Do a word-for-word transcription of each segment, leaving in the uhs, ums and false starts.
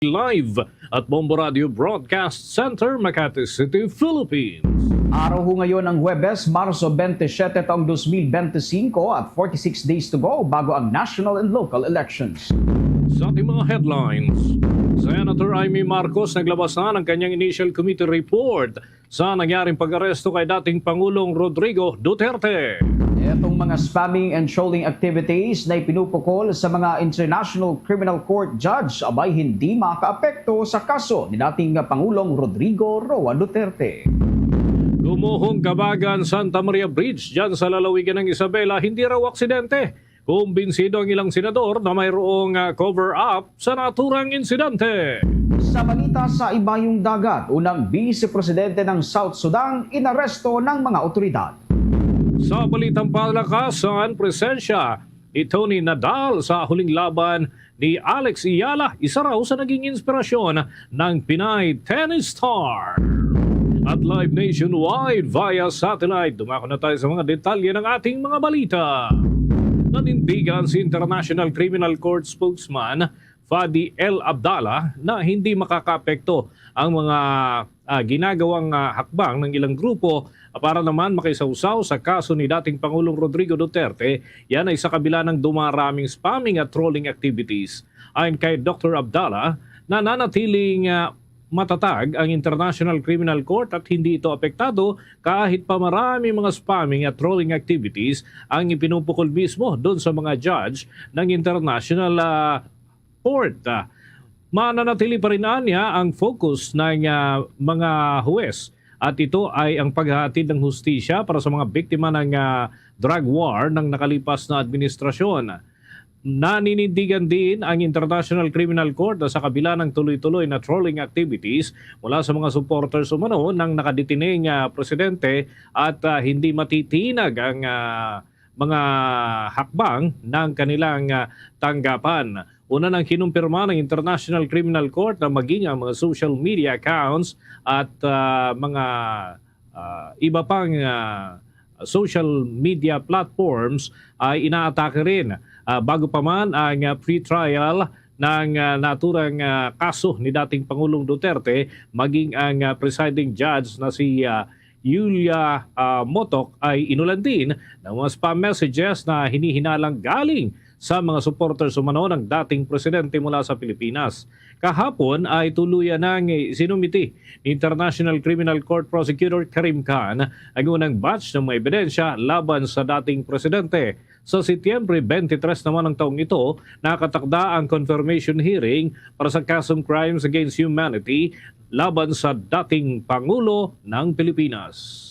Live at Bombo Radio Broadcast Center, Makati City, Philippines. Araw ho ngayon ang Huwebes, Marso twenty-seven taong twenty twenty-five at forty-six days to go bago ang national and local elections. Sa ating mga headlines, Senator Imee Marcos naglabas na ng kanyang initial committee report sa nangyaring pag-aresto kay dating Pangulong Rodrigo Duterte. Itong mga spamming and trolling activities na ipinupukol sa mga International Criminal Court judge abay hindi makaapekto sa kaso ni dating Pangulong Rodrigo Roa Duterte. Gumuhong kabagan Santa Maria Bridge dyan sa lalawigan ng Isabela, hindi raw aksidente. Kumbinsido ang ilang senador na mayroong, ah, cover-up sa naturang insidente. Sa balita sa ibayong dagat, unang Vice Presidente ng South Sudan inaresto ng mga otoridad. Sa balitang palakasan, presensya ni Tony Nadal sa huling laban ni Alex Eala, isa raw sa naging inspirasyon ng Pinay tennis star. At live nationwide via satellite, dumako na tayo sa mga detalye ng ating mga balita. Nanindigan si International Criminal Court spokesman Fadi El Abdallah na hindi makakaapekto ang mga, ah, ginagawang, ah, hakbang ng ilang grupo, ah, para naman makisawsaw sa kaso ni dating Pangulong Rodrigo Duterte. Yan ay sa kabila ng dumaraming spamming at trolling activities. Ayon kay Doctor Abdallah, nananatiling, ah, matatag ang International Criminal Court at hindi ito apektado kahit pa marami mga spamming at trolling activities ang ipinupukol mismo doon sa mga judge ng International, ah, Court. Ah, mananatili pa rin anya ang focus ng, ah, mga huwes at ito ay ang paghahatid ng hustisya para sa mga biktima ng, ah, drug war ng nakalipas na administrasyon. Naninindigan din ang International Criminal Court na sa kabila ng tuloy-tuloy na trolling activities mula sa mga supporters umano ng nakadetining, ah, presidente at, ah, hindi matitinag ang, ah, mga hakbang ng kanilang, ah, tanggapan. Una nang kinumpirma ng International Criminal Court na maging ang mga social media accounts at, ah, mga, ah, iba pang, ah, social media platforms ay inaatake rin. Ah, bago pa man ang, ah, pre-trial ng, ah, naturang, ah, kaso ni dating Pangulong Duterte, maging ang, ah, presiding judge na si, ah, Yulia, ah, Motok ay inulan din ng mga spam messages na hinihinalang galing sa mga supporters umano ng dating presidente mula sa Pilipinas. Kahapon ay tuluyan nang sinumiti ni International Criminal Court Prosecutor Karim Khan ang unang batch ng mga ebidensya laban sa dating presidente. Sa Setyembre twenty-three naman ng taong ito, nakatakda ang confirmation hearing para sa kasong crimes against humanity laban sa dating Pangulo ng Pilipinas.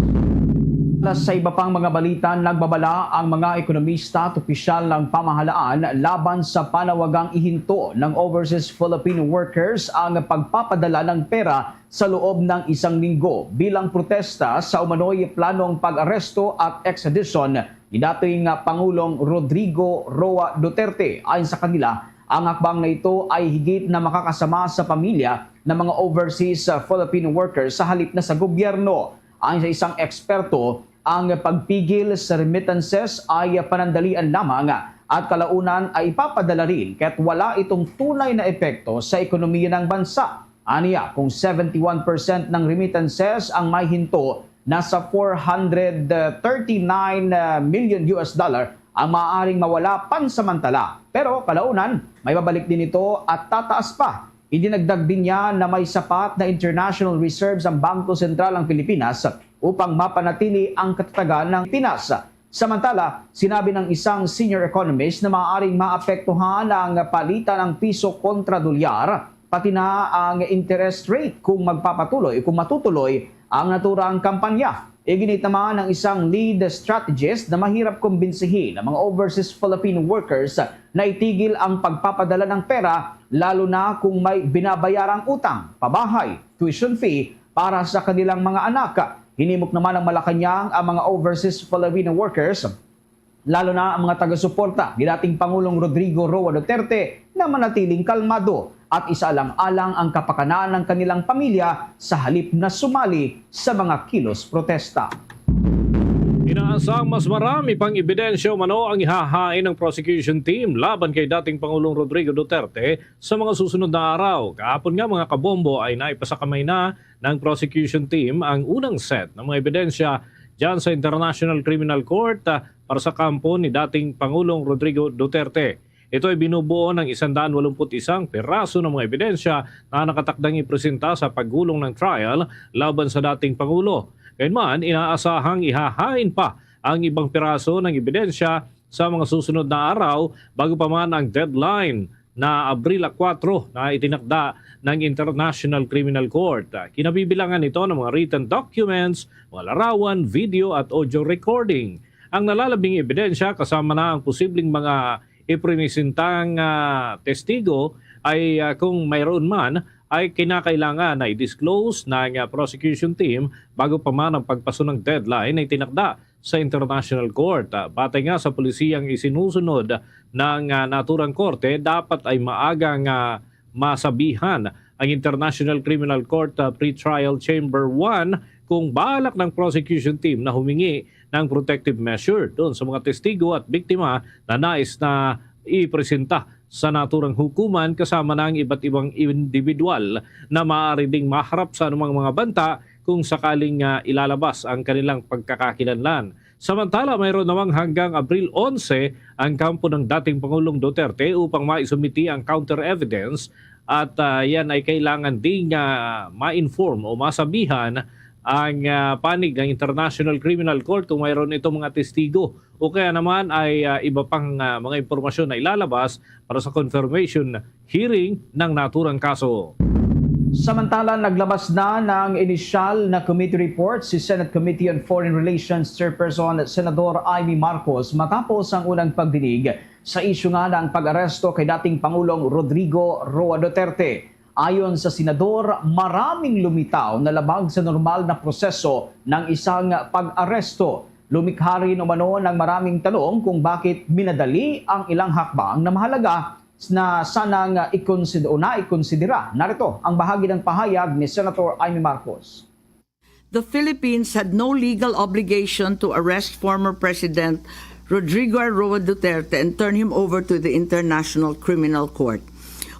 Sa iba pang mga balita, nagbabala ang mga ekonomista at opisyal ng pamahalaan laban sa panawagang ihinto ng overseas Filipino workers ang pagpapadala ng pera sa loob ng isang linggo bilang protesta sa umano'y planong pag-aresto at extradition ni dating Pangulong Rodrigo Roa Duterte. Ayon sa kanila, ang hakbang na ito ay higit na makakasama sa pamilya ng mga overseas, uh, Filipino workers sa halip na sa gobyerno. Ayon sa isang eksperto, ang pagpigil sa remittances ay panandalian lamang at kalaunan ay ipapadala rin kaya't wala itong tunay na epekto sa ekonomiya ng bansa. Aniya, kung seventy-one percent ng remittances ang may hinto, nasa four hundred thirty-nine million U S dollar ang maaaring mawala pansamantala. Pero kalaunan, may babalik din ito at tataas pa. Idinagdag din niya na may sapat na international reserves ang Bangko Sentral ng Pilipinas upang mapanatili ang katatagan ng Pinas. Samantala, sinabi ng isang senior economist na maaaring maapektuhan ang palitan ng piso kontra dolyar, pati na ang interest rate kung magpapatuloy, kung matutuloy ang naturang kampanya. Iginit naman ng isang lead strategist na mahirap kumbinsihin ang mga overseas Filipino workers na itigil ang pagpapadala ng pera, lalo na kung may binabayarang utang, pabahay, tuition fee para sa kanilang mga anak. Hinimok naman ng Malacañang ang mga overseas Filipino workers, lalo na ang mga taga-suporta ni dating Pangulong Rodrigo Roa Duterte, na manatiling kalmado at isaalang-alang ang kapakanan ng kanilang pamilya sa halip na sumali sa mga kilos protesta. Inaasahang mas marami pang ebidensya umano ang ihahain ng prosecution team laban kay dating Pangulong Rodrigo Duterte sa mga susunod na araw. Kahapon nga, mga kabombo, ay naipasakamay na ng prosecution team ang unang set ng mga ebidensya dyan sa International Criminal Court, ah, para sa kampo ni dating Pangulong Rodrigo Duterte. Ito ay binubuo ng isang daan walumput isang piraso ng mga ebidensya na nakatakdang ipresenta sa paggulong ng trial laban sa dating Pangulo. Gayunman, inaasahang ihahain pa ang ibang piraso ng ebidensya sa mga susunod na araw, bago pa man ang deadline na Abril kuwatro na itinakda ng International Criminal Court. Kinabibilangan ito ng mga written documents, mga larawan, video at audio recording. Ang nalalabing ebidensya, kasama na ang posibleng mga ipresentang, ah, testigo, ay, ah, kung mayroon man, ay kinakailangan na i-disclose ng, ah, prosecution team bago pa man ang pagpaso ng deadline na itinakda sa International Court. Ah, batay nga sa polisiyang isinusunod ng, ah, naturang korte, dapat ay maaga nga masabihan ang International Criminal Court, ah, Pretrial Chamber one kung balak ng prosecution team na humingi ng protective measure doon sa mga testigo at biktima na nais na ipresenta sa naturang hukuman, kasama na ang iba't ibang individual na maaari ding maharap sa anumang mga banta kung sakaling, ah, ilalabas ang kanilang pagkakakilanlan. Samantala, mayroon namang hanggang Abril onse ang kampo ng dating Pangulong Duterte upang maisumiti ang counter evidence at, ah, yan ay kailangan ding, ah, ma-inform o masabihan ang, ah, panig ng International Criminal Court kung mayroon itong mga testigo o kaya naman ay, ah, iba pang, ah, mga impormasyon na ilalabas para sa confirmation hearing ng naturang kaso. Samantala, naglabas na ng inisyal na committee report si Senate Committee on Foreign Relations Chairperson Senador Imee Marcos matapos ang unang pagdinig sa isyu nga ng pag-aresto kay dating Pangulong Rodrigo Roa Duterte. Ayon sa senador, maraming lumitaw na labag sa normal na proseso ng isang pag-aresto. Lumikha rin umano ng maraming tanong kung bakit minadali ang ilang hakbang na mahalaga na sanang ikonsid-, o naikonsidera. Narito ang bahagi ng pahayag ni Senator Imee Marcos. The Philippines had no legal obligation to arrest former President Rodrigo Roa Duterte and turn him over to the International Criminal Court.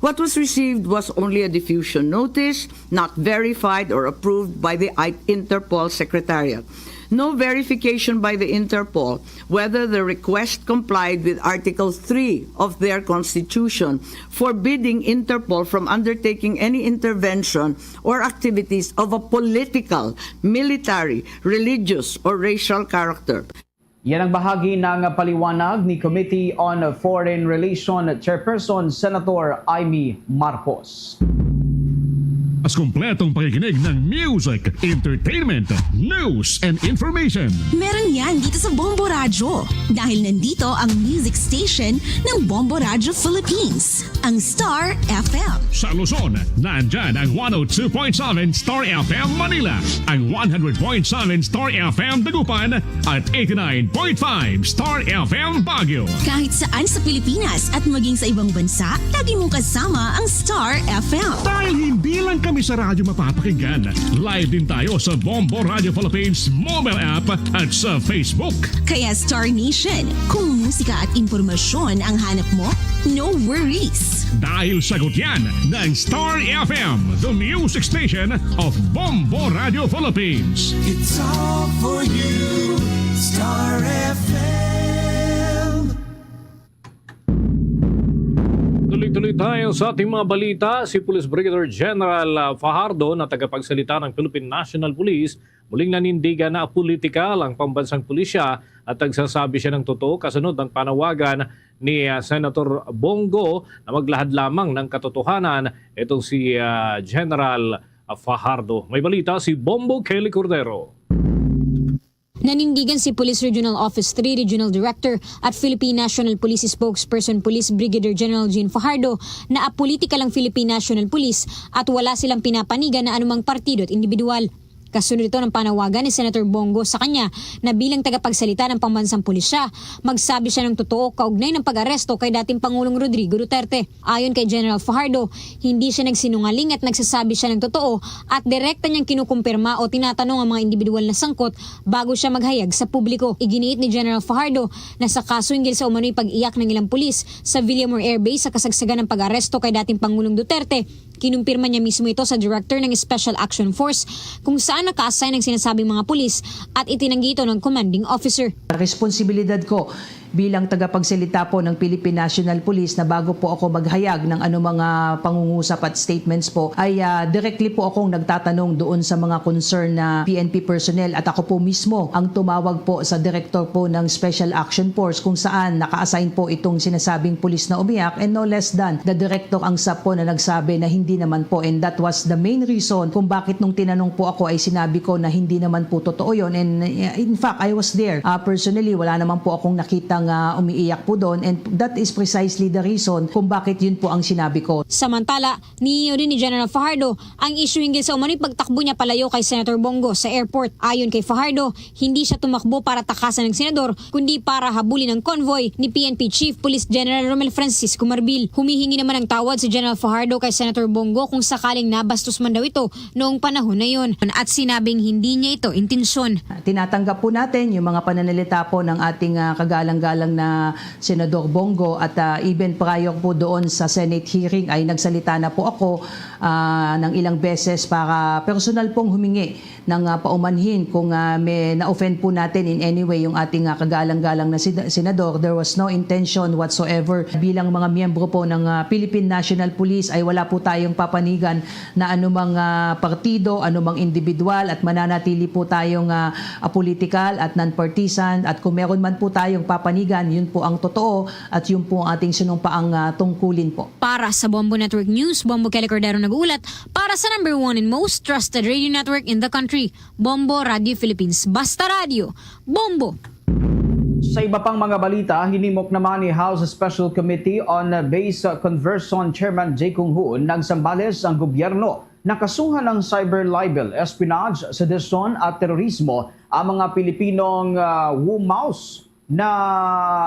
What was received was only a diffusion notice, not verified or approved by the I-, Interpol Secretariat. No verification by the Interpol whether the request complied with Article three of their constitution, forbidding Interpol from undertaking any intervention or activities of a political, military, religious, or racial character. Yan ang bahagi ng paliwanag ni Committee on Foreign Relation Chairperson Senator Imee Marcos. Mas kompletong pakikinig ng music, entertainment, news, and information. Meron yan dito sa Bombo Radyo. Dahil nandito ang music station ng Bombo Radyo Philippines, ang Star F M. Sa Luzon, nandyan ang one oh two point seven Star F M Manila, ang one hundred point seven Star F M Dagupan, at eighty-nine point five Star F M Baguio. Kahit saan sa Pilipinas at maging sa ibang bansa, lagi mong kasama ang Star F M. Dahil hindi lang kami sa radyo mapapakinggan, live din tayo sa Bombo Radio Philippines mobile app at sa Facebook. Kaya Star Nation, kung musika at impormasyon ang hanap mo, no worries. Dahil sagot yan ng Star F M, the music station of Bombo Radio Philippines. It's all for you, Star F M. Tuloy-tuloy tayo sa ating mga balita. Si Police Brigadier General, ah, Fajardo, na tagapagsalita ng Philippine National Police, muling nanindigan na apolitikal ang pambansang pulisya at nagsasabi siya ng totoo kasunod ng panawagan ni, ah, Senator Bong Go na maglahad lamang ng katotohanan itong si, ah, General, ah, Fajardo. May balita si Bombo Kelly Cordero. Nanindigan si Police Regional Office three Regional Director at Philippine National Police Spokesperson Police Brigadier General Jean Fajardo na apolitikal ang Philippine National Police at wala silang pinapanigan na anumang partido at individual. Kasunod ito ng panawagan ni Senator Bong Go sa kanya na bilang tagapagsalita ng pambansang pulisya, magsabi siya ng totoo kaugnay ng pag-aresto kay dating Pangulong Rodrigo Duterte. Ayon kay General Fajardo, hindi siya nagsinungaling at nagsasabi siya ng totoo at direkta niyang kinukumpirma o tinatanong ang mga individual na sangkot bago siya maghayag sa publiko. Iginiit ni General Fajardo na sa kaso hinggil sa umano'y pag-iyak ng ilang pulis sa Villamor Air Base sa kasagsagan ng pag-aresto kay dating Pangulong Duterte, kinumpirma niya mismo ito sa director ng Special Action Force kung saan naka-assign ang sinasabing mga pulis at itinanggi ito ng commanding officer. Responsibilidad ko bilang tagapagsalita po ng Philippine National Police na bago po ako maghayag ng anumang, ah, pangungusap at statements po, ay, ah, directly po akong nagtatanong doon sa mga concern na P N P personnel at ako po mismo ang tumawag po sa director po ng Special Action Force kung saan naka-assign po itong sinasabing pulis na umiyak, and no less than the director ang sap po na nagsabi na hindi naman po, and that was the main reason kung bakit nung tinanong po ako ay sinabi ko na hindi naman po totoo yon, and, uh, in fact, I was there, uh, personally, wala naman po akong nakitang, uh, umiiyak po doon, and that is precisely the reason kung bakit yun po ang sinabi ko. Samantala, nihiyo din ni General Fajardo ang issue hinggil sa umano'y pagtakbo niya palayo kay Senator Bong Go sa airport. Ayon kay Fajardo, hindi siya tumakbo para takasan ang senador, kundi para habulin ang convoy ni P N P Chief Police General Romel Francisco Marbil. Humihingi naman ng tawad si General Fajardo kay Senator Bong Go kung sakaling nabastos man daw ito noong panahon na yon, at sinabing hindi niya ito intensyon. Tinatanggap po natin yung mga pananalita po ng ating, ah, kagalang-galang na Senador Bong Go, at, ah, even prior po doon sa Senate hearing ay nagsalita na po ako, ah, ng ilang beses para personal pong humingi ng, ah, paumanhin kung, ah, may na-offend po natin in any way yung ating, ah, kagalang-galang na sina-, senador. There was no intention whatsoever. Bilang mga miyembro po ng, ah, Philippine National Police ay wala po tayong papanigan na anumang, ah, partido, anumang individual, at mananatili po tayong, ah, apolitical at non-partisan. At kung meron man po tayong papanigan, yun po ang totoo at yun po ang ating sinumpaang, ah, tungkulin po. Para sa Bombo Network News, Bombo Kelly Cordero nag-uulat para sa number one and most trusted radio network in the country, Bombo Radio Philippines. Basta Radio, Bombo! Sa iba pang mga balita, hinimok naman ni House Special Committee on Base Conversion Chairman Jay Kung Hoon nagsambales ang gobyerno nakasuhan ng cyber libel, espionage, sedition at terorismo ang mga Pilipinong, ah, Wumaos na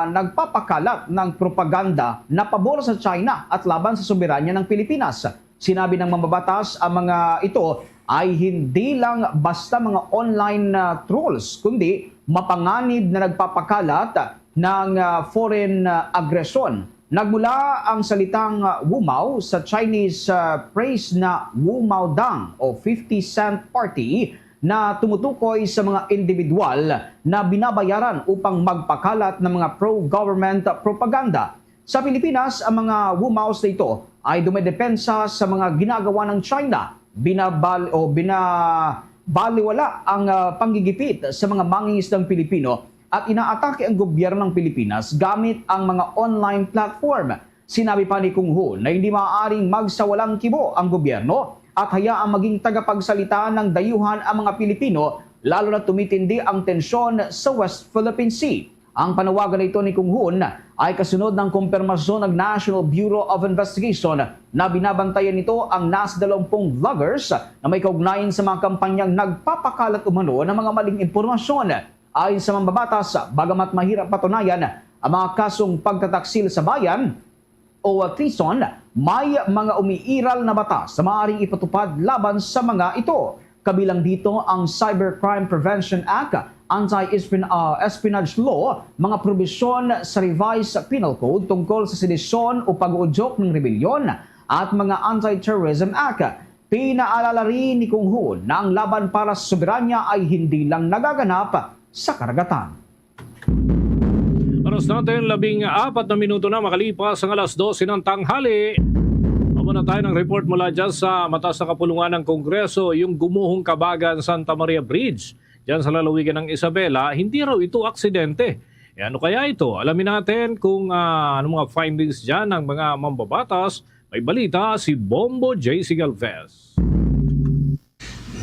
nagpapakalat ng propaganda na pabor sa China at laban sa soberanya ng Pilipinas. Sinabi ng mambabatas, ang mga ito ay hindi lang basta mga online, ah, trolls, kundi mapanganib na nagpapakalat ng, ah, foreign, ah, aggression. Nagmula ang salitang, ah, Wumaw sa Chinese, ah, phrase na Wumaw Dang o fifty cent party na tumutukoy sa mga individual na binabayaran upang magpakalat ng mga pro-government propaganda. Sa Pilipinas, ang mga Wumaws na ito ay dumedepensa sa mga ginagawa ng China. Binabal-, o binabaliwala ang, ah, panggigipit sa mga mangingisdang Pilipino at inaatake ang gobyerno ng Pilipinas gamit ang mga online platform. Sinabi pa ni Kung Ho na hindi maaaring magsawalang kibo ang gobyerno at hayaang maging tagapagsalita ng dayuhan ang mga Pilipino, lalo na tumitindi ang tensyon sa West Philippine Sea. Ang panawagan na ito ni Kung Ho ay kasunod ng kumpirmasyon ng National Bureau of Investigation na binabantayan nito ang nasa dalawampung vloggers na may kaugnayan sa mga kampanyang nagpapakalat umano ng mga maling impormasyon. Ayon sa mambabatas, bagamat mahirap patunayan ang mga kasong pagtataksil sa bayan o treason, may mga umiiral na batas na maaaring ipatupad laban sa mga ito. Kabilang dito ang Cybercrime Prevention Act, Anti-Espionage Law, mga probisyon sa Revised Penal Code tungkol sa sedisyon o pag-uudyok ng rebelyon, at mga Anti-Terrorism Act. Pinaalala rin ni Kung Ho na ang laban para sa soberanya ay hindi lang nagaganap sa karagatan. Oras natin, labing apat na minuto na makalipas ang alas dose ng tanghali. Amo na tayo ng report mula dyan sa mataas na kapulungan ng Kongreso, yung Gumuhong Kabagan Santa Maria Bridge, dyan sa lalawigan ng Isabela. Hindi raw ito aksidente. E ano kaya ito? Alamin natin kung, ah, anong mga findings dyan ng mga mambabatas. May balita si Bombo J C Galvez.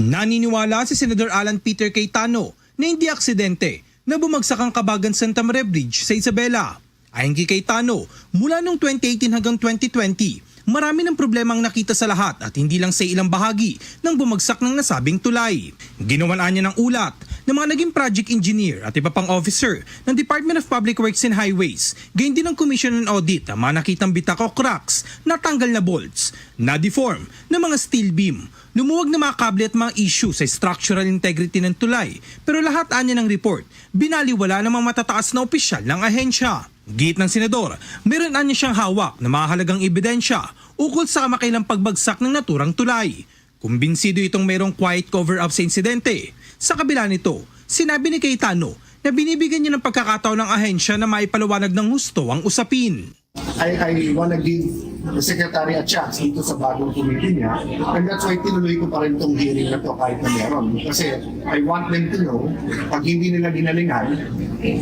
Naniniwala si Senador Alan Peter Cayetano na hindi aksidente na bumagsak ang Kabagan Santa Maria Bridge sa Isabela. Ayon kay Cayetano, mula noong twenty eighteen hanggang twenty twenty, Marami ng problema ang nakita sa lahat at hindi lang sa ilang bahagi ng bumagsak ng nasabing tulay. Ginawan niya ng ulat ng mga naging project engineer at iba pang officer ng Department of Public Works and Highways, gayon din ng Commission on Audit ang mga nakitang bitak o cracks, natanggal na bolts, na-deform na mga steel beam, lumuwag na mga kable at mga issue sa structural integrity ng tulay. Pero lahat anya ng report, binaliwala ng mga matataas na opisyal ng ahensya. Giit ng senador, meron anya siyang hawak na mahalagang ebidensya ukol sa kamakailang pagbagsak ng naturang tulay. Kumbinsido itong mayroong quiet cover-up sa insidente. Sa kabila nito, sinabi ni Cayetano na binibigyan niya ng pagkakataon ng ahensya na maipaliwanag ng husto ang usapin. I, I wanna give the secretary a chance dito sa bagong committee niya. And that's why tinuloy ko pa rin tong hearing na to kahit na meron. Kasi I want them to know, pag hindi nila ginalingan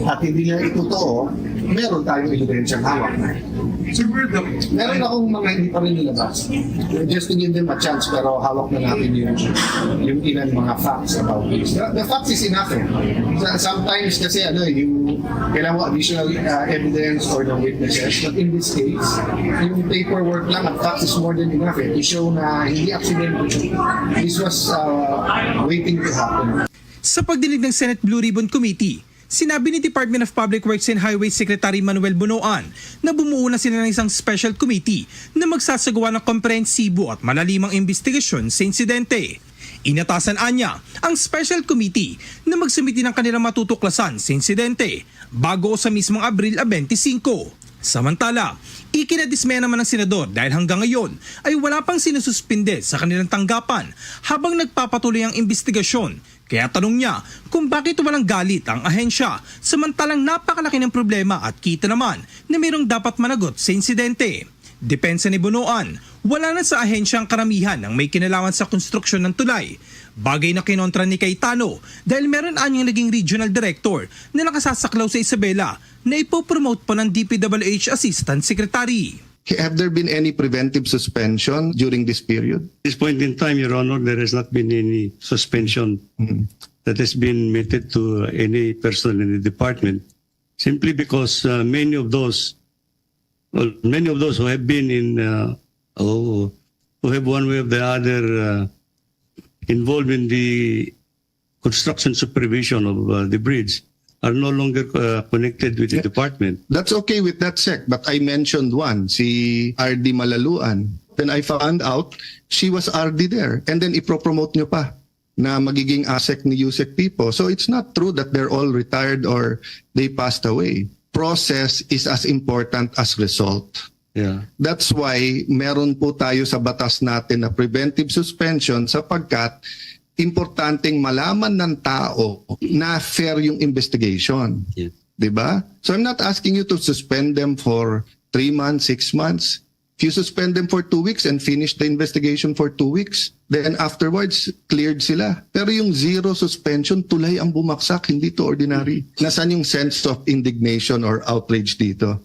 at hindi nila itotoo, meron tayong ebidensyang hawak. Sir, where the... Meron akong mga hindi pa rin nilabas. Just to give them a chance, pero hawak na natin yung, yung ilang mga facts about this. The, the facts is enough eh. Sa- Sometimes kasi ano, yung kailangan mo additional uh, evidence or the witnesses. But in this case, yung paperwork lang at facts is more than enough eh, to show na hindi accident. This was uh, waiting to happen. Sa pagdinig ng Senate Blue Ribbon Committee, sinabi ni Department of Public Works and Highways Secretary Manuel Bonoan na bumuo na sila ng isang special committee na magsasagawa ng komprehensibo at malalimang investigasyon sa insidente. Inatasan anya ang special committee na magsumiti ng kanilang matutuklasan sa insidente bago sa mismong Abril twenty-five. Samantala, ikinadismaya naman ng senador dahil hanggang ngayon ay wala pang sinususpinde sa kanilang tanggapan habang nagpapatuloy ang investigasyon. Kaya tanong niya kung bakit walang galit ang ahensya samantalang napakalaki ng problema at kita naman na mayroong dapat managot sa insidente. Depensa ni Bonoan, wala na sa ahensya ang karamihan ng may kinalaman sa konstruksyon ng tulay. Bagay na kinontra ni Cayetano dahil meron anyang naging regional director na nakasasaklaw sa Isabela na ipopromote pa ng D P W H Assistant Secretary. Have there been any preventive suspension during this period? At this point in time, Your Honor, there has not been any suspension that has been meted to any person in the department, simply because uh, many of those, well, many of those who have been in, uh, who, who have one way or the other uh, involved in the construction supervision of uh, the bridge are no longer uh, connected with the department. That's okay with that sec, but I mentioned one, si R D Malaluan. Then I found out she was R D there. And then ipropromote nyo pa na magiging ASEC ni USEC people. So it's not true that they're all retired or they passed away. Process is as important as result. Yeah. That's why meron po tayo sa batas natin na preventive suspension sapagkat importanteng malaman ng tao na fair yung investigation. Yes. 'Di ba? So I'm not asking you to suspend them for three months, six months. If you suspend them for two weeks and finish the investigation for two weeks, then afterwards, cleared sila. Pero yung zero suspension, tulay ang bumaksak, hindi to ordinary. Nasaan yung sense of indignation or outrage dito?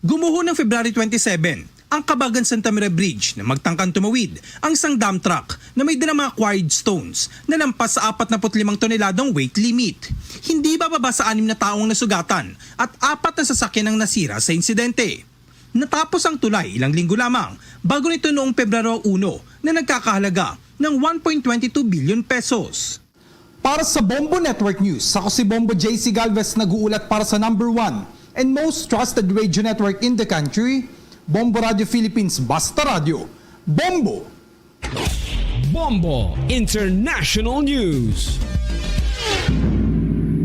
Gumuho ng February twenty-seven ang Kabagan Santa Maria Bridge na magtangkang tumawid ang isang dump truck na may dalang mga quarried stones na lampas sa apat na put limang toneladang weight limit. Hindi bababa sa anim na taong nasugatan at apat na sasakyan ang nasira sa insidente. Natapos ang tulay ilang linggo lamang bago nito noong Pebrero uno na nagkakahalaga ng one point twenty two billion pesos. Para sa Bombo Network News, ako si Bombo J C Galvez nag-uulat para sa number one and most trusted radio network in the country, Bombo Radio Philippines, Basta Radio, Bombo! Bombo International News.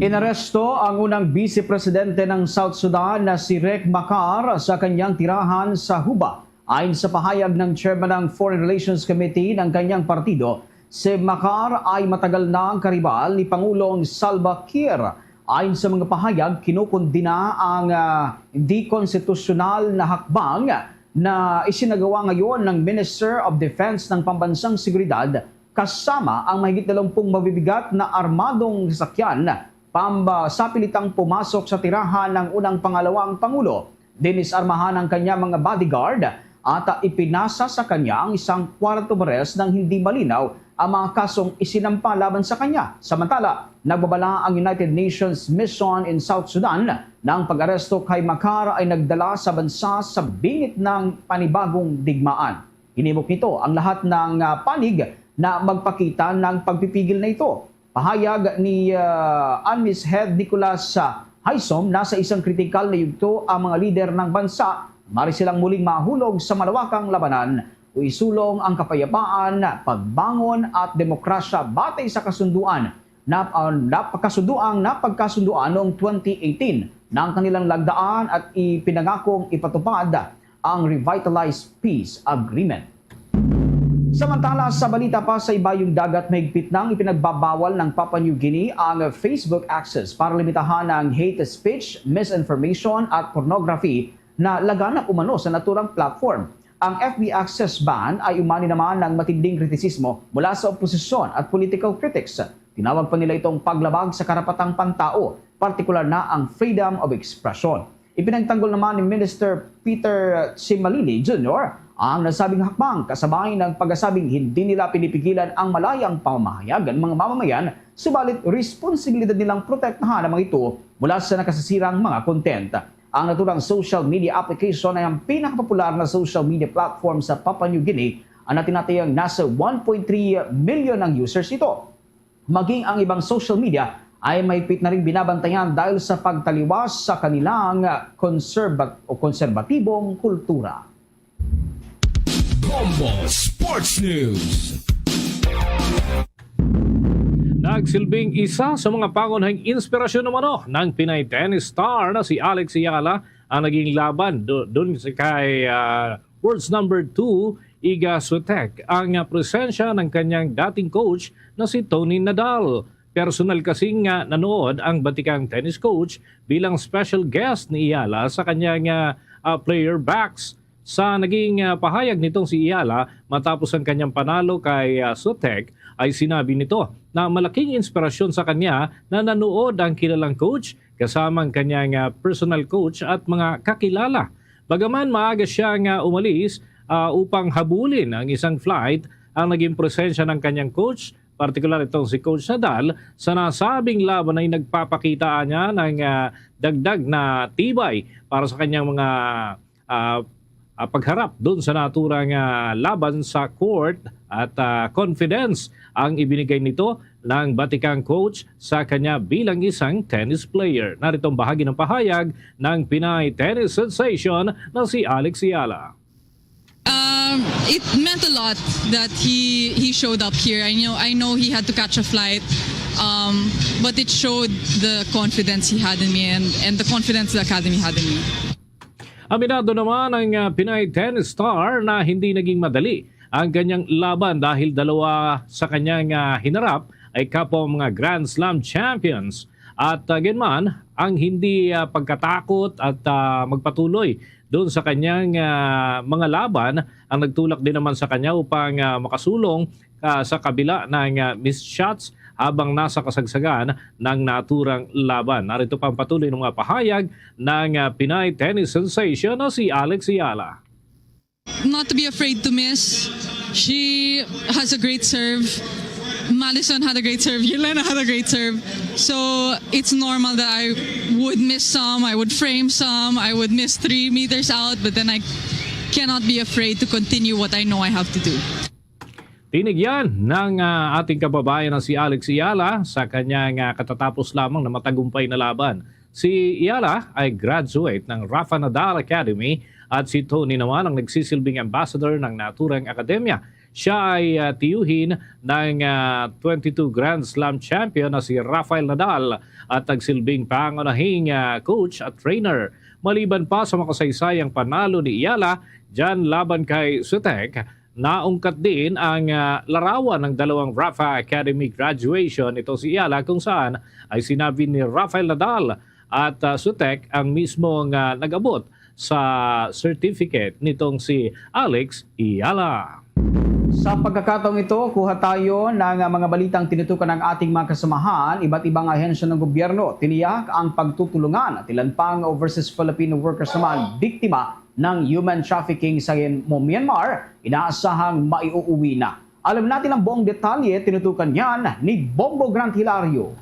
Inaresto ang unang Vice Presidente ng South Sudan na si Riek Machar sa kanyang tirahan sa Juba. Ayon sa pahayag ng chairman ng Foreign Relations Committee ng kanyang partido, si Machar ay matagal nang karibal ni Pangulong Salva Kiir. Ayon sa mga pahayag, kinukundina ang ah, di-konstitusyonal na hakbang na isinagawa ngayon ng Minister of Defense ng Pambansang Seguridad kasama ang mahigit dalumpung mabibigat na armadong sasakyan pamba sapilitang pumasok sa tirahan ng unang pangalawang pangulo. Dinisarmahan ang kanya mga bodyguard at ipinasa sa kanya ang isang warrant of arrest ng hindi malinaw ang mga kasong isinampa laban sa kanya. Samantala, nagbabala ang United Nations Mission in South Sudan na ang pag-aresto kay Makar ay nagdala sa bansa sa bingit ng panibagong digmaan. Hinimok nito ang lahat ng, ah, panig na magpakita ng pagpipigil na ito. Pahayag ni, ah, UNMISS Head Nicolas, ah, Haysom, nasa isang kritikal na yugto ang mga lider ng bansa. Maaari silang muling mahulog sa malawakang labanan o isulong ang kapayapaan, pagbangon at demokrasya batay sa kasunduan na, ah, napagkasunduang napagkasunduan noong twenty eighteen na ang kanilang lagdaan at ipinangakong ipatupad ang Revitalized Peace Agreement. Samantala, sa balita pa, sa Ibayong Dagat mahigpit nang ipinagbabawal ng Papua New Guinea ang Facebook access para limitahan ang hate speech, misinformation at pornography na laganap umano sa naturang platform. Ang F B access ban ay umani naman ng matinding kritisismo mula sa oposisyon at political critics. Tinawag pa nila itong paglabag sa karapatang pantao, partikular na ang freedom of expression. Ipinagtanggol naman ni Minister Peter Cimalili Junior ang nasabing hakbang, kasabay ng pagkasabing hindi nila pinipigilan ang malayang pamamahayag ng mga mamamayan, subalit responsibilidad nilang protektahan ang mga ito mula sa nakasasirang mga content. Ang naturang social media application ay ang pinakapopular na social media platform sa Papua New Guinea, ang natinatayang nasa one point three million ang users nito. Maging ang ibang social media ay mahigpit na ring binabantayan dahil sa pagtaliwas sa kanilang konserba-, o konserbatibong kultura. Bombo Sports News. Nagsilbing isa sa mga pangunahing inspirasyon umano ng Pinay tennis star na si Alex Eala ang naging laban do, dun si kay ah, world's number two, Iga Swiatek. Ang ah, presensya ng kanyang dating coach na si Tony Nadal. Personal kasing nga nanood ang batikang tennis coach bilang special guest ni Eala sa kanyang ah, ah, player box. Sa naging ah, pahayag nitong si Eala matapos ang kanyang panalo kay ah, Swiatek, ay sinabi nito na malaking inspirasyon sa kanya na nanuod ang kilalang coach kasama ang kanyang ah, personal coach at mga kakilala. Bagaman maaga siya nga umalis ah, upang habulin ang isang flight, ang naging presensya ng kanyang coach, partikular itong si Coach Nadal, sa nasabing laban ay nagpapakita niya ng ah, dagdag na tibay para sa kanyang mga ah, ah, pagharap dun sa naturang ah, laban sa court at ah, confidence ang ibinigay nito ng batikang coach sa kanya bilang isang tennis player. Narito ang bahagi ng pahayag ng Pinay tennis sensation na si Alex Eala. Um, it meant a lot that he he showed up here. I know I know he had to catch a flight, um, but it showed the confidence he had in me and and the confidence the academy had in me. Aminado naman ang ah, Pinay tennis star na hindi naging madali ang kanyang laban dahil dalawa sa kanyang ah, hinarap ay kapwa mga Grand Slam champions. At uh, gayunman, ang hindi ah, pagkatakot at ah, magpatuloy doon sa kanyang ah, mga laban ang nagtulak din naman sa kanya upang ah, makasulong ah, sa kabila ng ah, missed shots habang nasa kasagsagan ng naturang laban. Narito pa ang patuloy ng mga pahayag ng ah, Pinay tennis sensation na si Alex Eala. Not to be afraid to miss. She has a great serve. Madison had a great serve. Yelena had a great serve. So it's normal that I would miss some. I would frame some. I would miss three meters out. But then I cannot be afraid to continue what I know I have to do. Tinigyan ng ah, ating kababayan na si Alex Eala sa kanyang ah, katatapos lamang na matagumpay na laban. Si Eala ay graduate ng Rafa Nadal Academy at si Tony naman ang nagsisilbing ambassador ng naturang akademya. Siya ay ah, tiyuhin ng ah, twenty-two Grand Slam champion na si Rafael Nadal at nagsilbing pangunahing ah, coach at trainer. Maliban pa sa makasaysayang panalo ni Eala dyan laban kay Swiatek, naungkat din ang ah, larawan ng dalawang Rafa Academy graduation nito si Eala, kung saan ay sinabi ni Rafael Nadal at ah, Swiatek ang mismong ah, nag-abot sa certificate nitong si Alex Eala. Sa pagkakataong ito, kuha tayo ng ah, mga balitang tinutukan ng ating mga kasamahan. Iba't ibang ahensya ng gobyerno tiniyak ang pagtutulungan at ilan pang overseas Filipino workers naman biktima ng human trafficking sa Myanmar, inaasahang maiuuwi na. Alamin natin ang buong detalye, tinutukan yan ni Bombo Grant Hilario.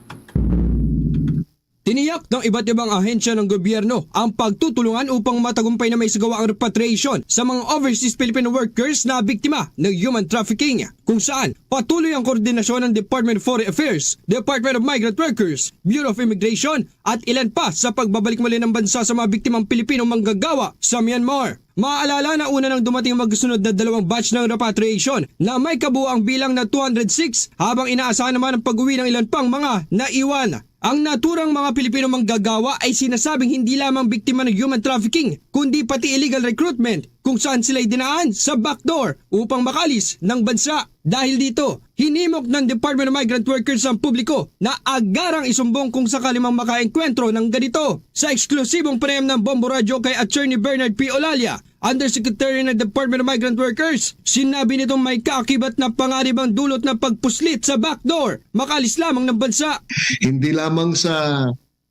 Tiniyak ng iba't ibang ahensya ng gobyerno ang pagtutulungan upang matagumpay na maisagawa ang repatriation sa mga overseas Filipino workers na biktima ng human trafficking, kung saan patuloy ang koordinasyon ng Department of Foreign Affairs, Department of Migrant Workers, Bureau of Immigration, at ilan pa sa pagbabalik muli ng bansa sa mga biktimang Pilipinong manggagawa sa Myanmar. Maaalala na una nang dumating ang magkasunod na dalawang batch ng repatriation na may kabuoang bilang na two hundred six, habang inaasahan naman ang pag-uwi ng ilan pang mga naiwan. Ang naturang mga Pilipino manggagawa ay sinasabing hindi lamang biktima ng human trafficking, kundi pati illegal recruitment, kung saan sila'y dinaan sa backdoor upang makaalis ng bansa. Dahil dito, hinimok ng Department of Migrant Workers ang publiko na agarang isumbong kung sakali mang makaengkwentro ng ganito. Sa eksklusibong panayam ng Bombo Radyo kay Attorney Bernard P. Olalia, Undersecretary ng Department of Migrant Workers, sinabi nitong may kaakibat na panganib ang dulot ng pagpuslit sa backdoor, makaalis lamang ng bansa. Hindi lamang sa,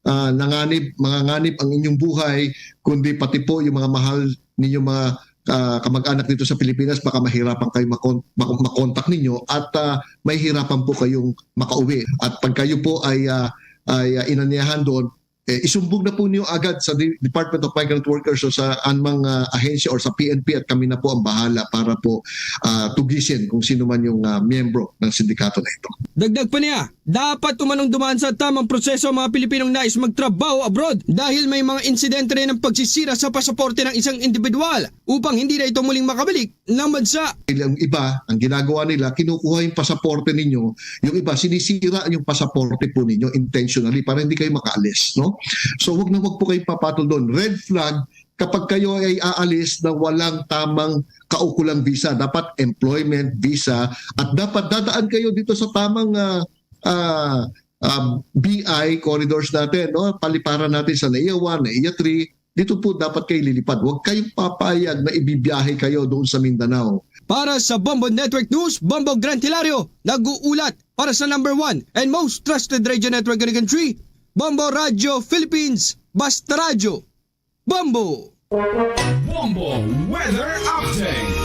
ah, nanganib, manganganib ang inyong buhay, kundi pati po yung mga mahal ninyong mga, ah, kamag-anak dito sa Pilipinas, baka mahirapan kayo makon-, mak-, makontak ninyo at, ah, mahihirapan po kayong makauwi. At pag kayo po ay, ah, ay, ah, inanyayahan doon, eh, isumbong na po niyo agad sa De-, Department of Migrant Workers o sa anumang, ah, ahensya or sa P N P, at kami na po ang bahala para po, ah, tugisin kung sino man yung, ah, miyembro ng sindikato na ito. Dagdag pa niya, dapat umanong dumaan sa tamang proseso ang mga Pilipinong nais magtrabaho abroad dahil may mga insidente rin ng pagsisira sa pasaporte ng isang individual upang hindi na ito muling makabalik ng bansa. Ang iba, ang ginagawa nila, kinukuha yung pasaporte ninyo, yung iba, sinisira yung pasaporte po ninyo intentionally para hindi kayo makaalis, no? So, wag na wag po kayong papatol doon. Red flag kapag kayo ay aalis na walang tamang kaukulang visa. Dapat employment visa at dapat dadaan kayo dito sa tamang, ah, ah, ah, B I corridors natin, no? Paliparan natin sa NAIA one, NAIA three. Dito po dapat kayo lilipad. Huwag kayong papayag na ibibiyahe kayo doon sa Mindanao. Para sa Bombo Network News, Bombo Grant Hilario, nag-uulat para sa number one and most trusted radio network in the country, Bombo Radio Philippines, Basta Radyo, Bombo! Bombo Weather Update.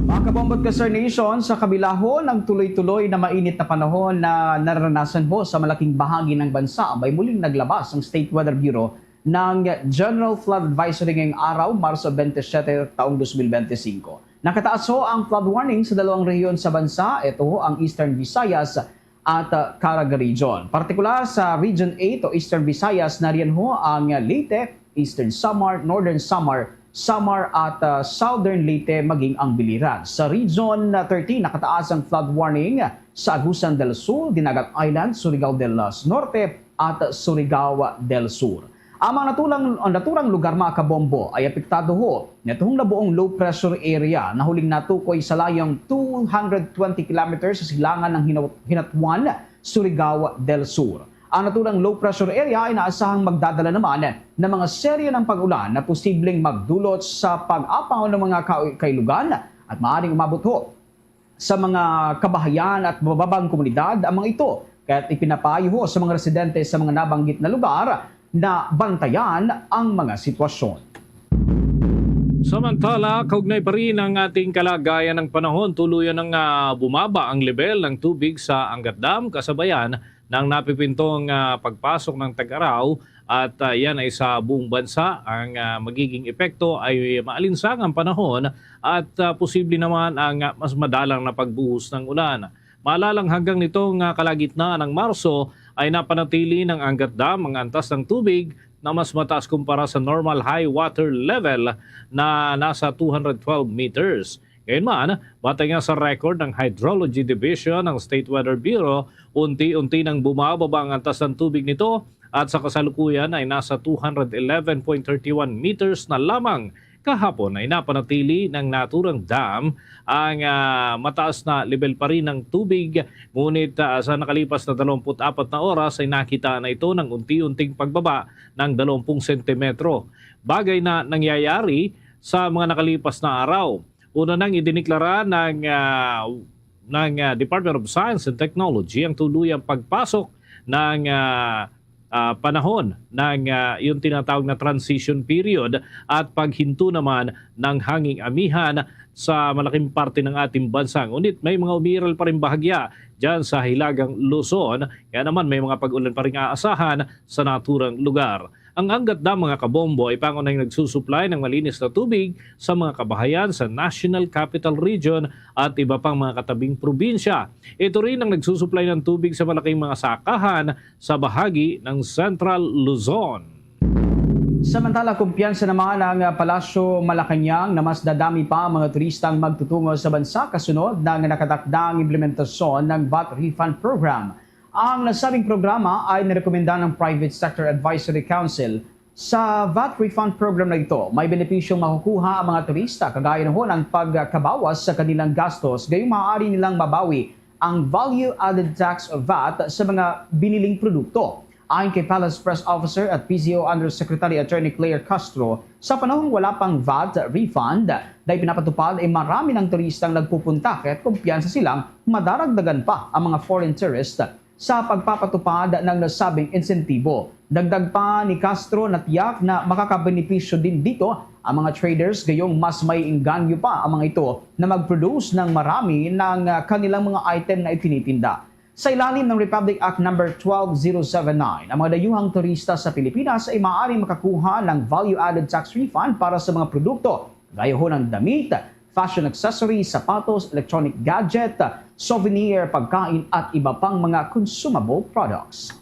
Mga kabombo at ka-Star Nation, sa kabila ho ng tuloy-tuloy na mainit na panahon na naranasan ho sa malaking bahagi ng bansa, may muling naglabas ang State Weather Bureau ng General Flood Advisory ngayong araw, Marso twenty-seven, taong twenty twenty-five. Nakataas ho ang flood warning sa dalawang rehiyon sa bansa. Ito ho ang Eastern Visayas at, uh, Caraga Region. Partikular sa Region eight o Eastern Visayas, nariyan ho ang Leyte, Eastern Samar, Northern Samar, Samar at, uh, Southern Leyte, maging ang Biliran. Sa Region, uh, thirteen, nakataas ang flood warning sa Agusan del Sur, Dinagat Island, Surigao del Norte at Surigao del Sur. Ang mga natulang, ang naturang lugar, mga kabombo, ay apektado ho nitong nabuong low pressure area na huling natukoy sa layong two hundred twenty kilometers sa silangan ng Hinaw-, Hinatuan, Surigao del Sur. Ang naturang low pressure area ay inaasahang magdadala naman ng mga serye ng pag-ulan na posibleng magdulot sa pag-apaw ng mga ka-, kailugan at maaaring umabot ho sa mga kabahayan at mababang komunidad ang mga ito, kaya't ipinapayo ho sa mga residente sa mga nabanggit na lugar na bantayan ang mga sitwasyon. Samantala, kaugnay pa rin ang ating kalagayan ng panahon, tuluyan ng, ah, bumaba ang lebel ng tubig sa Angat Dam, kasabayan ng napipintong, ah, pagpasok ng tag-araw at, ah, yan ay sa buong bansa. Ang, ah, magiging epekto ay maalinsangang panahon at, ah, posible naman ang, ah, mas madalang na pagbuhos ng ulan. Maalalang hanggang nitong, ah, kalagitnaan ng Marso ay napanatili ng Angat Dam ang antas ng tubig na mas mataas kumpara sa normal high water level na nasa two hundred twelve meters. Ngayon man, batay nga sa record ng Hydrology Division ng State Weather Bureau, unti-unti nang bumababa ang antas ng tubig nito at sa kasalukuyan ay nasa two hundred eleven point thirty one meters na lamang. Kahapon ay napanatili ng naturang dam ang, ah, mataas na level pa rin ng tubig, ngunit, ah, sa nakalipas na dalawampu't apat na oras ay nakita na ito ng unti-unting pagbaba ng dalawampu sentimetro. Bagay na nangyayari sa mga nakalipas na araw. Una nang idineklara ng, ah, ng, ah, Department of Science and Technology ang tuluyang pagpasok ng, ah, ah, panahon ng, ah, yung tinatawag na transition period at paghinto naman ng hanging amihan sa malaking parte ng ating bansa. Ngunit may mga umiiral pa rin bahagya dyan sa Hilagang Luzon, kaya naman may mga pag-ulan pa rin aasahan sa naturang lugar. Ang Angat Dam, mga kabombo, ay pangunahing nagsusuplay ng malinis na tubig sa mga kabahayan sa National Capital Region at iba pang mga katabing probinsya. Ito rin ang nagsusuplay ng tubig sa malaking mga sakahan sa bahagi ng Central Luzon. Samantala, kumpiyansa naman ang, ah, Palasyo Malacañang na mas dadami pa ang mga turista ang magtutungo sa bansa kasunod ng nakatakdang implementasyon ng vat refund program. Ang nasabing programa ay nirekomenda ng Private Sector Advisory Council. Sa vat refund program na ito, may benepisyong makukuha ang mga turista, kagaya noon ang pagkabawas sa kanilang gastos, gayong maaari nilang mabawi ang value-added tax vat sa mga biniling produkto. Ayon kay Palace Press Officer at P C O Undersecretary Attorney Claire Castro, sa panahong wala pang vat refund na ipinapatupad, ay marami ng turistang nagpupunta, kaya't kumpiyansa silang madaragdagan pa ang mga foreign tourist sa pagpapatupad ng nasabing insentibo. Dagdag pa ni Castro na tiyak na makakabenepisyo din dito ang mga traders, gayong mas may engganyo pa ang mga ito na mag-produce ng marami ng, ah, kanilang mga item na itinitinda. Sa ilalim ng Republic Act Number twelve zero seven nine, ang mga dayuhang turista sa Pilipinas ay maaaring makakuha ng value-added tax refund para sa mga produkto gaya ho ng damit, fashion accessories, sapatos, electronic gadget, souvenir, pagkain at iba pang mga consumable products.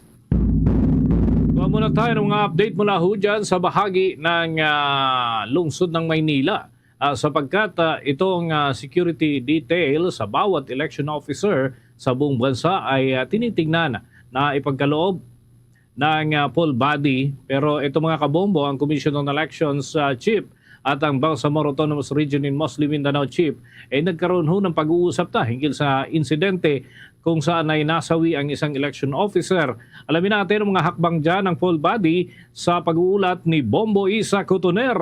Kuha muna tayo ng mga update mula ho dyan sa bahagi ng, ah, lungsod ng Maynila. Ah, sapagkat, ah, itong, ah, security detail sa bawat election officer sa buong bansa ay, ah, tinitingnan na ipagkaloob ng, ah, full body. Pero ito, mga kabombo, ang Commission on Elections, ah, Chief at ang Bangsamoro Autonomous Region in Muslim Mindanao Chief ay nagkaroon ho ng pag-uusap ta hinggil sa insidente kung saan ay nasawi ang isang election officer. Alamin natin ang mga hakbang dyan ng full body sa pag-uulat ni Bombo Isa Cotoner.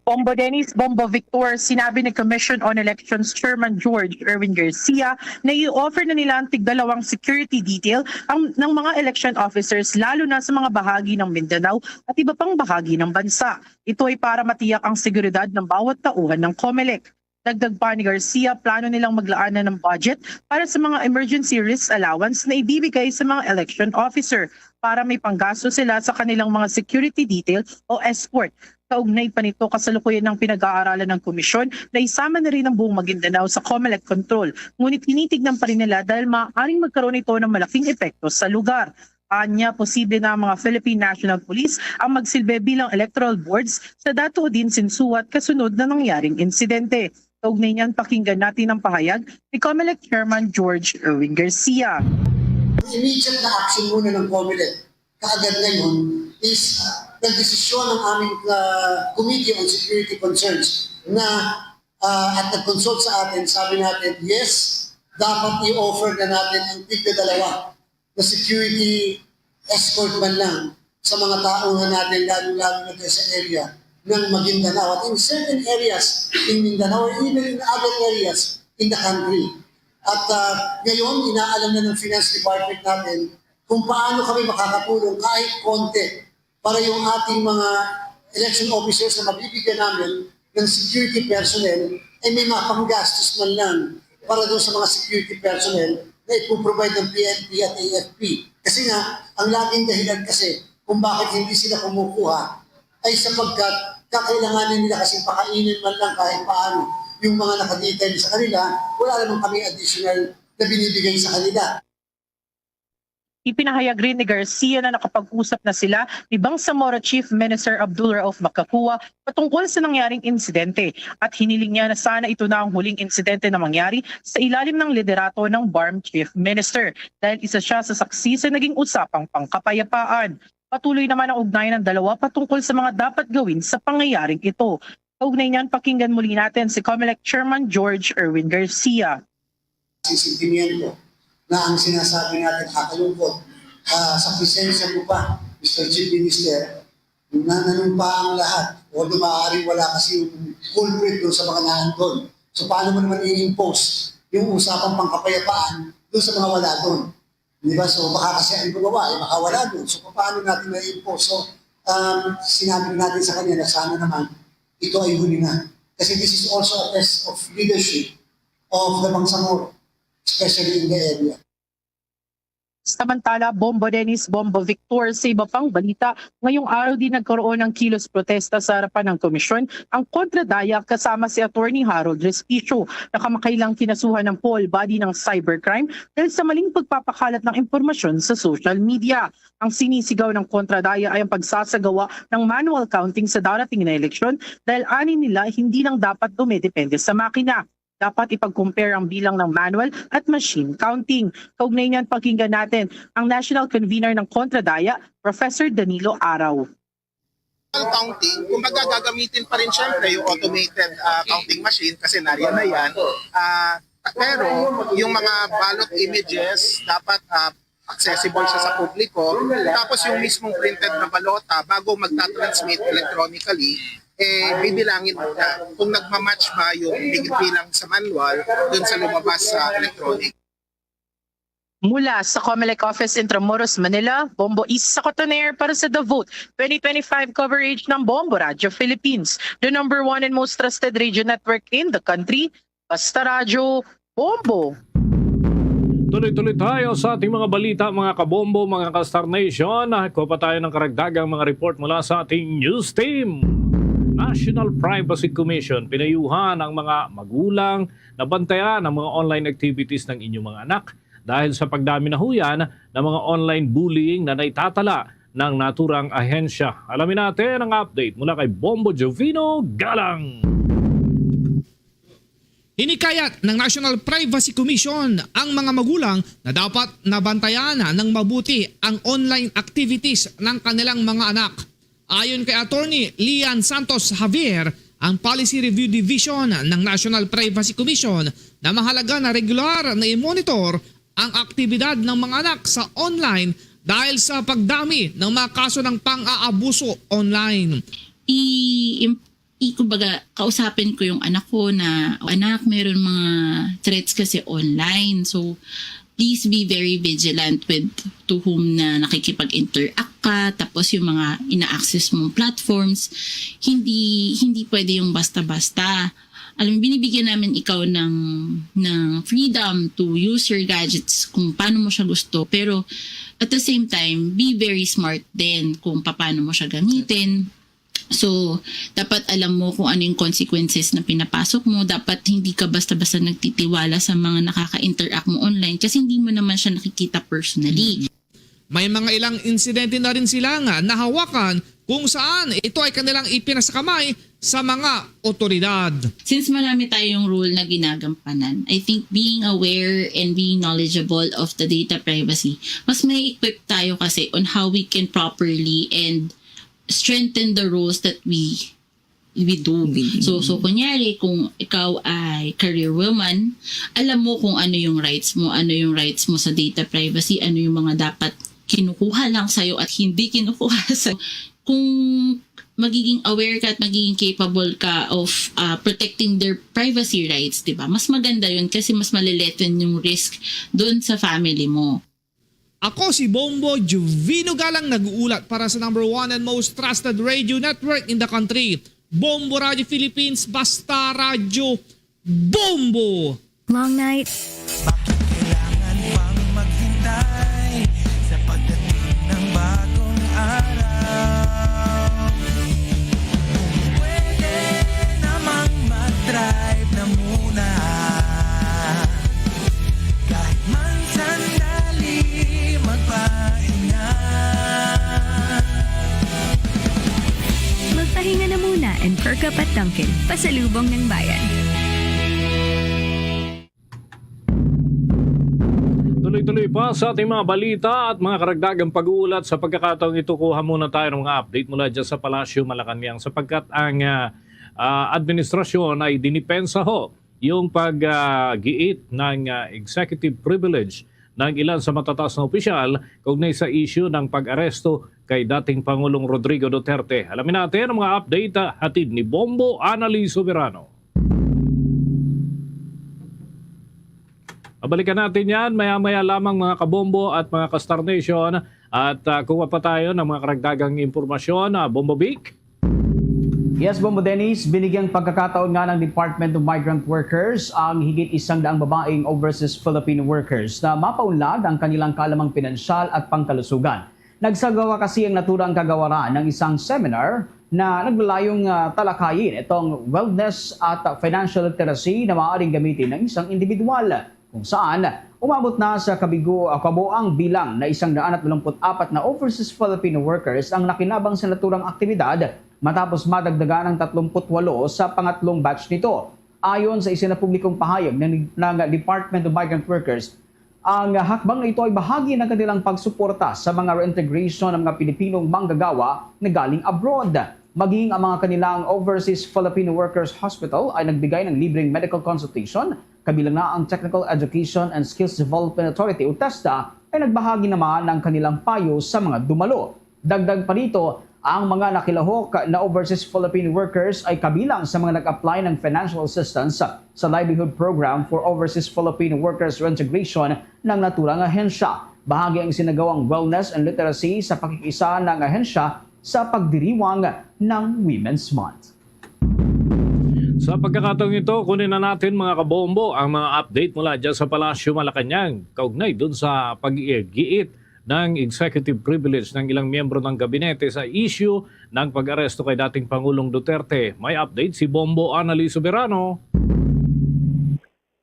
Bombo Dennis, Bombo Victor, sinabi ni Commission on Elections Chairman George Erwin Garcia na i-offer na nila ang tigdalawang security detail ang, ng mga election officers, lalo na sa mga bahagi ng Mindanao at iba pang bahagi ng bansa. Ito ay para matiyak ang seguridad ng bawat tauhan ng Comelec. Dagdag pa ni Garcia, plano nilang maglaan na ng budget para sa mga emergency risk allowance na ibibigay sa mga election officer para may panggasto sila sa kanilang mga security detail o escort. Kaugnay pa nito, kasalukuyan ng pinag-aaralan ng komisyon na isama na rin ang buong Maguindanao sa Comelec control. Ngunit tinitignan pa rin nila dahil maaaring magkaroon ito ng malaking epekto sa lugar. Anya, posible na ang mga Philippine National Police ang magsilbi bilang electoral boards sa Dato Odin Sinsuat kasunod na nangyaring insidente. Kaugnay niyan, pakinggan natin ang pahayag ni Comelec Chairman George Erwin Garcia. Immediate na action muna ng Comelec kaagad ngayon is nagdesisyon ang aming ah, Committee on Security Concerns na ah, at nag-consult sa atin, sabi natin, yes, dapat i-offer na natin ang tigda dalawa na security escort man lang sa mga tauhan natin, lalo-lalo na dyan sa area ng Maguindanao at in certain areas in Mindanao or even in other areas in the country. At ah, ngayon, inaalam na ng Finance Department natin kung paano kami makakatulong kahit konti para yung ating mga election officers na mabibigyan namin ng security personnel ay may mapanggastos man lang para doon sa mga security personnel na ipoprovide ng P N P at A F P. Kasi nga, ang laging dahilan kasi kung bakit hindi sila kumukuha ay sapagkat kakailanganin nila kasi pakainin man lang kahit paano yung mga nakadetail sa kanila, wala naman kami additional na binibigay sa kanila. Ipinahayag rin ni Garcia na nakapag-usap na sila ni Bangsamoro Chief Minister Abdul Rauf Macacua patungkol sa nangyaring insidente at hiniling niya na sana ito na ang huling insidente na mangyari sa ilalim ng liderato ng BARMM Chief Minister dahil isa siya sa saksi sa naging usapang pangkapayapaan. Patuloy naman ang ugnayan ng dalawa patungkol sa mga dapat gawin sa pangyayaring ito. Kaugnay niyan, pakinggan muli natin si Comelec Chairman George Erwin Garcia. Sentimiento na ang sinasabi natin kakalungkot uh, sa presensya mo pa, Mister Chief Minister, na nanumpa ang lahat. Although maaaring wala kasi yung culprit doon sa mga naandun. So paano mo naman i-impose yung usapang pangkapayapaan doon sa mga wala doon? Di ba? So baka kasi ang gumawa ay makawala doon. So paano natin ma-impose? So um, sinabi natin sa kanya na sana naman ito ay huli na. Kasi this is also a test of leadership of the Bangsamoro, especially in the area. Samantala, Bombo Dennis, Bombo Victor, sa iba pang balita, ngayong araw din nagkaroon ng kilos protesta sa harapan ng komisyon ang Kontra Daya kasama si Attorney Harold Respicio. Nakamakailang kinasuhan ng Paul Body ng cybercrime dahil sa maling pagpapakalat ng impormasyon sa social media. Ang sinisigaw ng Kontra Daya ay ang pagsasagawa ng manual counting sa darating na eleksyon dahil ani nila hindi lang dapat dumidepende sa makina. Dapat ipag-compare ang bilang ng manual at machine counting. Kaugnay niyan, pakinggan natin ang national convener ng Kontra Daya, Professor Danilo Araw. Counting, kumbaga gagamitin pa rin siyempre yung automated ah, counting machine kasi nariyan na yan. Ah, pero yung mga ballot images, dapat ah, accessible siya sa publiko. Tapos yung mismong printed na balota, bago magta-transmit electronically, eh, bibilangin mo siya kung nagmamatch ba yung bilang sa manual dun sa lumabas sa electronic. Mula sa Comelec Office, Intramuros, Manila, Bombo Isa Cotoner para sa The Vote twenty twenty-five coverage ng Bombo Radio Philippines, the number one and most trusted radio network in the country. Basta Radyo, Bombo! Tuloy-tuloy tayo sa ating mga balita, mga kabombo, mga ka-Star Nation. Kuha pa tayo ng karagdagang mga report mula sa ating news team. National Privacy Commission, pinayuhan ang mga magulang na bantayan ang mga online activities ng inyong mga anak dahil sa pagdami na huyan ng mga online bullying na naitatala ng naturang ahensya. Alamin natin ang update mula kay Bombo Jovino Galang. Hinikayat ng National Privacy Commission ang mga magulang na dapat nabantayan ng mabuti ang online activities ng kanilang mga anak. Ayon kay Attorney Lian Santos Javier, ang Policy Review Division ng National Privacy Commission, na mahalaga na regular na i-monitor ang aktibidad ng mga anak sa online dahil sa pagdami ng mga kaso ng pang-aabuso online. I, i kumbaga, kausapin ko yung anak ko na, "Anak, meron mga threats kasi online. So, please be very vigilant with to whom na nakikipag-interact ka, tapos yung mga ina-access mong platforms, hindi hindi pwede yung basta-basta." Alam mo, binibigyan namin ikaw ng ng freedom to use your gadgets kung paano mo siya gusto, pero at the same time, be very smart din kung paano mo siya gamitin. So, dapat alam mo kung ano yung consequences na pinapasok mo. Dapat hindi ka basta-basta nagtitiwala sa mga nakaka-interact mo online kasi hindi mo naman siya nakikita personally. May mga ilang insidente na rin sila nga nahawakan kung saan ito ay kanilang ipinasakamay sa mga otoridad. Since marami tayong rule na ginagampanan, I think being aware and being knowledgeable of the data privacy, mas may equip tayo kasi on how we can properly and strengthen the rules that we we do. So, so kunyari, kung ikaw ay career woman, alam mo kung ano yung rights mo, ano yung rights mo sa data privacy, ano yung mga dapat kinukuha lang sa'yo at hindi kinukuha sa kung magiging aware ka at magiging capable ka of uh, protecting their privacy rights, 'di ba? Mas maganda 'yun kasi mas malileten yung risk doon sa family mo. Ako si Bombo Jovino Galang, nag-uulat para sa number one and most trusted radio network in the country, Bombo Radio Philippines, Basta Radyo, Bombo! Long night. Bakit kailangan pang maghintay sa pagdating ng bagong araw? Kung pwede namang mag-drive na muna, kahit man sandali magpahinga. Magpahinga na muna and perk up at Dunkin', pasalubong ng bayan. Tuloy-tuloy pa sa ating mga balita at mga karagdagang pag-uulat. Sa pagkakataong ito, kuha muna tayo ng mga update mula dyan sa Palasyo, Malacañang, sapagkat ang ah, ah, administrasyon ay dinipensa ho yung paggiit ng ah, executive privilege ng ilan sa matataas na opisyal kaugnay sa isyu ng pag-aresto kay dating Pangulong Rodrigo Duterte. Alamin natin ang mga update ah, hatid ni Bombo Anali Soberano. Babalikan natin yan maya-maya lamang, mga kabombo at mga ka-Star Nation. At ah, kuha pa tayo ng mga karagdagang impormasyon. Ah, Bombo Vic? Yes, Bombo Dennis, binigyang pagkakataon nga ng Department of Migrant Workers ang higit isang daang babaeng overseas Filipino workers na mapaunlad ang kanilang kaalamang pinansyal at pangkalusugan. Nagsagawa kasi ang naturang kagawaran ng isang seminar na naglalayong, ah, talakayin itong wellness at financial literacy na maaaring gamitin ng isang individual, kung saan umabot na sa kabigo-, ah, kabuang bilang na isang daan at walumput apat na overseas Filipino workers ang nakinabang sa naturang aktibidad, matapos madagdagan ang tatlumput walo sa pangatlong batch nito. Ayon sa isinapublikong pahayag ng, ng Department of Migrant Workers, ang hakbang na ito ay bahagi ng kanilang pagsuporta sa mga reintegration ng mga Pilipinong manggagawa na galing abroad. Maging ang mga kanilang Overseas Filipino Workers Hospital ay nagbigay ng libreng medical consultation, kabilang na ang Technical Education and Skills Development Authority o TESDA ay nagbahagi naman ng kanilang payo sa mga dumalo. Dagdag pa dito, ang mga nakilahok na overseas Filipino workers ay kabilang sa mga nag-apply ng financial assistance sa Livelihood Program for Overseas Filipino Workers Reintegration ng naturang ahensya. Bahagi ang sinagawang wellness and literacy sa pakikisa ng ahensya sa pagdiriwang ng Women's Month. Sa pagkakataong ito, kunin na natin, mga kabombo, ang mga update mula dyan sa Palasyo Malacañang kaugnay dun sa pag-igiit ng executive privilege ng ilang miyembro ng gabinete sa issue ng pag-aresto kay dating Pangulong Duterte. May update si Bombo Annalie Soberano.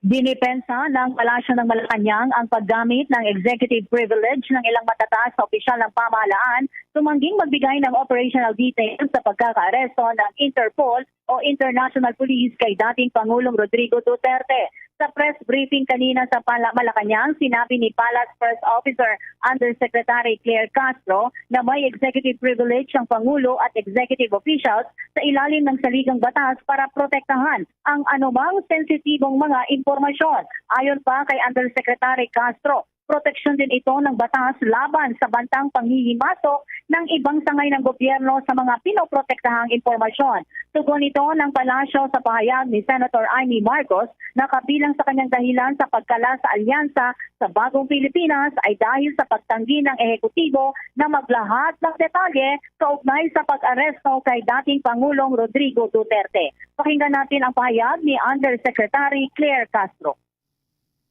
Dinipensa ng Palasyo ng Malacañang ang paggamit ng executive privilege ng ilang matataas na opisyal ng pamahalaan tumangging magbigay ng operational details sa pagkakaaresto ng Interpol o International Police kay dating Pangulong Rodrigo Duterte. Sa press briefing kanina sa Pala-, Malacañang, sinabi ni Palace Press Officer Undersecretary Claire Castro na may executive privilege ang Pangulo at executive officials sa ilalim ng saligang batas para protektahan ang anumang sensitibong mga impormasyon. Ayon pa kay Undersecretary Castro, proteksyon din ito ng batas laban sa bantang panghihimasok ng ibang sangay ng gobyerno sa mga pinoprotektahang impormasyon. Tugon ito ng Palasyo sa pahayag ni Senator Imee Marcos na kabilang sa kanyang dahilan sa pagkala sa alyansa sa Bagong Pilipinas ay dahil sa pagtanggi ng ehekutibo na maglahad ng detalye kaugnay sa pag-aresto kay dating Pangulong Rodrigo Duterte. Pakinggan natin ang pahayag ni Undersecretary Claire Castro.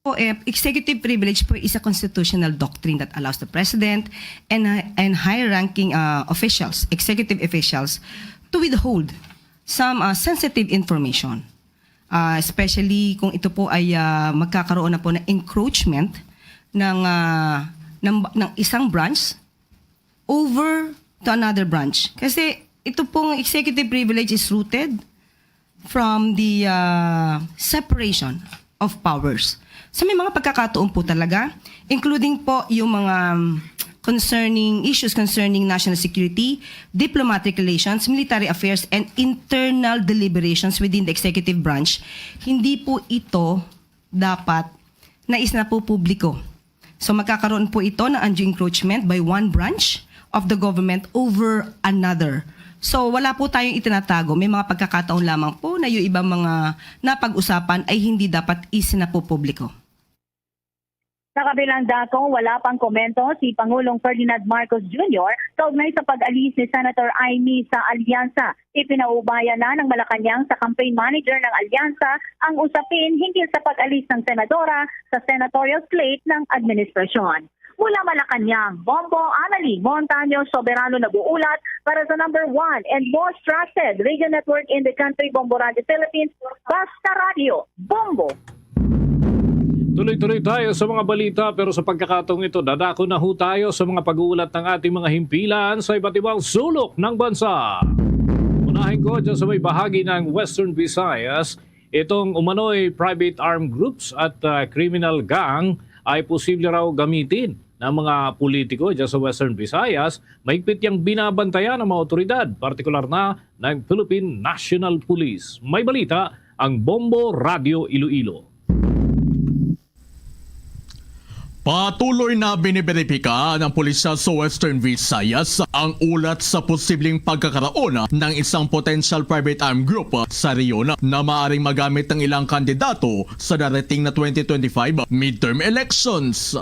Po, eh, executive privilege po is a constitutional doctrine that allows the president and, uh, and high-ranking, uh, officials, executive officials, to withhold some, uh, sensitive information. Uh, especially kung ito po ay, uh, magkakaroon na po ng encroachment ng, uh, ng, ng isang branch over to another branch. Kasi ito pong executive privilege is rooted from the, uh, separation of powers. So may mga pagkakataon po talaga, including po yung mga, um, concerning issues concerning national security, diplomatic relations, military affairs, and internal deliberations within the executive branch, hindi po ito dapat na isinapupubliko. So magkakaroon po ito ng undue encroachment by one branch of the government over another. So wala po tayong itinatago. May mga pagkakataon lamang po na yung ibang mga napag-usapan ay hindi dapat isinapupubliko. Sa kabilang dako, wala pang komento si Pangulong Ferdinand Marcos Junior kaugnay sa pag-alis ni Senator Imee sa alyansa. Ipinaubaya na ng Malacañang sa campaign manager ng alyansa ang usapin hinggil sa pag-alis ng senadora sa senatorial slate ng administrasyon. Mula Malacañang, Bombo Annalie Montaño Soberano nag-uulat para sa number one and most trusted radio network in the country, Bombo Radio Philippines, Basta Radio, Bombo! Tuloy-tuloy tayo sa mga balita, pero sa pagkakataong ito, dadako na ho tayo sa mga pag-uulat ng ating mga himpilan sa iba't ibang sulok ng bansa. Unahin ko dyan sa may bahagi ng Western Visayas, itong umano'y private armed groups at, ah, criminal gang ay posible raw gamitin ng mga politiko dyan sa Western Visayas. Mahigpit yang binabantayan ng mga otoridad, partikular na ng Philippine National Police. May balita ang Bombo Radio Iloilo. Patuloy na biniberipika ng pulisya sa Western Visayas ang ulat sa posibleng pagkakaroon ng isang potential private armed group sa rehiyon na maaring magamit ng ilang kandidato sa darating na twenty twenty-five midterm elections.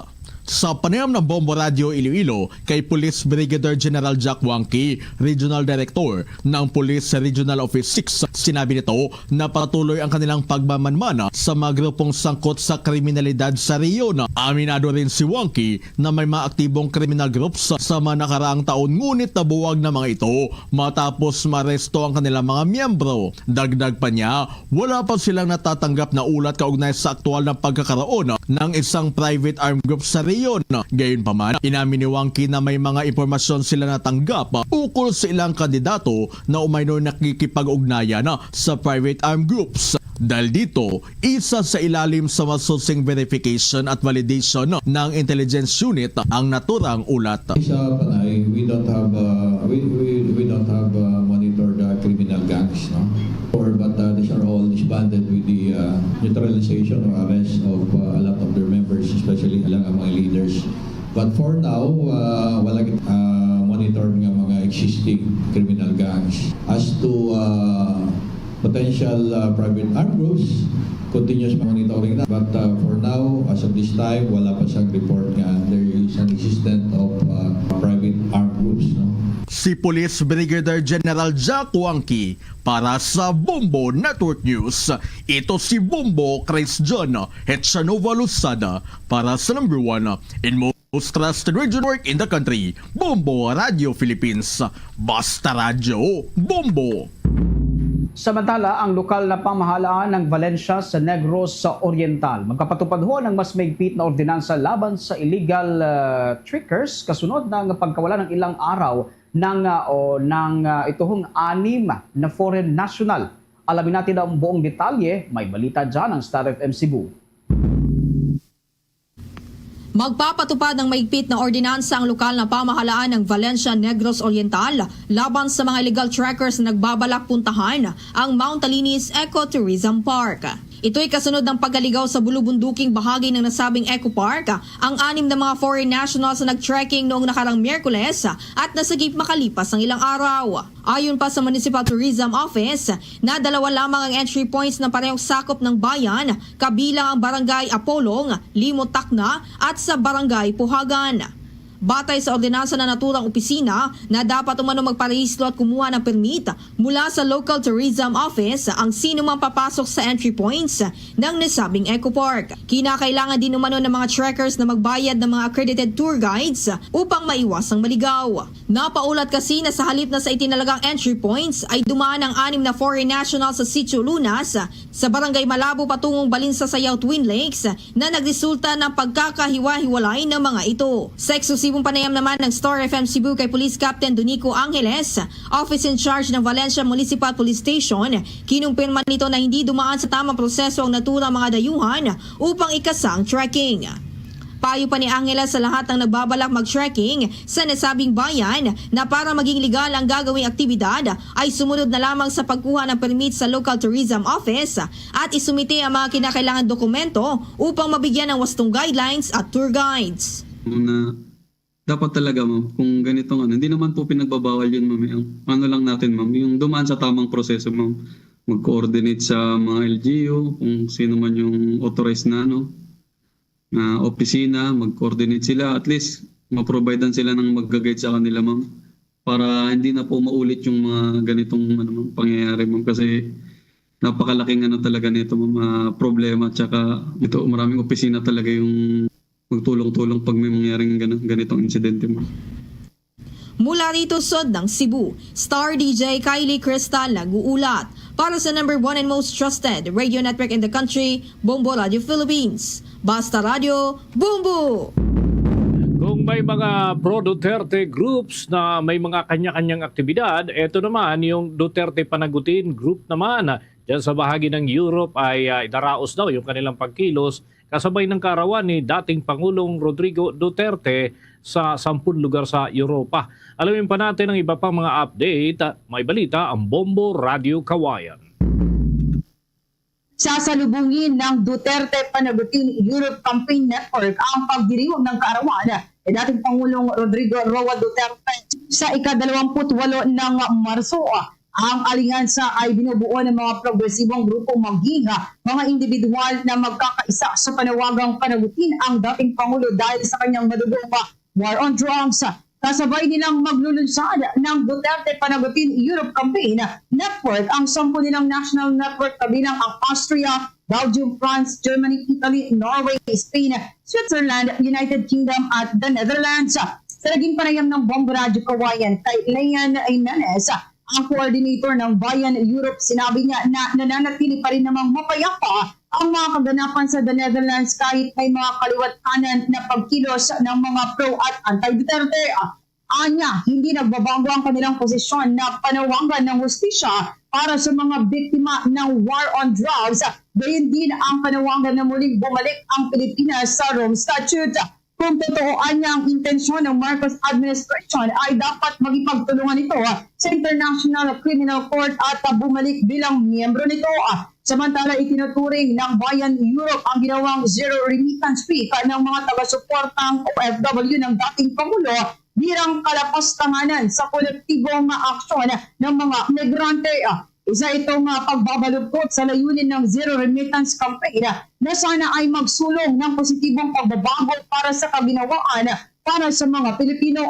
Sa panayam ng Bombo Radio Iloilo kay Police Brigadier General Jack Wangki, Regional Director ng Police Regional Office six, sinabi nito na patuloy ang kanilang pagmamanman sa mga grupong sangkot sa kriminalidad sa rehiyon. Aminado rin si Wangki na may mga aktibong criminal groups sa mga nakaraang taon, ngunit nabuwag na mga ito matapos maaresto ang kanilang mga miyembro. Dagdag pa niya, wala pa silang natatanggap na ulat kaugnay sa aktual na pagkakaroon ng isang private armed group sa rehiyon. Gayunpaman, inamin ni Wangki na may mga impormasyon sila natanggap ukol sa ilang kandidato na umano'y nakikipag-ugnayan sa private armed groups. Dahil dito, isa sa ilalim sa masusing verification at validation ng intelligence unit ang naturang ulat. Sa Panay, we don't have, uh, we, we, we don't have, uh, monitored, uh, criminal gangs, no? Or, but, uh, these are all disbanded with the, uh, neutralization or arrest of, uh, a lot of their members, especially lang ang mga leaders. But for now, uh, wala gid, uh, monitored nga mga existing criminal gangs. As to, uh, potential, uh, private armed groups, continuous monitoring na. But, uh, for now, as of this time, wala pa siyang report nga there is an existence of, uh, private armed groups, no? Si Police Brigadier General Jack Wangki para sa Bombo Network News. Ito si Bombo Chris John Hetsanova Losada para sa number one in most trusted radio network in the country, Bombo Radio Philippines. Basta Radyo, Bombo! Samantala, ang lokal na pamahalaan ng Valencia sa Negros Oriental magpapatupad ho ng mas mahigpit na ordinansa laban sa illegal, ah, trekkers kasunod ng pagkawala ng ilang araw ng, ah, o ng, ah, ito hong anim na foreign national. Alamin natin ang buong detalye. May balita dyan ang Star F M Cebu. Magpapatupad ng mahigpit na ordinansa ang lokal na pamahalaan ng Valencia, Negros Oriental laban sa mga illegal trekkers na nagbabalak puntahan ang Mount Talinis Ecotourism Park. Ito'y kasunod ng pagkaligaw sa bulubunduking bahagi ng nasabing Eco Park ang anim na mga foreign nationals na nag-trekking noong nakarang Miyerkules at nasagip makalipas ang ilang araw. Ayon pa sa Municipal Tourism Office, na dalawa lamang ang entry points na parehong sakop ng bayan, kabilang ang Barangay Apolong, Limo Tacna, at sa Barangay Puhagan. Batay sa ordinansa na naturang opisina na dapat umano magparehistro at kumuha ng permit mula sa Local Tourism Office ang sino mang papasok sa entry points ng nasabing Eco Park. Kinakailangan din umano ng mga trekkers na magbayad ng mga accredited tour guides upang maiwas ang maligaw. Napaulat kasi na sa halip na sa itinalagang entry points ay dumaan ang anim na foreign nationals sa Sitio Lunas, sa Barangay Malabo patungong Balinsa Sayaw, Twin Lakes, na nagresulta ng pagkakahiwa-hiwalay ng mga ito. Sa eksklusibong panayam naman ng Star F M Cebu kay Police Captain Donico Angeles, Office in Charge ng Valencia Municipal Police Station, kinumpirma nito na hindi dumaan sa tamang proseso ang naturang mga dayuhan upang ikasa ang trekking. Payo pa ni Angela sa lahat ng nagbabalak mag-trekking sa nasabing bayan na para maging legal ang gagawing aktibidad ay sumunod na lamang sa pagkuha ng permit sa Local Tourism Office at isumite ang mga kinakailangan dokumento upang mabigyan ng wastong guidelines at tour guides. Na dapat talaga, ma'am, kung ganitong ano, hindi naman po pinagbabawal yun, ma'am, eh. Ang ano lang natin, ma'am, yung dumaan sa tamang proseso, ma'am. Mag-coordinate sa mga L G U, kung sino man yung authorized na, ano, na opisina, mag-coordinate sila. At least, ma-providean sila ng magga-guide sa kanila, ma'am. Para hindi na po maulit yung mga ganitong, ano, ma'am, pangyayari, ma'am. Kasi napakalaking ano talaga nito, ma'am, ah, problema. Tsaka ito, maraming opisina talaga yung magtulong-tulong pag may mangyaring gana-, ganitong insidente, ma'am. Mula rito sa Cebu, Star D J Kylie Cristal nag-uulat para sa number one and most trusted radio network in the country, Bombo Radio Philippines. Basta Radio, Bombo! Kung may mga pro-Duterte groups na may mga kanya-kanyang aktibidad, eto naman yung Duterte Panagutin group naman. Diyan sa bahagi ng Europe ay, ah, idaraos daw yung kanilang pagkilos kasabay ng kaarawan ni dating Pangulong Rodrigo Duterte sa sampung lugar sa Europa. Alamin pa natin ang iba pang mga update. May balita ang Bombo Radio Kawayan. Sasalubungin ng Duterte Panagutin Europe Campaign Network ang pagdiriwang ng kaarawan ni dating Pangulong Rodrigo Roa Duterte sa ikadalawamput-walo ng Marso. Ang alyansa ay binubuo ng mga progresibong grupong maging mga individual na magkakaisa sa panawagang panagutin ang dating Pangulo dahil sa kanyang madugong war on drugs. Kasabay nilang maglulunsad ng Duterte Panagutin Europe Campaign Network ang sampu nilang national network, kabilang ang Austria, Belgium, France, Germany, Italy, Norway, Spain, Switzerland, United Kingdom, at the Netherlands. Sa naging panayam ng Bombo Radyo Kawayan kay Leon Jimenez, ang coordinator ng Bayan Europe, sinabi niya na nananatili pa rin namang mapayapa ang mga kaganapan sa the Netherlands kahit may mga kaliwat-kanan na pagkilos ng mga pro at anti-Duterte. Anya, hindi nagbabago ang kanilang posisyon na panawagan ng hustisya para sa mga biktima ng war on drugs, gayon din ang panawagan na muling bumalik ang Pilipinas sa Rome Statute. Kung totoo anya ang intensyon ng Marcos administration, ay dapat makipagtulungan ito sa International Criminal Court at bumalik bilang miyembro nito. Samantala, itinuturing ng Bayan Europe ang ginawang zero remittance week ng mga taga-suportang O F W ng dating Pangulo bilang kalapastanganan sa kolektibong aksyon ng mga migrante. Isa itong, ah, pagbabaluktot sa layunin ng zero remittance campaign na sana ay magsulong ng positibong pagbabago para sa kaginhawaan para sa mga Pilipino.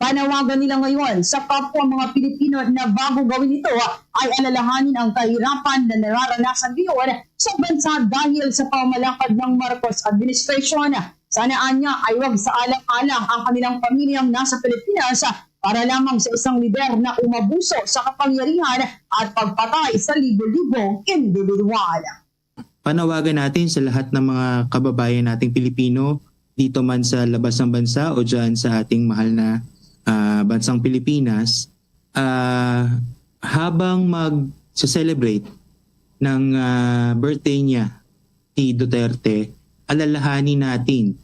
Panawagan nila ngayon sa kapwa mga Pilipino na bago gawin ito ay alalahanin ang kahirapan na nararanasan ngayon sa bansa dahil sa pamamalakad ng Marcos administration. Sana anya ay wag sa alang-alang ang kanilang pamilyang nasa Pilipinas para lamang sa isang lider na umabuso sa kapangyarihan at pagpatay sa libo-libong individual. Panawagan natin sa lahat ng mga kababayan nating Pilipino dito man sa labas ng bansa o dyan sa ating mahal na, ah, bansang Pilipinas, ah, habang mag-celebrate ng, ah, birthday niya si Duterte, alalahanin natin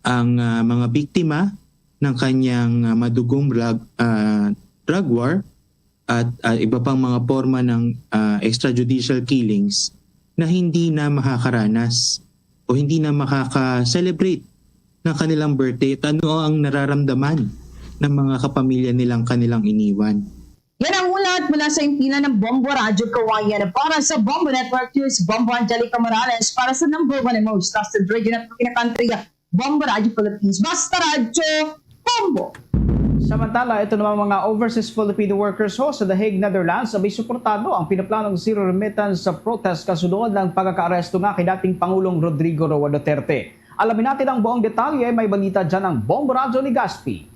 ang, ah, mga biktima ng kanyang, ah, madugong drug, ah, drug war at, ah, iba pang mga porma ng, ah, extrajudicial killings na hindi na makakaranas o hindi na makaka-celebrate ng kanilang birthday at ano ang nararamdaman ng mga kapamilya nilang kanilang iniwan. Yan ang ulat mula sa impila ng Bombo Radyo Kawayan. Para sa Bombo Network News, Bombo Angelica Morales, para sa number one and most trusted radio network in the country, Bombo Radyo Philippines. Basta Radyo, Bombo! Samantala, ito namang mga overseas Filipino workers ho sa The Hague, Netherlands, sabay suportado ang pinaplanong zero remittance sa protest kasunod ng pagkakaaresto nga kay dating Pangulong Rodrigo Roa Duterte. Alamin natin ang buong detalye, may balita dyan ang Bombo Radyo Legazpi.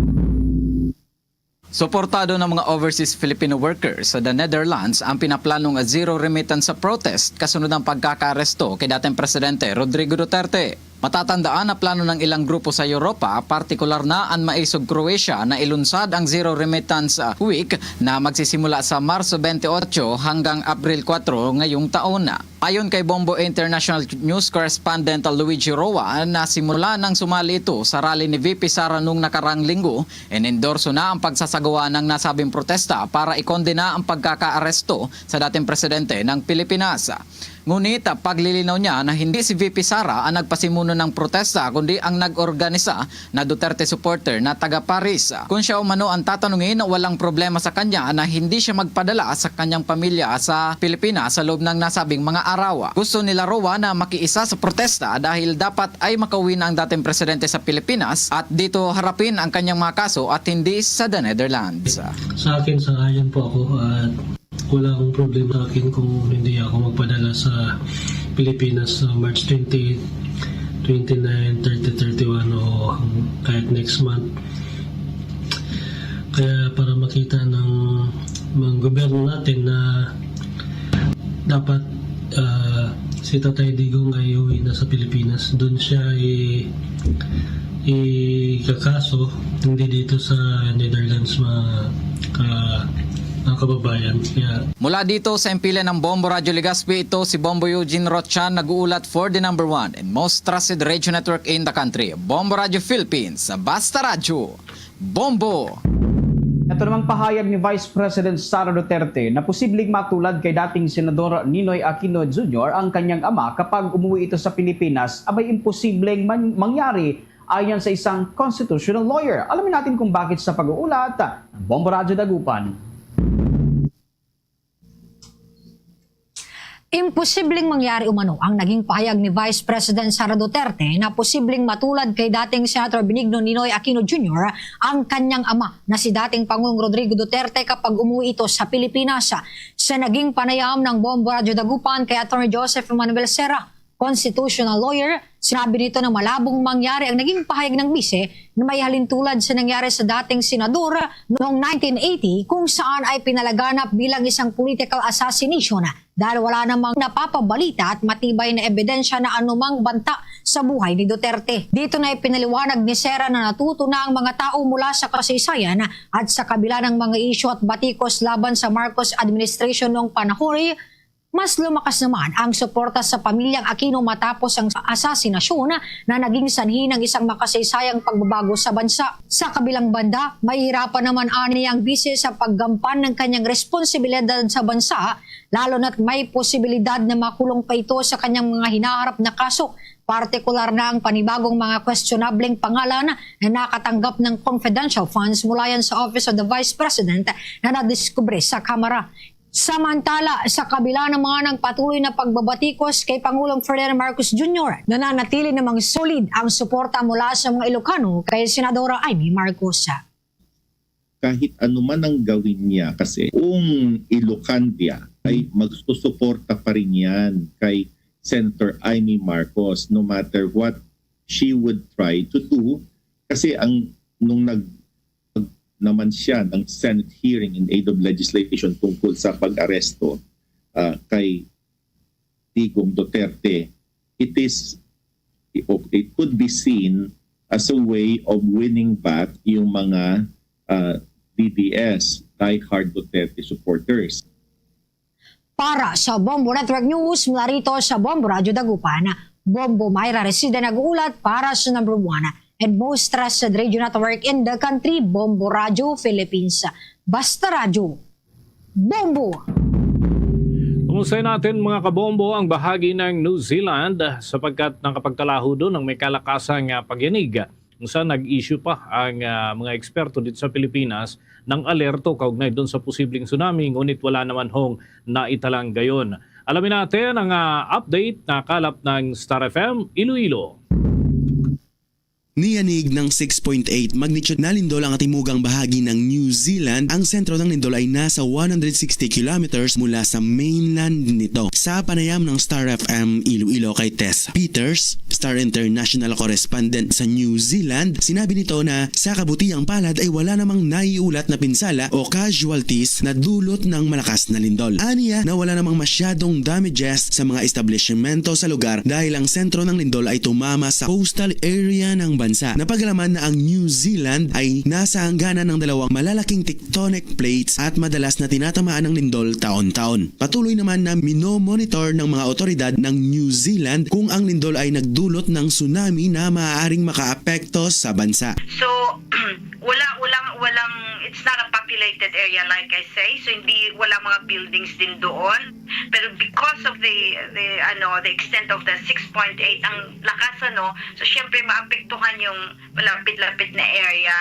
Suportado ng mga overseas Filipino workers sa the Netherlands ang pinaplano nga zero remittance sa protest kasunod ng pagkakaaresto kay dating Presidente Rodrigo Duterte. Matatandaan na plano ng ilang grupo sa Europa, partikular na ang MAISOG Croatia, na ilunsad ang Zero Remittance Week na magsisimula sa Marso twenty-eight hanggang Abril four ngayong taon. Ayon kay Bombo International News Correspondent Luigi Roa, na simula nang sumali ito sa rally ni V P Sara nung nakarang linggo, inendorso na ang pagsasagawa ng nasabing protesta para ikondena ang pagkakaaresto sa dating presidente ng Pilipinas. Ngunit paglilinaw niya na hindi si V P Sara ang nagpasimuno ng protesta kundi ang nag-organisa na Duterte supporter na taga Paris. Kung siya umano ang tatanungin, walang problema sa kanya na hindi siya magpadala sa kanyang pamilya sa Pilipinas sa loob ng nasabing mga araw. Gusto nila Roa na makiisa sa protesta dahil dapat ay makauwi na ang dating presidente sa Pilipinas at dito harapin ang kanyang mga kaso at hindi sa the Netherlands. Sa akin, sangayon po ako at wala akong problema sa akin kung hindi ako magpadala sa Pilipinas sa March twenty, twenty-nine, thirty, thirty-one o kahit next month. Kaya para makita ng mga gobyerno natin na dapat uh, si Tatay Digong ay uwi na sa Pilipinas. Doon siya i ikakaso, hindi dito sa Netherlands, mga, ka, mga kababayan. Kaya Mula dito sa impilan ng Bombo Radyo Legazpi, ito si Bombo Eugene Rochan, nag-uulat for the number one and most trusted radio network in the country, Bombo Radyo Philippines. Basta Radyo, Bombo! Ito namang pahayag ni Vice President Sara Duterte na posibleng matulad kay dating Senador Ninoy Aquino Junior ang kanyang ama kapag umuwi ito sa Pilipinas, abay imposibleng man- mangyari ayon sa isang constitutional lawyer. Alamin natin kung bakit sa pag-uulat, Bombo Radyo Dagupan. Imposibleng mangyari umano ang naging pahayag ni Vice President Sara Duterte na posibleng matulad kay dating Senator Benigno Ninoy Aquino Junior ang kanyang ama na si dating Pangulong Rodrigo Duterte kapag umuwi ito sa Pilipinas. Sa naging panayam ng Bombo Radyo Dagupan kay Attorney Joseph Emmanuel Serra, constitutional lawyer, sinabi nito na malabong mangyari ang naging pahayag ng bise na may halintulad sa nangyari sa dating senador noong nineteen eighty, kung saan ay pinalaganap bilang isang political assassination dahil wala namang napapabalita at matibay na ebidensya na anumang banta sa buhay ni Duterte. Dito na ipinaliwanag ni Serra na natuto na ang mga tao mula sa kasaysayan at sa kabila ng mga isyu at batikos laban sa Marcos administration noong panahon, mas lumakas naman ang suporta sa pamilyang Aquino matapos ang asasinasyon na naging sanhi ng isang makasaysayang pagbabago sa bansa. Sa kabilang banda, mahihirapan naman ani ang bise sa paggampan ng kanyang responsibilidad sa bansa, lalo na't may posibilidad na makulong pa ito sa kanyang mga hinaharap na kaso, partikular na ang panibagong mga questionableng pangalan na nakatanggap ng confidential funds mula yan sa Office of the Vice President na nadiskubre sa Kamara. Samantala, sa kabila naman ng patuloy na pagbabatikos kay Pangulong Ferdinand Marcos Junior, nananatili namang solid ang suporta mula sa mga Ilocano kay Senadora Imee Marcos. Kahit ano man ang gawin niya, kasi kung Ilocandia ay magsusuporta pa rin yan kay Senator Imee Marcos, no matter what she would try to do, kasi ang nung nag naman siya ng Senate hearing in aid of legislation tungkol sa pag-aresto ah, kay Digong Duterte, it is it could be seen as a way of winning back yung mga ah, D D S, diehard Duterte supporters. Para sa Bombo Network News, mula rito sa Bombo Radyo Dagupan, Bombo Myra Resida nag-uulat para sa number one and most trusted radio network in the country, Bombo Radyo Philippines. Basta Radyo, Bombo! Kumustahin natin, mga kabombo, ang bahagi ng New Zealand sapagkat nakapagkalaho doon ang may kalakasang ah, pagyanig, kung saan nag-issue pa ang ah, mga eksperto dito sa Pilipinas ng alerto kaugnay doon sa posibleng tsunami, ngunit wala naman hong naitalang gayon. Alamin natin ang ah, update na kalap ng Star F M Iloilo. Niyanig ng six point eight magnitude na lindol ang katimugang bahagi ng New Zealand. Ang sentro ng lindol ay nasa one hundred sixty kilometers mula sa mainland nito. Sa panayam ng Star F M Iloilo kay Tess Peters, Star International correspondent sa New Zealand, sinabi nito na sa kabutihang palad ay wala namang naiulat na pinsala o casualties na dulot ng malakas na lindol. Aniya na wala namang masyadong damages sa mga establishmento sa lugar dahil ang sentro ng lindol ay tumama sa coastal area ng bansa. Napagalaman na ang New Zealand ay nasa hangganan ng dalawang malalaking tectonic plates at madalas na tinatamaan ng lindol taon-taon. Patuloy naman na minomonitor ng mga otoridad ng New Zealand kung ang lindol ay nagdulot ng tsunami na maaaring makaapekto sa bansa. So, wala, walang, walang, it's not a populated area, like I say. So, hindi, wala mga buildings din doon. Pero because of the, the, ano, the extent of the six point eight, ang lakas, ano, so, syempre, maapektuhan yung malapit-lapit na area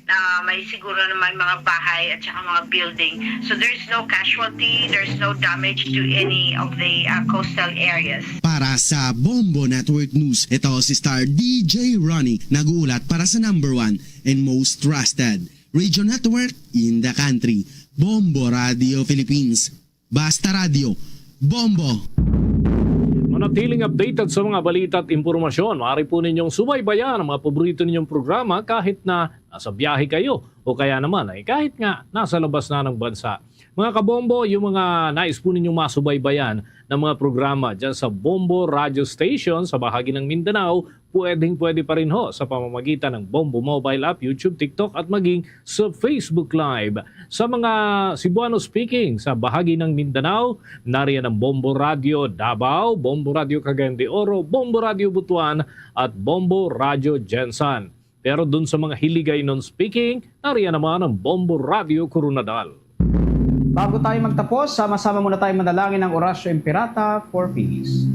na may siguro na may mga bahay at saka mga building. So, there's no casualty, there's no damage to any of the uh, coastal areas. Para sa Bombo Network News, ito si Star D J Ronnie, nag-uulat para sa number one and most trusted radio network in the country, Bombo Radio Philippines. Basta Radyo, Bombo! Manatiling updated sa mga balita at impormasyon. Maaari po ninyong subaybayan ang mga paborito ninyong programa kahit na nasa biyahe kayo o kaya naman ay kahit nga nasa labas na ng bansa. Mga kabombo, yung mga nais po ninyong masubaybayan ng mga programa dyan sa Bombo Radio Station sa bahagi ng Mindanao, pwedeng pwede pa rin ho sa pamamagitan ng Bombo Mobile App, YouTube, TikTok at maging sa Facebook Live. Sa mga Cebuano speaking sa bahagi ng Mindanao, nariyan ang Bombo Radio Davao, Bombo Radio Cagayan de Oro, Bombo Radio Butuan at Bombo Radio Gensan. Pero dun sa mga Hiligaynon speaking, nariyan naman ang Bombo Radio Koronadal. Bago tayo magtapos, sama-sama muna tayo manalangin ng Oratio Imperata for Peace.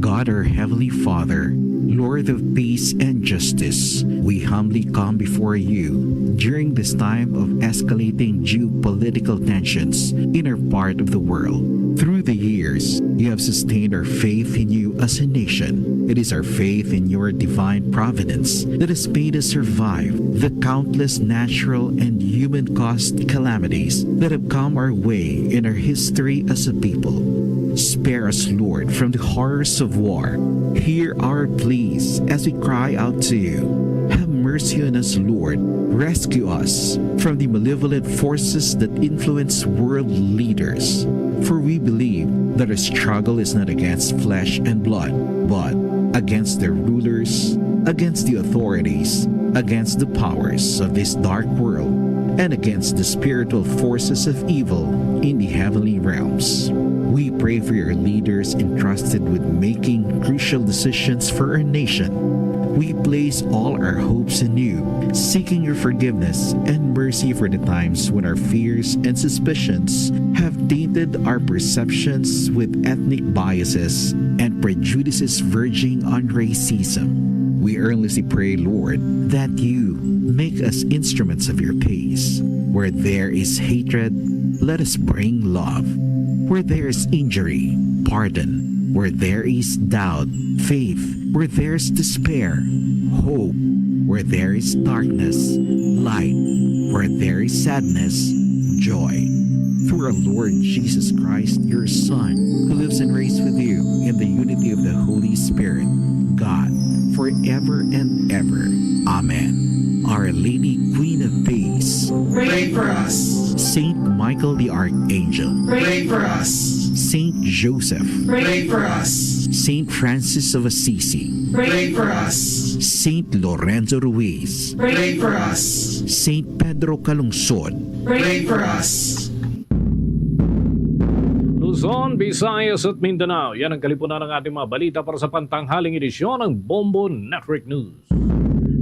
God, our Heavenly Father, Lord of peace and justice, we humbly come before you during this time of escalating geopolitical tensions in our part of the world. Through the years, you have sustained our faith in you as a nation. It is our faith in your divine providence that has made us survive the countless natural and human caused calamities that have come our way in our history as a people. Spare us, Lord, from the horrors of war. Hear our pleas as we cry out to you. Have mercy on us, Lord. Rescue us from the malevolent forces that influence world leaders. For we believe that our struggle is not against flesh and blood, but against their rulers, against the authorities, against the powers of this dark world, and against the spiritual forces of evil in the heavenly realms. We pray for your leaders entrusted with making crucial decisions for our nation. We place all our hopes in you, seeking your forgiveness and mercy for the times when our fears and suspicions have tainted our perceptions with ethnic biases and prejudices verging on racism. We earnestly pray, Lord, that you make us instruments of your peace. Where there is hatred, let us bring love. Where there is injury, pardon. Where there is doubt, faith. Where there is despair, hope. Where there is darkness, light. Where there is sadness, joy. Through our Lord Jesus Christ, your Son, who lives and reigns with you in the unity of the Holy Spirit, God, forever and ever. Amen. Our Lady, Queen of Peace, pray for us. Saint Michael the Archangel, pray for us. Saint Joseph, pray for us. Saint Francis of Assisi, pray for us. Saint Lorenzo Ruiz, pray for us. Saint Pedro Calungsod, pray for us. Luzon, Visayas at Mindanao. Yan ang kalipunan ng ating mga balita para sa pantanghaling edisyon ng Bombo Network News.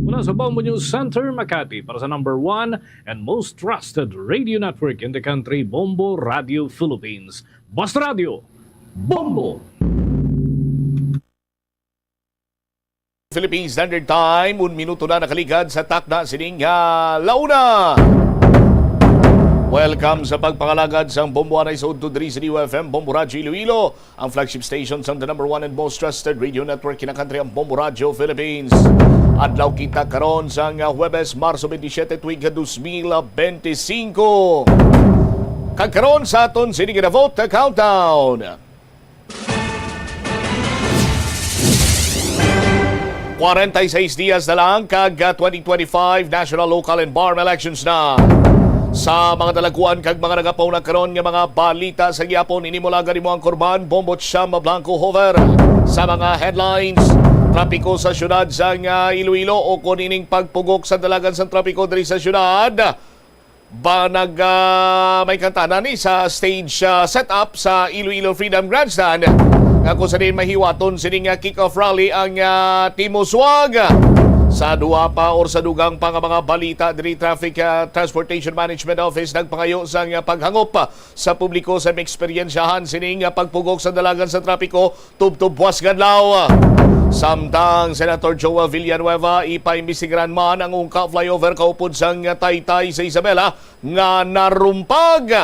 Mula sa Bombo News Center, Makati, para sa number one and most trusted radio network in the country, Bombo Radio Philippines. Basta Radio, Bombo! Philippine Standard Time, un minuto na nakaligad sa takna sining, ah, launa. Welcome sa pagpangalagad sang Bombo anay sa udto diri sa D U F M, Bombo Radyo Iloilo, ang flagship station sang the number one and most trusted radio network kinakantri, ang Bombo Radyo Philippines. Adlaw kita karon sang, ah, Huwebes, Marso twenty-seven, tuig ka dos mil benti singko. Kag karon sa aton sini nga vote countdown. Kwarenta y seis dias na lang kag, ah, twenty twenty-five national, local, and BARMM elections na. Sa mga dalagkuan kag mga nagapauna karon nga mga balita sa gihapon, ini mulagan nimo ang Kurban, Bombo Chama Blanco Hover. Sa mga headlines, trapiko sa siyudad sang, ah, Iloilo, o kon ining pagpugok sa dalagan sang trapiko diri sa siyudad. Ba nag, ah, may kanta na ni sa stage, ah, setup sa Iloilo Freedom Grandstand, nga kung sa diin mahiwaton sini nga kick-off rally ang, ah, Team Uswag. Sa duha pa or sa dugang pa nga mga balita diri, Traffic, ah, Transportation Management Office nagpangayo sang, ah, paghangop sa publiko sa maeksperiensyahan sini nga pagpugok sa dalagan sa trapiko tubtob buwas nga adlaw. Samtang Senator Joel Villanueva, ipaimbestigaran man ang ungka flyover kaupod sang Taytay sa Isabela nga narumpag.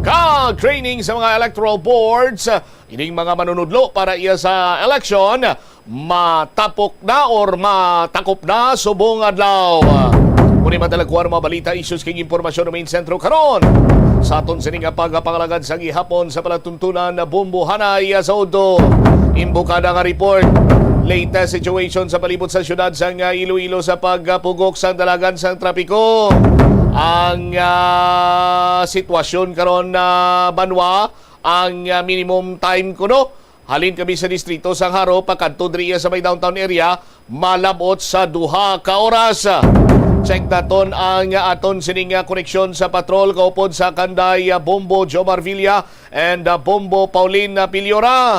Kag training sa mga electoral boards, ining mga manunudlo para iya sa eleksyon, matapok na or matakop na subong adlaw. Muni madalagkuan mga balita, issues kag impormasyon nga main sentro karon sa aton sini nga pagpangalagad sa gihapon sa palatuntunan na Bombo Hanay sa udto. Imbokada nga report. Latest situation sa palibot sa siyudad sang Iloilo sa pagpugok sang dalagan sang trapiko. Ang, ah, sitwasyon karon na banwa, ang, ah, minimum time kuno halin kami sa distrito sang Jaro pakadto diri sa may downtown area, malab-ot sa duha ka oras. Check naton ang aton sining, ah, koneksyon sa patrol kaupod sa kanday, ah, Bombo Jomar Villa and, ah, Bombo Pauline, ah, Piliora.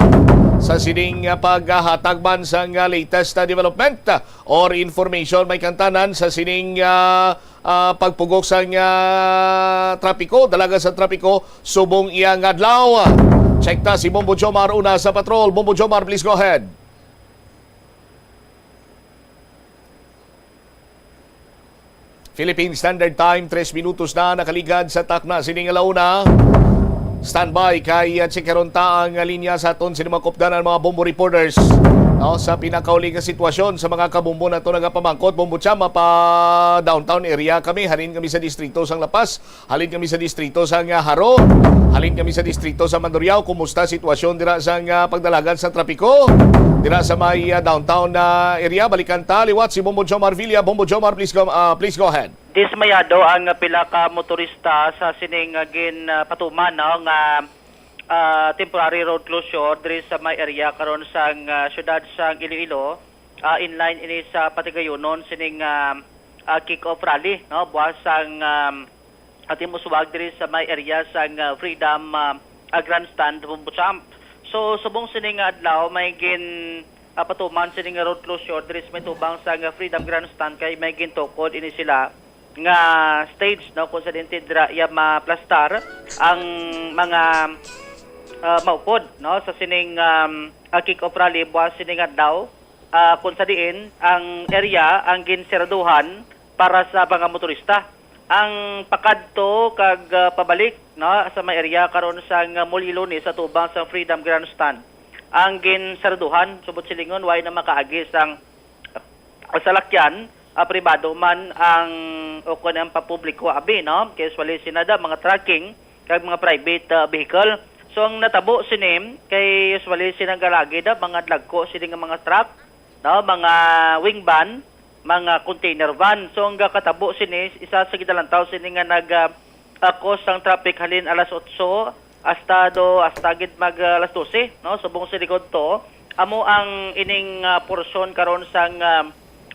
Sa sining, ah, paghatag man sang, ah, latest, ah, development, ah, or information may kantanan sa sining, ah, ah, pagpugok sang, ah, trapiko, dalagan sa trapiko, subong iya nga adlaw. Check ta si Bombo Jomar una sa patrol. Bombo Jomar, please go ahead. Philippine Standard Time, tres minutos na nakaligad sa takna sining alauna. Standby kay, uh, check karon ta ang linya sa aton sini mga kupdanan, mga Bombo reporters. No, sa pinakauli nga sitwasyon sa mga kabombo nato nagapamangkot, Bombo Cham, pa downtown area kami, halin kami sa distrito sang La Paz, halin kami sa distrito sang, uh, Jaro, halin kami sa distrito sa Mandurriao. Kumusta sitwasyon dira sang, uh, pagdalagan sa trapiko dira sa may, uh, downtown na area? Balikan ta liwat si Bombo Jomar Villa. Bombo Jomar, please go, uh, please go ahead. Dismayado ang pila ka motorista sa sining, ah, gin, ah, patuman, no, nga, ah, temporary road closure diri sa may area karon sang, ah, siyudad sang Iloilo. Ah, inline ini sa patigayunon sining, ah, ah, kick-off rally, no, buwas sang, um, ating muswag diri sa may area sang, ah, Freedom, ah, ah, Grandstand, Bombo Cham. So, subong sini nga adlaw, may gin, ah, patuman sini nga road closure diri sa may tubang sang, ah, Freedom Grandstand kay may gintukod ini sila nga stage, no, kung sa dinti dira iya maplastar ang mga, ah, maupod, no, sa sining, um, ah, kick-off rally buwas sining adlaw, ah, kung sa diin ang area ang ginseraduhan para sa mga motorista. Ang pakadto kag, ah, pabalik, no, sa may area karon sang, ah, Mall Iloni sa tubang sang Freedom Grandstand ang ginseraduhan, subot silingon, way na makaagi sang salakyan, ah, pribado man ang, o kon ang pampubliko, abi, no? Kay usually sina da mga trucking kag mga private, ah, vehicle. So, ang natabo sini kay usually sina galagi da mga dagko sini nga mga truck, no? Mga wing van, mga container van. So, ang gakatabo sini, isa sa gidalantaw sini nga nag, ah, ah, cause sang traffic halin alas otso hasta do, hasta gid mag, ah, alas dose, no? Subong sa likod to, amo ang ining, ah, portion karon sang, ah,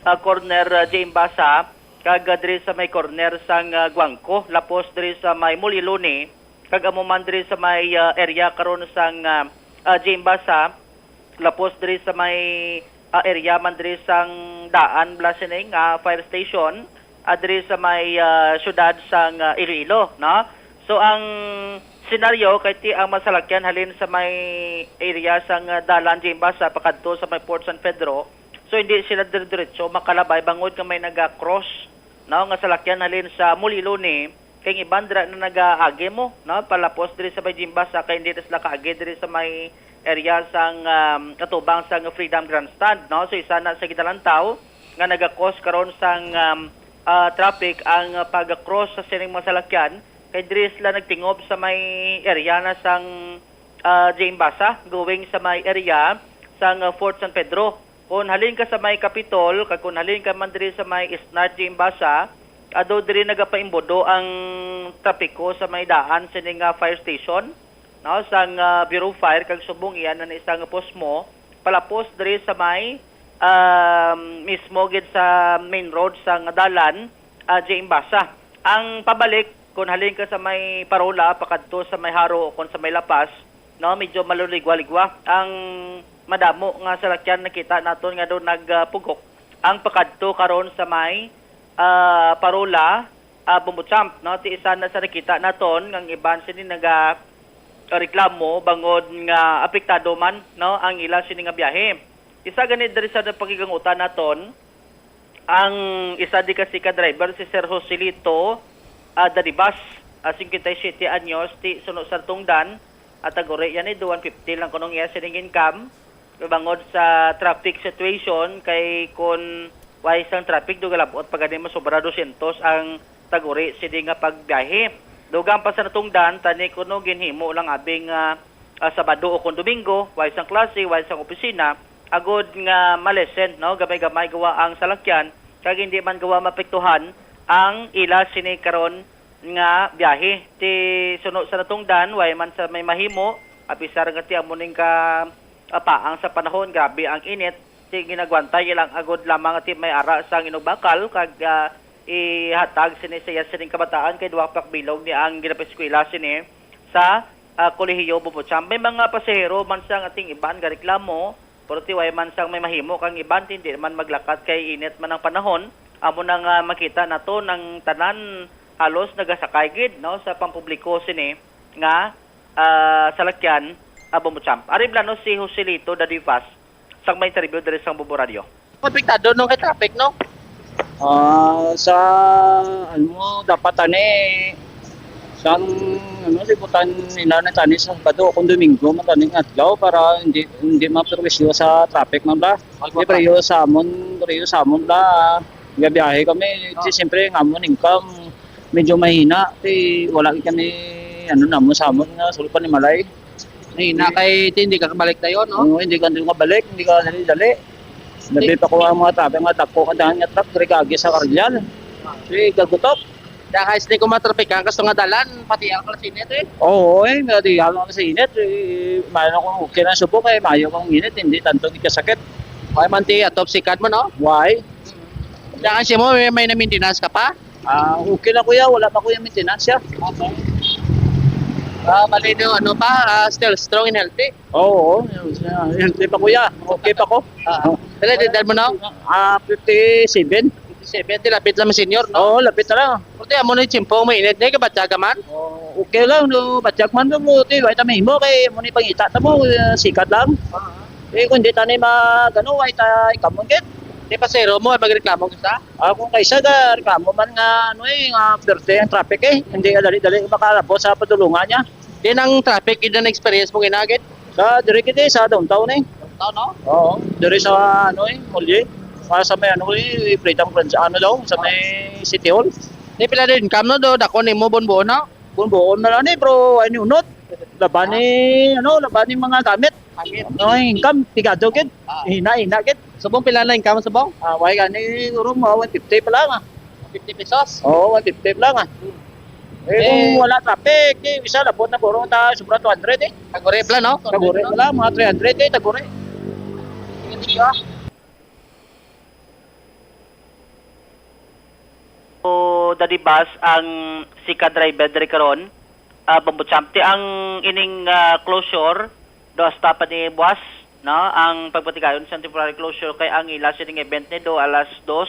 ah, corner, ah, J M Basa, kag, ah, diri sa may corner sang, ah, Guangco, lapos diri sa may Mall Iloni, kag amo man diri sa may, ah, area karon sang, ah, ah, J M Basa, lapos diri sa may, ah, area man diri sang daan bala sini nga fire station, ah, diri sa may, ah, siyudad sang, ah, Iloilo, no? So, ang senaryo kay ti ang masalakyan halin sa may area sang, ah, dalan J M Basa pakadto sa may Fort San Pedro, so hindi sila dire-diretso makalabay bangod nga may naga-cross, no, nga salakyan halin sa Mall Iloni, kay ang iban dira na nagaagi mo, no, palapos diri sa may J M Basa, kay hindi na sila kaagi diri sa may area sang, um, atubang sang Freedom Grandstand, no? So, isa na sa gidalantaw nga naga-cause karon sang, um, ah, traffic ang, ah, pag-cross sa sining mga salakyan, kay diri sila nagtingob sa may area na sang, ah, J M Basa, going sa may area sang, ah, Fort San Pedro. Kung halin ka sa may Capitol, kag kung halin ka man diri sa may East North J M Basa, ado diri nagapaimbudo ang trapiko sa may daan sini nga fire station, no, sang, ah, Bureau of Fire, kag subong iya na ni isa nga posmo, palapos diri sa may, ah, mismo gid sa main road sang dalan, ah, J M Basa. Ang pabalik, kung halin ka sa may Parola, pakadto sa may Jaro o kung sa may La Paz, no, medyo maluligwa-ligwa. Ang madamo nga salakyan nakita naton nga doon nagpugok ang pakadto karon sa may, ah, Parola, ah, Bombo Champ, no? Ti isa na sa nakita naton nga ang iban sini naga reklamo bangod nga apektado man, no, ang ila sini nga biyahe. Isa gani diri sa napakigangutan naton, ang isa di kasi ka driver, si Sir Joselito, ah, Dadibas, ah, cincuenta y siete anyos, ti Suno sa Tungdan, at taguri yan eh, one fifty lang kunong iya sining income. Bangod sa traffic situation, kay kun way sang traffic, do galabot pa gani masobra dosyentos ang taguri sini nga pagbiyahe. Dugang pa sa natungdan, tani kuno ginhimo lang abing, ah, ah, Sabado o kon Domingo, way sang klase, way sang opisina, agod nga malesen, no, gamay-gamay gawa ang salakyan, kag hindi man gawa mapektuhan ang ila sini karon nga biyahe. Ti suno sa natungdan, way man sa may mahimo, apisar nga ti amo ning ka, ah, paang sa panahon, grabe ang init, ti ginagwantay ilang agod lamang ti may ara sang inugbakal kag, ah, ihatag sini sa iya sining kabataan kay duha pa ka bilog ni ang ginapaeskwela sini sa, ah, kolehiyo Bubucham. May mga pasahero man sang ating iban nga reklamo, pero ti way man sang may mahimo kang iban, ti hindi man maglakat kay init man ang panahon. Amo na nga makita nato nang tanan halos nagasakay gid, no, sa pampubliko sini nga, ah, salakyan, ah, Bubucham. Ari bala, no, si Joselito Dadivas sang may interview diri sang Bubo Radio. Apektado, no, kay traffic, no? Ah, sa, ano, dapat tani, sang, ano, libutan nila na tani sa Sabado o kung Domingo, mataning adlaw para hindi, hindi maperwisyo sa traffic man ba. Hindi, pareho sa amon, pareho sa amon ba, gabiyahe kami. Di, siyempre, ang amon income, medyo mahina. Di, wala kami, ano, namo sa amon nga sulod panimalay. Mahina kay ti, hindi ka kabalik dayon, no? Oo, hindi ka, hindi ka balik, hindi ka dali-dali. Labi pa ko ang mga tabi, mga dako ka daan nga truck, diri kagi sa Carrial. Di, gagutok. Dahil hindi ko matrapikan, kaso nga dalan, pati ang kalas init, eh. Oo, eh, nga di, ang kalas init, eh, mayroon akong okay na subong, eh, mayo kang init, hindi tanto di kasakit. Why man ti, atop sikad mo, no? Why? Dahil siya mo, may, may na-maintenance ka pa? Ah, okay na, kuya, wala pa, kuya, maintenance siya. Okay. Ah, bali daw, ano pa, ah, still strong and healthy? Oo, healthy pa, kuya. Okay pa ko. Ah, pila edad mo na? Ah, fifty-seven. Fifty-seven, di lapit lang senior, no? Oo, lapit na lang. Pwede amo na yung tiyempo, mainit na yung kabatyaga man? Oo, okay lang, no, batyag man, no, buti, wala ta mahimo, kay mo ni pangita ta mo, eh, sikat lang. Eh, kung di ta ni mag, ano, wala ta ikamon, kit. Di pa zero mo, magreklamo ka sa? Ah, kung kaisa ga reklamo man nga, ano, eh, nga perte ang traffic, eh, hindi ka dali-dali makalabot sa padulungan niya. Din ang traffic, yun ang experience mo ginagit? Sa, diri kita, eh, sa downtown, eh. Downtown, no? Oo, diri sa, ano, eh, Mulye. Para sa may, ano, eh, Freedom Grand, ano daw, sa may City Hall. Di pila din income, no, do, dako nimo buon-buon, no? Buon-buon na lang, eh, bro, ay ni unot. Laban ni, ano, laban ni mga gamit. Hangin. No, income, pigado gid. Ah. Hina, hina gid. Subong pila na income subong? Ah, why gani, siguro mga one fifty pa lang, ah. Fifty pesos? Oo, one fifty pa lang, ah. Eh, kung Eh, wala traffic, eh, bisa labot na puro ta sobra two hundred, eh. Taguri pala, no? Taguri pala, mga three hundred, eh, taguri. Sige, sige, ah. O, Daddy Bus ang sika driver diri karon, ah, Bombo Champ. Ti ang ining, ah, closure do hasta pa ni buwas, no? Ang pagpatigayon sa temporary closure kay ang ila sining event ni do alas dos,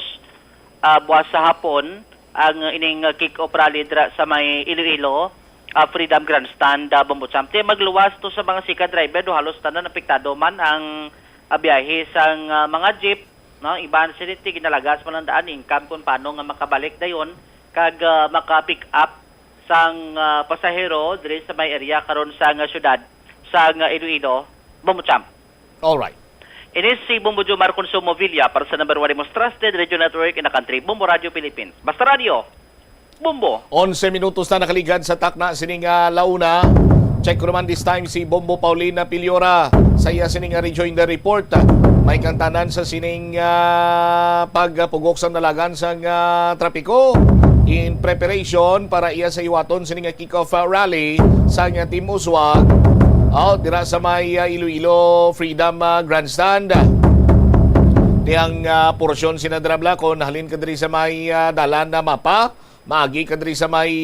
ah, buwas sa hapon, ang ining, ah, kick-off rally dira sa may Iloilo, ah, Freedom Grandstand, ah, Bombo Champ. Ti magluwas to sa mga sika driver do halos tanan apektado man ang, ah, biyahe sang, ah, mga jeep, no? Iban sila ti ginalagas man ang daan, income kung paano nga makabalik dayon kag, ah, maka-pick up sang, ah, pasahero diri sa may area karon sa nga syudad sa nga Iloilo, Bombo Champ. Alright. Ini si Bombo Jomar Consumo Villa para sa number one most trusted radio network in the country, Bombo Radio Philippines. Basta Radio, Bombo. Onse minutos na nakaligad sa takna sining, ah, launa. Check ko naman this time si Bombo Paulina Piliora sa iya sining, ah, rejoinder report. May kantanan sa sining, ah, pagpugok sang dalagan sang, ah, trapiko in preparation para iya sa hiwaton sining, ah, kick-off, ah, rally sang, ah, Team Uswag. Oh, dira sa may, ah, Iloilo Freedom, ah, Grandstand. Di ang, ah, porsyon sina Drabla kon halin ka diri sa may, ah, dalan na mapa. Maagi ka diri sa may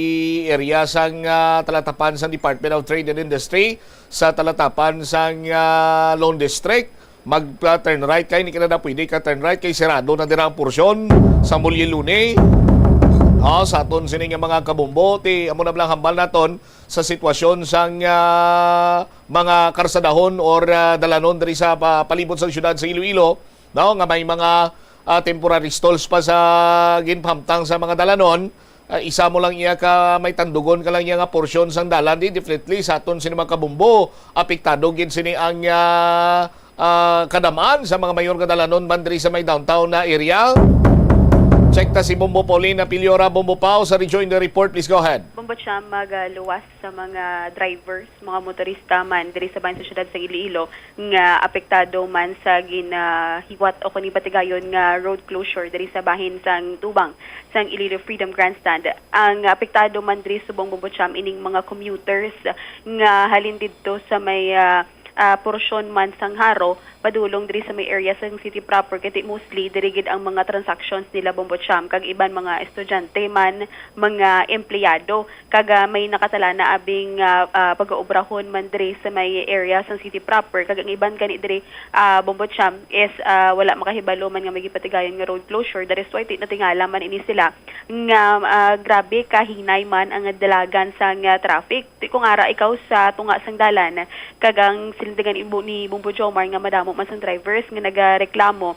area sang, ah, talatapan sang Department of Trade and Industry, sa talatapan sang, ah, Lone District. Mag, ah, turn right kay, hindi ka na pwede ka turn right kay sarado na dira ang porsyon sa Mulye Lune. Ah, sa aton sini nga mga kabombo, ti amo na lang hambal naton sa sitwasyon sang, ah, mga karsadahon or, ah, dalanon diri sa pa-, palibot sa siyudad sa Iloilo. No, nga may mga, ah, temporary stalls pa sa ginpahamtang sa mga dalanon. Ah, isa mo lang iya ka may tandugon ka lang iya nga porsyon sang dalan, di definitely sa aton sini mga kabumbo, apektado gid sini ang, ah, ah, kadamaan sa mga mayor nga dalanon man diri sa may downtown na area. Check ta si Bombo Paulina Piliora, Bombo Pao sa Rejoinder Report. Please go ahead. Bombo Cham, magaluwas sa mga drivers, mga motorista man diri sa bahin sa siyudad sa Iloilo nga apektado man sa ginahiwat o kung patigayon nga road closure diri sa bahin sang tubang sang Iloilo Freedom Grandstand. Ang apektado man diri subong, Bombo Cham, ining mga commuters nga halin didto sa may, ah, ah, porsyon man sang Jaro padulong diri sa may area sang city proper, kay mostly diri gid ang mga transactions nila, Bombo Cham, kag iban mga estudyante man, mga empleyado. Kag, ah, may nakasala na abing, ah, ah, pag-oobrahon man diri sa may area sang city proper, kag ang iban gani diri, ah, Bombo Cham, is, ah, wala makahibalo man nga may gipatigayon nga road closure. That is why ti-, natingala man ini sila nga, ah, grabe ka hinay man ang dalagan sang, ah, traffic. Ti-, kung ara ikaw sa tunga sang dalan, kag ang silindigan ibo ni Bombo Jomar nga madamo man sang drivers nga nagareklamo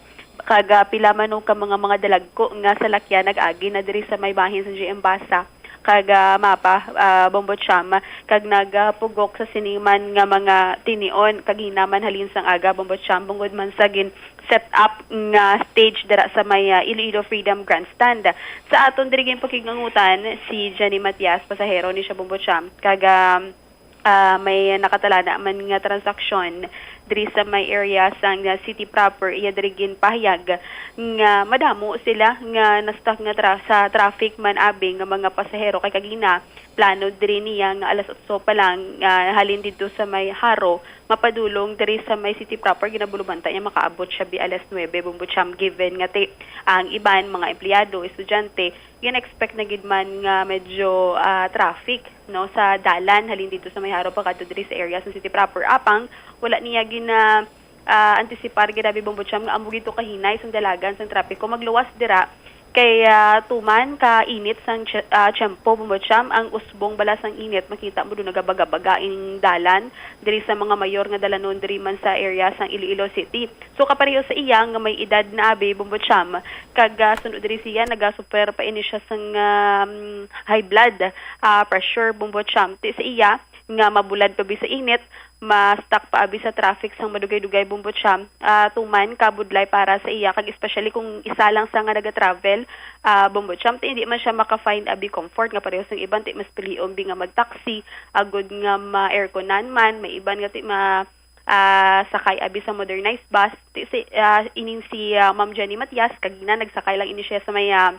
kag, ah, pila man ka mga, mga dalagko nga salakyan nag-agi na diri sa may bahin sa G M Basa kag, ah, Mapa, ah, Bombo Cham, kag nagapugok sa sini man nga mga tinion kag hinaman halin sang aga, Bombo Cham, bangod man sa gin set up nga stage dira sa may, ah, Iloilo Freedom Grandstand. Sa aton diri ginpakigangutan si Jenny Matias, pasahero ni siya, Bombo Cham, kag, ah, ah, may nakatalana man nga transaksyon diri sa may area sang, ah, city proper. Iya diri ginpahayag nga madamo sila nga na-stuck nga tra-, sa traffic man abi nga mga pasahero, kay kagina plano diri niya nga alas otso pa lang, ah, halin didto sa may Jaro mapadulong diri sa may city proper, ginabulubanta niya makaabot siya bi alas nuebe, Bombo Cham, given nga ti ang iban mga empleyado, estudyante, gin-expect na gid man nga medyo, ah, traffic, no, sa dalan halin didto sa may Jaro pakadto diri sa area sa city proper. Apang wala niya gina, ah, antisipar gid abi, Bombo Cham, nga amo gid to kahinay sang dalagan sang trapiko. Magluwas dira kay, ah, tuman ka init sang tse-, ah, tiyempo, Bombo Cham, ang usbong bala sang init makita mo do nagabaga-baga ing dalan diri sa mga mayor nga dalanon diri man sa area sang Iloilo City. So, kapareho sa iya nga may edad na abi, Bombo Cham, kag, ah, suno diri siya, nagasuffer pa ini siya sang, um, high blood, ah, pressure, Bombo Cham. Ti sa iya nga mabulad pa bi sa init, ma-stuck pa abi sa traffic sang madugay-dugay, Bombo Cham, ah, tuman kabudlay para sa iya, kag especially kung isa lang sa nga nagatravel, ah, Bombo Cham. Ti hindi man siya maka-find abi comfort nga pareho sang iban, ti mas pilion bi nga mag-taxi, agod nga ma-airconan man, may iban nga ti ma-, ah, sakay abi sa modernized bus. Ti si, ah, ining si, ah, Ma'am Jenny Matias, kagina nagsakay lang ini siya sa may, ah,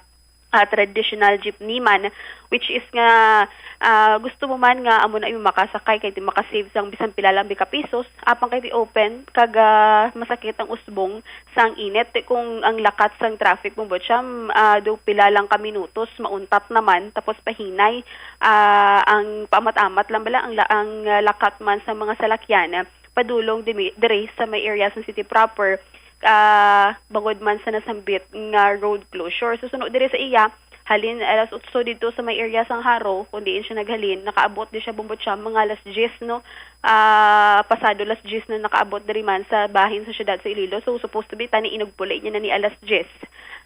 ah, traditional jeepney man, which is nga, ah, gusto mo man nga amo na yung makasakay kay ti makasave sang bisan pila lang bi ka pisos, apang kay ti open kag, ah, masakit ang usbong sang init. Ti kung ang lakat sang traffic, Bombo Cham, ah, do pila lang ka minutos, mauntat naman, tapos pahinay, ah, ang paamat-amat lang bala ang la-, ang, ah, lakat man sa mga salakyan padulong dimi-, diri sa may area sa city proper, ah, bangod man sa nasambit nga road closure. So, suno diri sa iya, halin alas otso didto sa may area sang Jaro, kung diin siya naghalin, nakaabot di siya, Bombo Cham, mga alas diyes, no? Ah, pasado alas diyes na nakaabot diri man sa bahin sa siyudad sa Iloilo. So, supposed to be, tani inugpuli niya na ni alas diyes.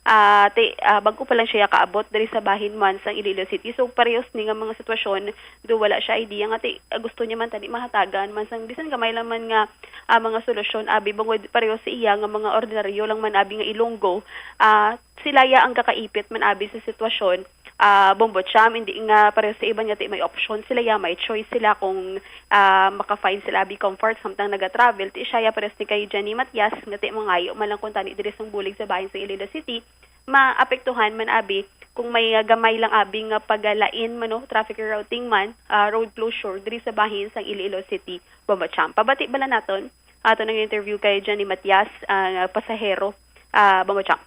Ah, ti, ah, bag-o pa lang siya kaabot diri sa bahin man sang Iloilo City. So, parehas ni nga mga sitwasyon, do wala siya idea nga ti, ah, gusto niya man tani mahatagan man sang bisan gamay lang man nga, ah, mga solusyon, abi, bangod pareho sa iya nga mga ordinaryo lang man abi nga Ilonggo, ah, sila ya ang kakaipit man abi sa sitwasyon, ah, Bombo Cham, hindi nga pareho sa iban nga ti may option sila ya, may choice sila kung, ah, maka-find sila abi comfort samtang naga-travel. Ti siya ya pareho ni kay Jenny Matias nga ti mangayo man lang kung tani diri sang bulig sa bahin sa Iloilo City, maapektuhan man abi kung may, ah, gamay lang abi nga pagalain man, no, traffic rerouting man, ah, road closure diri sa bahin sang Iloilo City, Bombo Cham. Pabati bala naton, aton ang interview kay Jenny Matias, ah, pasahero, ah, Bombo Cham.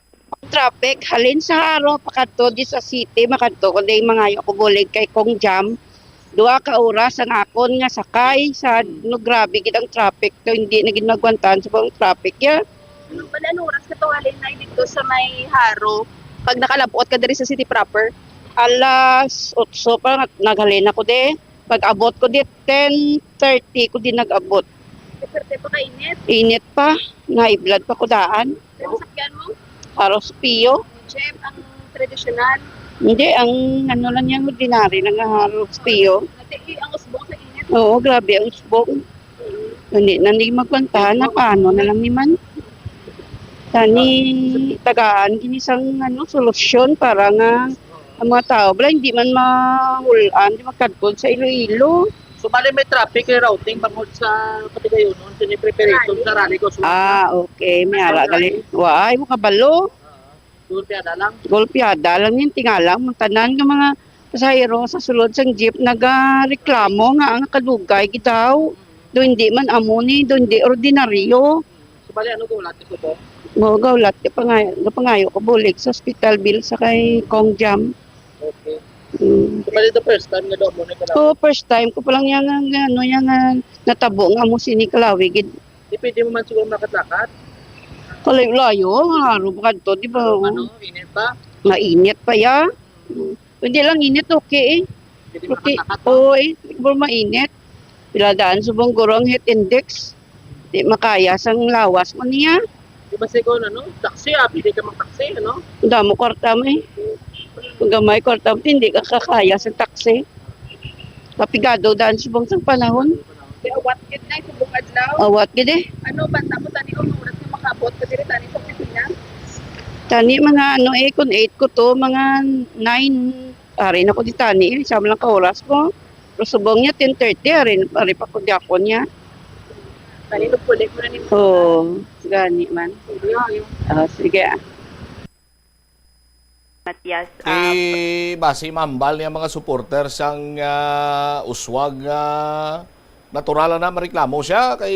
Traffic, halin sa Jaro, pakadto di sa city, makadto ko di mangayo ko bulig kay Kong Jam. Duha ka oras ang akon nga sakay sa, no, grabe gid ang traffic to, hindi na gid magwantahan sa pang traffic ya. Ano pala, ano oras ka to halin na dito sa may Jaro? Pag nakalabot ka diri sa city proper? Alas otso pa, nag-, naghalin ako di. Pag abot ko di, ten thirty ko di nag-abot. Perte pa ka init? Init pa. Na-high blood pa ko daan. Ano sakyan mo? Haros Pio. Jeep, ang tradisyonal? Hindi, ang ano lang yan, ordinary lang nga Haros Pio. Ate, eh, ang usbong sa init? Oo, grabe ang usbong. Hindi na ni magkwantahan na paano na lang ni man. Tani tagaan gini sang, ano, solusyon para nga ang mga tao bala hindi man mahulan, di magkadkod sa Iloilo. So, bali may traffic rerouting bangod sa Katigayonon, sa preparation sa rally ko. Ah, okay. May ara gali. Waay, mo kabalo. Golpeada lang. Golpeada lang yun. Tingala mo, tanan nga mga pasahero sa sulod sang jeep nagareklamo nga ang kadugay gid daw. Do hindi man amo ni, do hindi ordinaryo. So, bali, ano, gulat ko po? Mo gaulat ka pangayo, pangayo ko bulig sa hospital bill sa kay Kong Jam. Okay. Mm. So, bali, the first time nga daw mo na Oh, first time ko pa lang yan nga, nga, ano, yan nga natabo nga amo sini kalawi gid. Di pwede mo man siguro makat-lakat? Kalayo-layo, nga araw pa kadto, di ba? Ano, init pa? Mainit pa ya. Mm. Hindi lang init, okay eh. Pwede Okay. Makat-lakat, no? Oo eh, siguro mainit. Pila daan subong guro ang heat index. Di makaya sang lawas mo niya. Di ba siguro, ano, taxi, ah, pili ka mag-taxi, ano? Damo kwarta mo eh. Kung gamay kwarta mo, hindi ka kakaya sa taxi. Kapigado daan subong sang panahon. Kaya awat gid na, subong adlaw. Awat gid eh. Ano, banta mo, tani, ang oras nga makaabot ka diri, tani, sa opisina? Tani, mga ano eh, kung eight ko to, mga nine, ari na ko di tani eh. Sama lang ka oras ko. Pero subong niya, ten thirty, ari, ari pa ko di ako niya. Tani, nagpuli mo na ni. Oo, gani man. Sige, ah. Ah, sige, ah. Matias, ah, Ti basi mambal niya mga supporter sang, ah, uswag nga natural na mareklamo siya kay,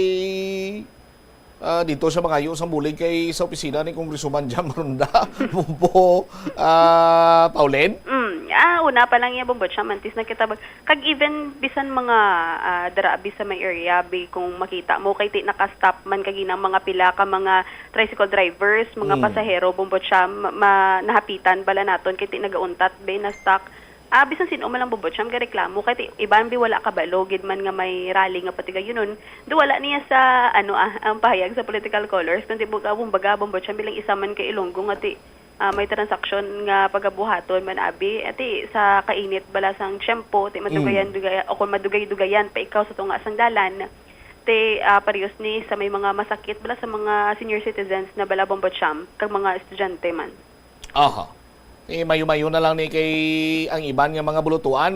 ah, dito siya mangayo sang bulig kay sa opisina ni Congresswoman Jam Ronda. Bumbo, ah, Pauline? Mm, ah, una pa lang iya, Bumbo, siya mantis na kita bag-, kag even bisan mga, ah, dara abi sa may area, bi, kung makita mo, kay ti nakastop man kagina mga pila ka mga tricycle drivers, mga Mm. pasahero, Bumbo Cham, ma-, nahapitan bala naton kay ti nagauntat be na stock. Ah, bisan sin-o man lang, Bumbo Cham, gareklamo kay ti iban bi wala kabalo gid man nga may rally nga patigayunon. Do wala niya sa, ano, ah, ang pahayag sa political colors, kundi bu-, kumbaga, Bumbo Cham, bilang isa man kay Ilonggo nga ti, ah, may transaksyon nga pagabuhaton man abi, ati sa kainit bala sang tiyempo, ti madugayan-dugaya-, o kung madugay-dugayan pa ikaw sa tunga sang dalan, ti, ah, parehas ni sa may mga masakit bala sa mga senior citizens na bala, Bombo Cham, kag mga estudyante man. Aha. Ti mayo-mayo na lang ni kay ang iban nga mga bulutuan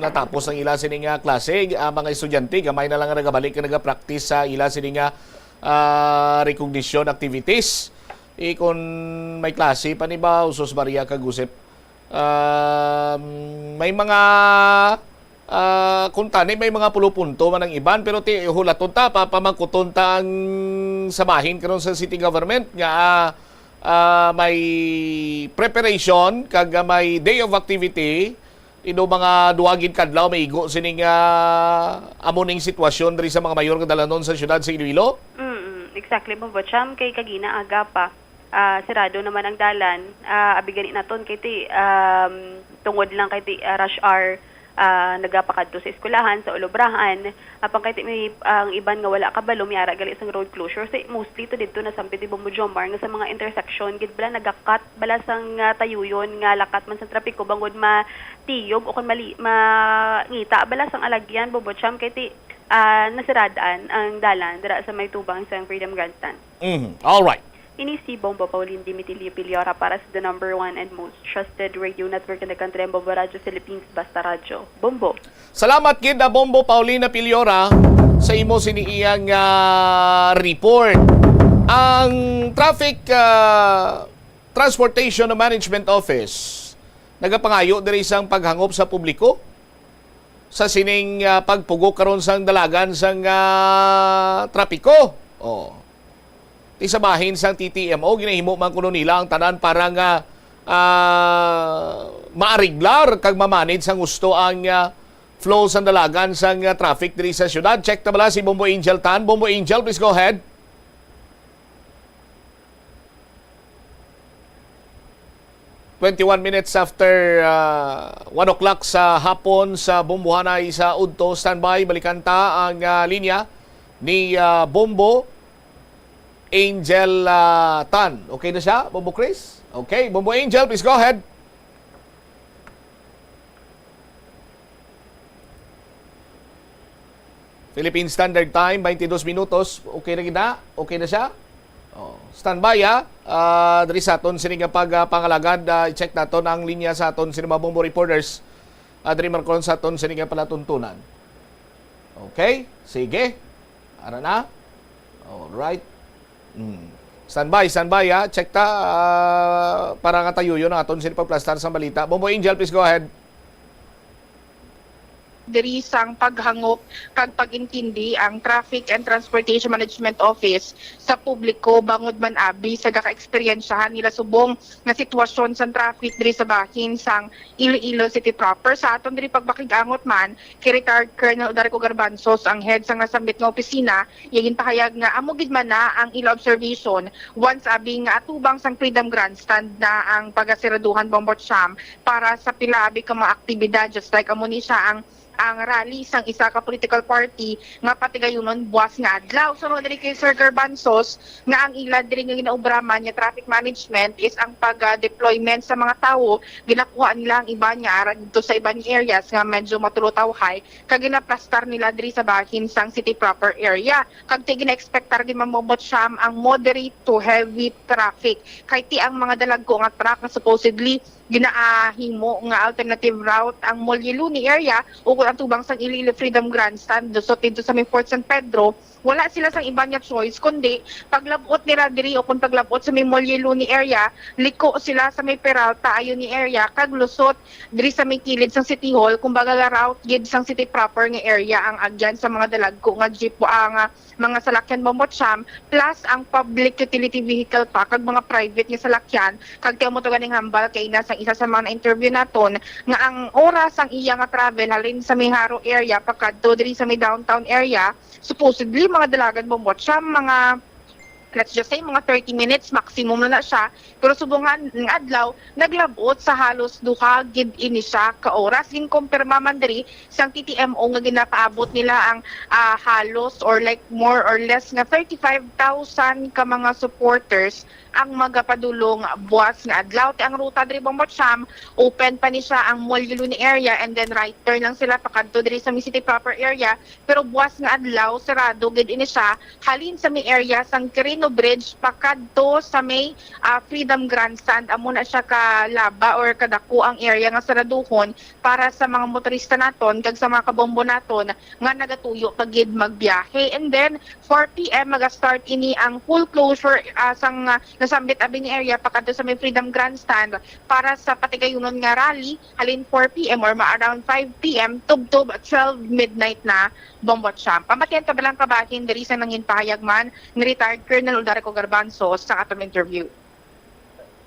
natapos ang ila sini nga klase, ah, mga estudyante gamay na lang nga nagabalik nga nagapraktis sa ila sini nga, ah, recognition activities. Eh, kung may klase pa ni ba, usos Maria kag Josep, um, may mga, ah, kung tani, may mga pulo punto man ang iban, pero ti, hulaton ta, pa, pamangkuton ta ang sa bahin karon sa city government nga, ah, ah, may preparation kag, ah, may day of activity. Ino mga duha gid kadlaw maigo sining, ah, amo ning sitwasyon diri sa mga mayor nga dalanon sa siyudad sa Iloilo? Mm, exactly, Bombo Cham, kay kagina aga pa, ah, sirado naman ang dalan. Ah, abi gani naton kay ti, um, tungod lang kay ti, ah, rush hour, ah, nagapakadto sa eskwelahan, sa ulubrahan. Apang kay ti may, ang iban nga wala kabalo, may ara gali sang road closure. Say, mostly to didto na sampid di Bombo Jomar nga sa mga intersection gid bala nagakat bala sang, ah, tayuyon nga lakat man sang trapiko bangod matiyog o kon mali, mangita bala sang alagyan, Bombo Cham, kay ti, ah, nasirad-an ang dalan dira sa may tubang sang Freedom Grandstand. Mhm. All right. Ini si Bombo Pauline Dimitilio Piliora para sa the number one and most trusted radio network in the country, ang Bombo Radyo Philippines, Basta Radyo. Bombo. Salamat gid, ah, Bombo Paulina Piliora, sa imo sini iyang, ah, report. Ang Traffic, ah, Transportation Management Office nagapangayo diri sang paghangop sa publiko sa sining, ah, pagpugok karon sang dalagan sang, ah, trapiko. Oh. Ti sa bahin sang T T M O, ginahimo man kuno nila ang tanan para nga, ah, maariglar kag mamanage sang husto ang, ah, flow sang dalagan sang, ah, traffic diri sa syudad. Check ta bala si Bombo Angel Tan. Bombo Angel, please go ahead. Twenty-one minutes after, ah, one o'clock sa hapon sa Bombohanay sa Udto. Standby, balikan ta ang, ah, linya ni, ah, Bombo Angel, ah, Tan. Okay na siya, Bombo Chris? Okay, Bombo Angel, please go ahead. Philippine Standard Time, twenty-dos minutos. Okay na gid na? Okay na siya? Oh, standby, ha. Ah, diri sa aton sini nga pag, ah, pangalagad, ah, i-check naton ang linya sa aton sini mga Bombo reporters. Ah, diri man karon sa aton sini nga palatuntunan. Okay, sige. Ara na. All right. Mm. Standby, standby, ha. Check ta, ah, para nga tayuyon ang aton sini pagplastar sa balita. Bombo Angel, please go ahead. Diri sang paghangop kag pag-intindi ang Traffic and Transportation Management Office sa publiko bangod man abi sa gaka-eksperyensyahan nila subong nga sitwasyon sang traffic diri sa bahin sang Iloilo City proper. Sa aton diri pagpakig-angot man kay Retired Colonel Darico Garbanzos, ang head sang nasambit nga opisina, iya ginpahayag nga amo gid man na ang ila observation once abi nga atubang sang Freedom Grandstand na ang pagasiraduhan, Bombo Cham, para sa pila abi ka mga aktibidad, just like amo ni siya ang ang rally sang isa ka political party nga patigayunon buwas nga adlaw. Sunod diri kay Sir Garbanzos, nga ang ila diri nga ginaobraman nga traffic management is ang pag-deployment sa mga tawo. Ginakuha nila ang iban nga ara dito sa iban nga areas nga medyo matulutawhay, kag ginaplastar nila diri sa bahin sang city proper area. Kag ti gina-expectar gid, Ma'am Bombot Sham, ang moderate to heavy traffic. Kay ti ang mga dalagko nga truck nga supposedly ginaahimo nga alternative route ang Molyuluni area ukon ang tubang sang Iloilo Freedom Grandstand, lusot dito sa may Fort San Pedro, wala sila sang iban nga choice kundi paglabot nila diri, o kung paglabot sa may Molyuluni area, liko sila sa may Peralta, Ayuni area, kag lusot diri sa may kilid sang City Hall, kumbaga la route gid sang city proper nga area ang agyan sa mga dalagko nga jeep, ah, nga mga salakyan, Bombot Sham, plus ang public utility vehicle pa kag mga private nga salakyan. Kag ti amo to ganing hambal kay na sang isa sa mga na-interview naton nga ang oras sang iya nga travel halin sa may Jaro area pakadto diri sa may downtown area, supposedly mga dalagan, Bombot Sham, mga, let's just say, mga thirty minutes maximum na na siya. Pero subong nga nga adlaw, naglabot sa halos duha gid ini siya ka oras. Ginkumpirma man diri sang T T M O nga ginapaabot nila ang, ah, halos, or like, more or less nga thirty-five thousand ka mga supporters ang magapadulong buwas nga adlaw. Ti ang ruta diri, Bombot Sham, open pa ni siya ang Molyuluni area, and then right turn lang sila pakadto diri sa may city proper area. Pero buwas nga adlaw, sarado gid ini siya halin sa may area sang Quirino Bridge pakadto sa may, ah, Freedom Grandstand. Amo na siya kalaba or kadako ang area nga saraduhon para sa mga motorista naton kag sa mga kabombo naton nga nagatuyo pa gid magbiyahe. And then, four p m maga-start ini ang full closure, ah, sang, ah, Nasambit Avenue area pakadto sa may Freedom Grandstand para sa patigayunon nga rally halin four p m or ma-, around five p m tubtob twelve midnight na, Bombot Sham. Pamatian ta bala ang kabahin diri sa nangin pahayag man ni retired Colonel Uldarico Garbanzo sa atong interview.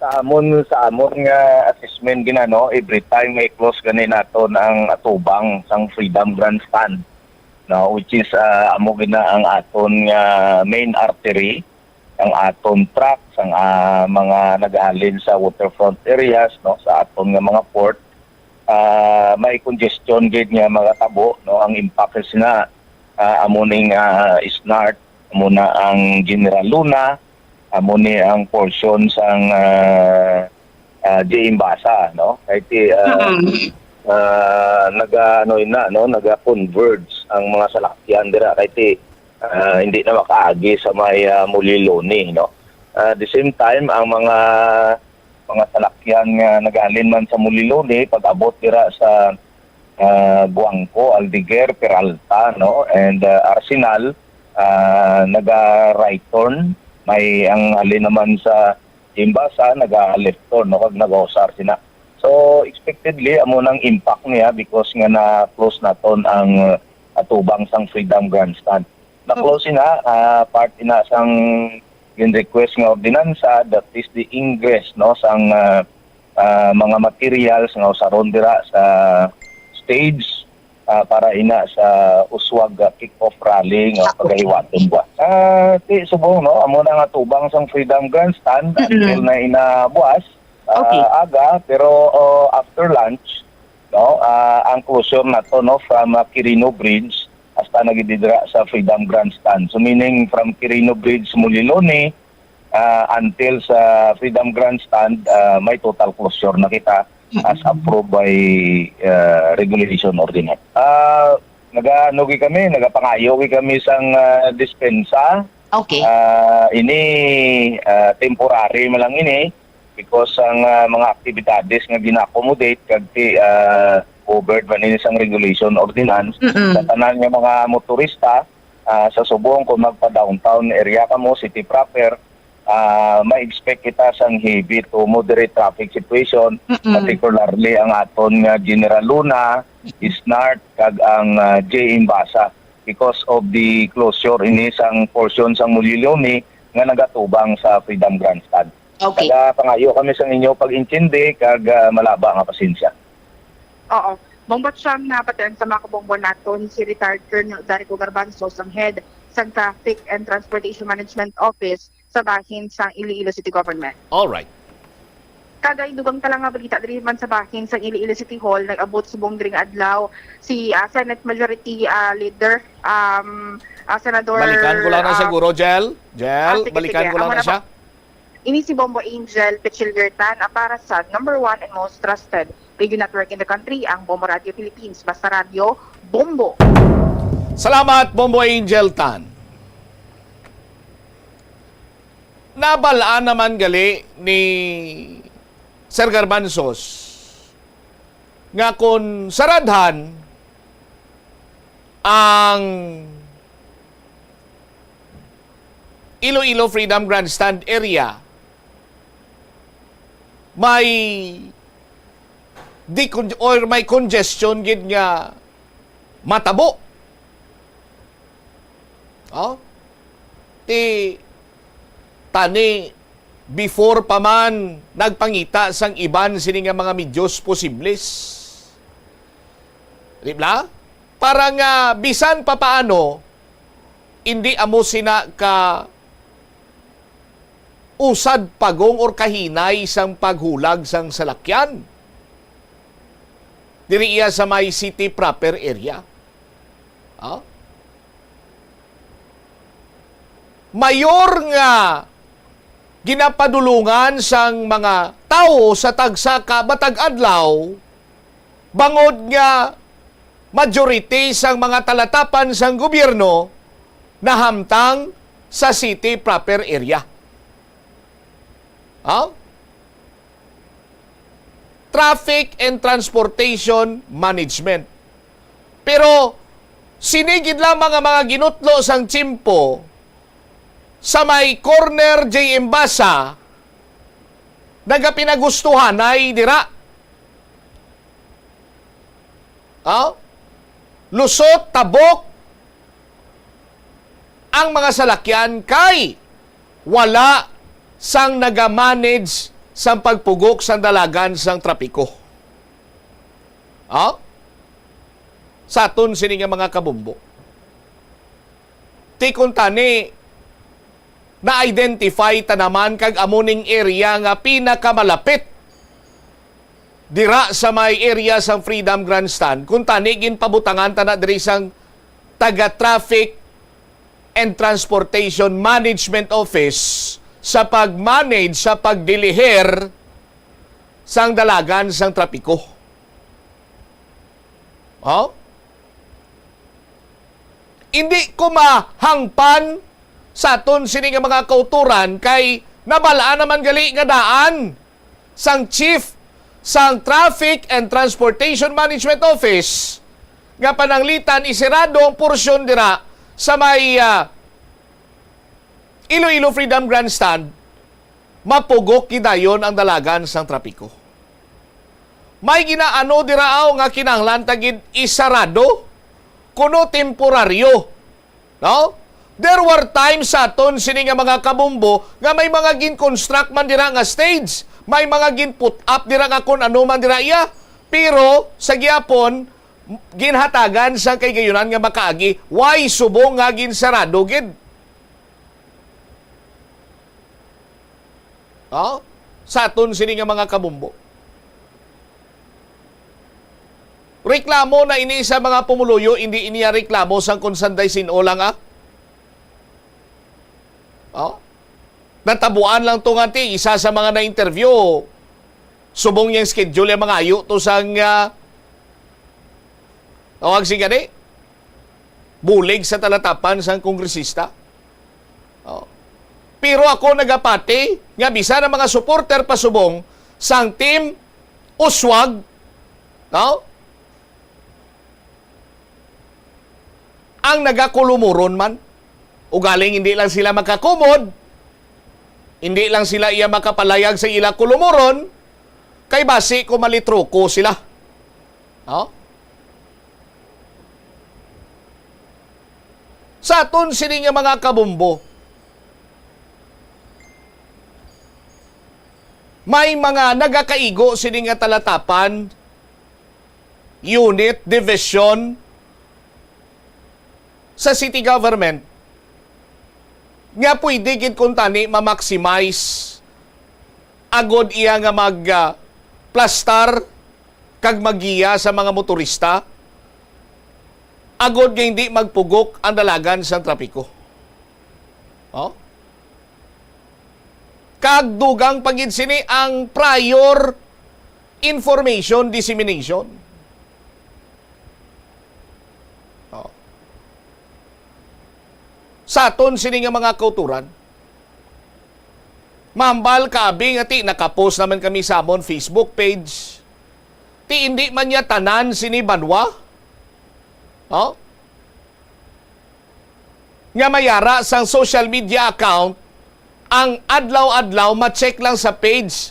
Sa amon, sa amon nga assessment gina, no, every time may close gani naton ang atubang sang Freedom Grandstand, no, which is, ah, amo gina ang aton nga main artery, ang aton trucks, ang, ah, mga naghalin sa waterfront areas, no, sa aton nga mga port, ah, may congestion gid nga magatabo, no, ang impact sina, ah, amo ning, ah, SNART, amo na ang General Luna, amo ni ang portion sang, ah, ah, J M Basa, no? Kay ti, ah, Mm. ah, naga, ano na, no? Naga-converge ang mga salakyan dira kay ti, ah, hindi na makaagi sa may, ah, Muliloni, no? Ah, the same time, ang mga, mga salakyan nga naghalin man sa Muliloni, pag-abot dira sa, ah, Guangco, Aldeguer, Peralta, no? And, ah, Arsenal, ah, naga-right turn. May ang halin naman sa J M Basa, naga-left turn, no? Kag nag-usar sina. So, expectedly, amo nang impact niya because nga na-close naton ang, ah, atubang sang Freedom Grandstand. Na-close ina, ah, part ina sang gin-request nga ordinansa, that is the ingress, no, sang, ah, ah, mga materials nga usaron dira sa stage, ah, para ina sa uswag, ah, kick-off rally nga pagahiwaton buwas. Ah, ti subong, no, amo na nga tubang sang Freedom Grandstand Mm-mm. until na ina buwas, ah, Okay. aga, pero, oh, after lunch, no, ah, ang closure nato, no, from, ah, Quirino Bridge hasta na gid dira sa Freedom Grandstand. So, meaning from Quirino Bridge, Muliloni, ah, until sa Freedom Grandstand, ah, may total closure na kita as Mm-mm. approved by, ah, regulation ordinance. Ah, nagaano gid kami, nagapangayo gid kami sang, ah, dispensa. Okay. Ah, ini, ah, temporary man lang ini because ang, ah, mga aktibidades nga gina-accommodate kag ti, ah, covered man ini sang regulation ordinance Mm-mm. sa tanan nga mga motorista, ah, sa subong kung magpa-downtown area kamo, city proper, ah, ma-expect kita sang heavy to moderate traffic situation, Mm-mm. particularly ang aton nga General Luna, SNART, kag ang, ah, J M Basa because of the closure ini sang portion sang Muliloni nga nagatubang sa Freedom Grandstand. Okay. Nagapangayo kami sa inyo pag-intindi kag, ah, malaba nga pasensya. Oo. Bombot Sham, napatian sa mga kabombo naton si retired Colonel Darico Garbanzo, sang head sang Traffic and Transportation Management Office sa bahin sang Iloilo City Government. All right. Kag ay dugang ta lang nga balita diri man sa bahin sa Iloilo City Hall, nag-abot subong diri nga adlaw si, ah, Senate Majority, ah, Leader, um, ah, Senador, Balikan ko lang na ah, siguro, Jel. Jel, ah, sige, balikan sige. Ko lang Amo na na siya. Po. Ini si Bombo Angel Pichiliertan, ah, para sa number one and most trusted radio network in the country, ang Bombo Radio Philippines. Basta radyo, Bombo. Salamat, Bombo Angel Tan. Nabal-an naman gali ni Sir Garbanzos nga kon saradhan ang Iloilo Freedom Grandstand area, may decon-, or may congestion gid nga matabo. Oh? Ti tani before pa man nagpangita sang iban sini nga mga medios posibles. Di ba? Para nga bisan pa paano, hindi amo sina ka usad pagong or kahinay sang paghulag sang salakyan. Diri iya sa may city proper area. Ah? Mayor nga ginapadulungan sang mga tawo sa tagsa ka matag adlaw, bangod nga majority sang mga talatapan sang gobyerno nahamtang sa city proper area. Ha? Traffic and Transportation Management. Pero sini gid lamang ang mga ginutlo sang tiyempo sa may corner J M Basa, nagapinagustuhanay dira. Oh? Lusot, tabok ang mga salakyan kay wala sang nagamanage sang pagpugok sang dalagan sang trapiko. Oh? Sa aton sini nga mga kabumbo. Ti kuntani, na-identify ta naman kag amo ning area nga pinakamalapit dira sa may area sang Freedom Grandstand. Kuntani, ginpabutangan ta na diri sang taga Traffic and Transportation Management Office sa pag-manage, sa pagdilihir sang dalagan sang trapiko. Oh? Indi ko mahangpan sa aton sini nga mga kautoran kay nabal-an naman gali nga daan sang chief sang Traffic and Transportation Management Office nga pananglitan isirado ang porsyon dira sa may, ah, Iloilo Freedom Grandstand, mapugok gidayon ang dalagan sang trapiko. May ginaano dira aw nga kinahanglan ta gid isarado kuno temporaryo, no? There were times sa aton sini nga mga kabumbo nga may mga gin-construct man dira nga stage, may mga gin-put up dira nga kun ano man dira iya, pero sa gihapon ginhatagan sang kahigayonan nga makaagi, way subong nga ginsarado gid. Oh? Sa aton sini nga mga kabumbo. Reklamo na ini sa mga pumuluyo, hindi ini reklamo sang kon sanday sin-o lang, ah. Oh? Natabuan lang to nga ti, isa sa mga na-interview, subong niyang schedule ang mga ayo to sang, ah, tawag si gani? Bulig sa talatapan sang kongresista. Oh. Pero ako nagapati nga bisan ang mga supporter pasubong sang Team Uswag, no? Ang nagakulumuron man. Ugaling hindi lang sila makakumod, hindi lang sila iya makapalayag sa ila kulumuron, kay basi ko malitruko sila. No? Sa aton sini nga mga kabumbo, may mga nagakaigo sini nga talatapan, unit, division sa city government nga pwede gid kuntani ma-maximize agod iya nga mag, ah, plastar kag maggiya sa mga motorista, agod nga hindi magpugok ang dalagan sang trapiko. Oh? Kag dugang pa gid sini ang prior information dissemination. Oh. Sa aton sini nga mga kauturan, mahambal ka abi nga ti nakapost naman kami sa amon Facebook page. Ti indi man niya tanan sini banwa, oh, nga may ara sang social media account ang adlaw-adlaw ma-check lang sa page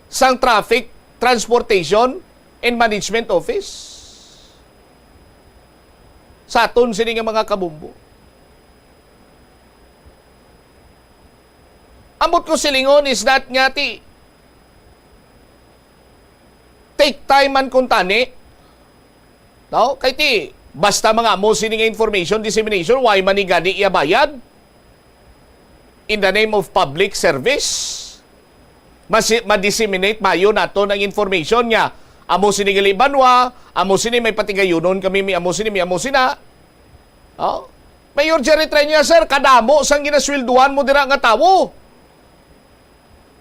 sang Traffic, Transportation, and Management Office. Sa aton sini nga mga kabumbo. Ambot ko silingon is that nga ti take time man kuntani. No? Kay ti, basta mga amo sini nga information dissemination, why man ni gani iya bayad? In the name of public service, masi-, ma-disseminate mayo naton ang information nga amo sini gali banwa, amo sini may patigayunon kami, may amo sini, may amo sina. Oh? Mayor Jerry Treña, sir, kadamo sang ginaswelduhan mo dira nga tawo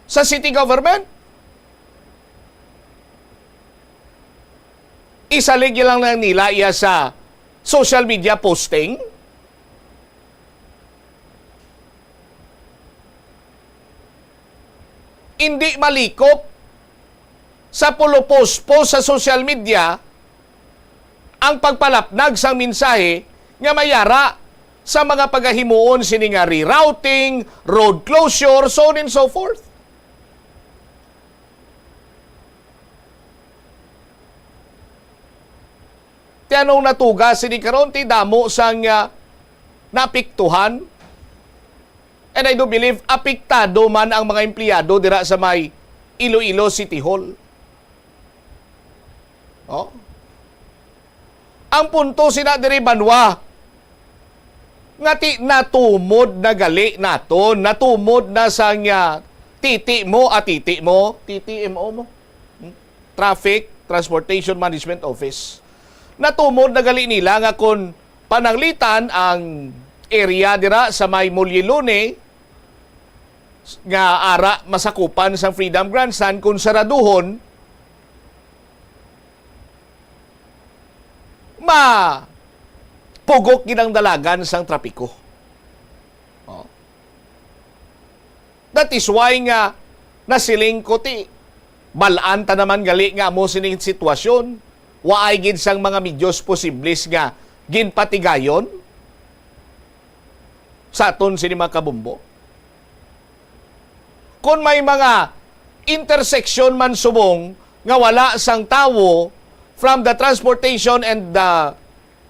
sa city government. Isalig lang lang nila iya sa social media posting. Hindi malikop sa pulopos-pos sa social media ang pagpalapnag sang mensahe nga may ara sa mga pagahimuon sini nga rerouting, road closure, so on and so forth. Ti anong natuga sini karon? Ti damo sang, ah, naapektuhan. And I do believe apektado man ang mga empleyado dira sa may Iloilo City Hall. Oh? Ang punto sina diri banwa, nga ti natumod na gali naton, natumod na sang, ah, titi mo, ah, titi mo, T T M O mo. Hmm? Traffic Transportation Management Office. Natumod na gali nila nga kon pananglitan ang area dira sa may Mulyelone nga ara masakupan sang Freedom Grandstand, kon saraduhon, mapugok gid ang dalagan sang trapiko. Oh. That is why nga nasiling ko ti, bal-an ta naman gali nga amo sining sitwasyon. Waay gid sang mga medios posibles nga ginpatigayon sa aton sini mga kabumbo. Kon may mga intersection man subong nga wala sang tawo from the Transportation and the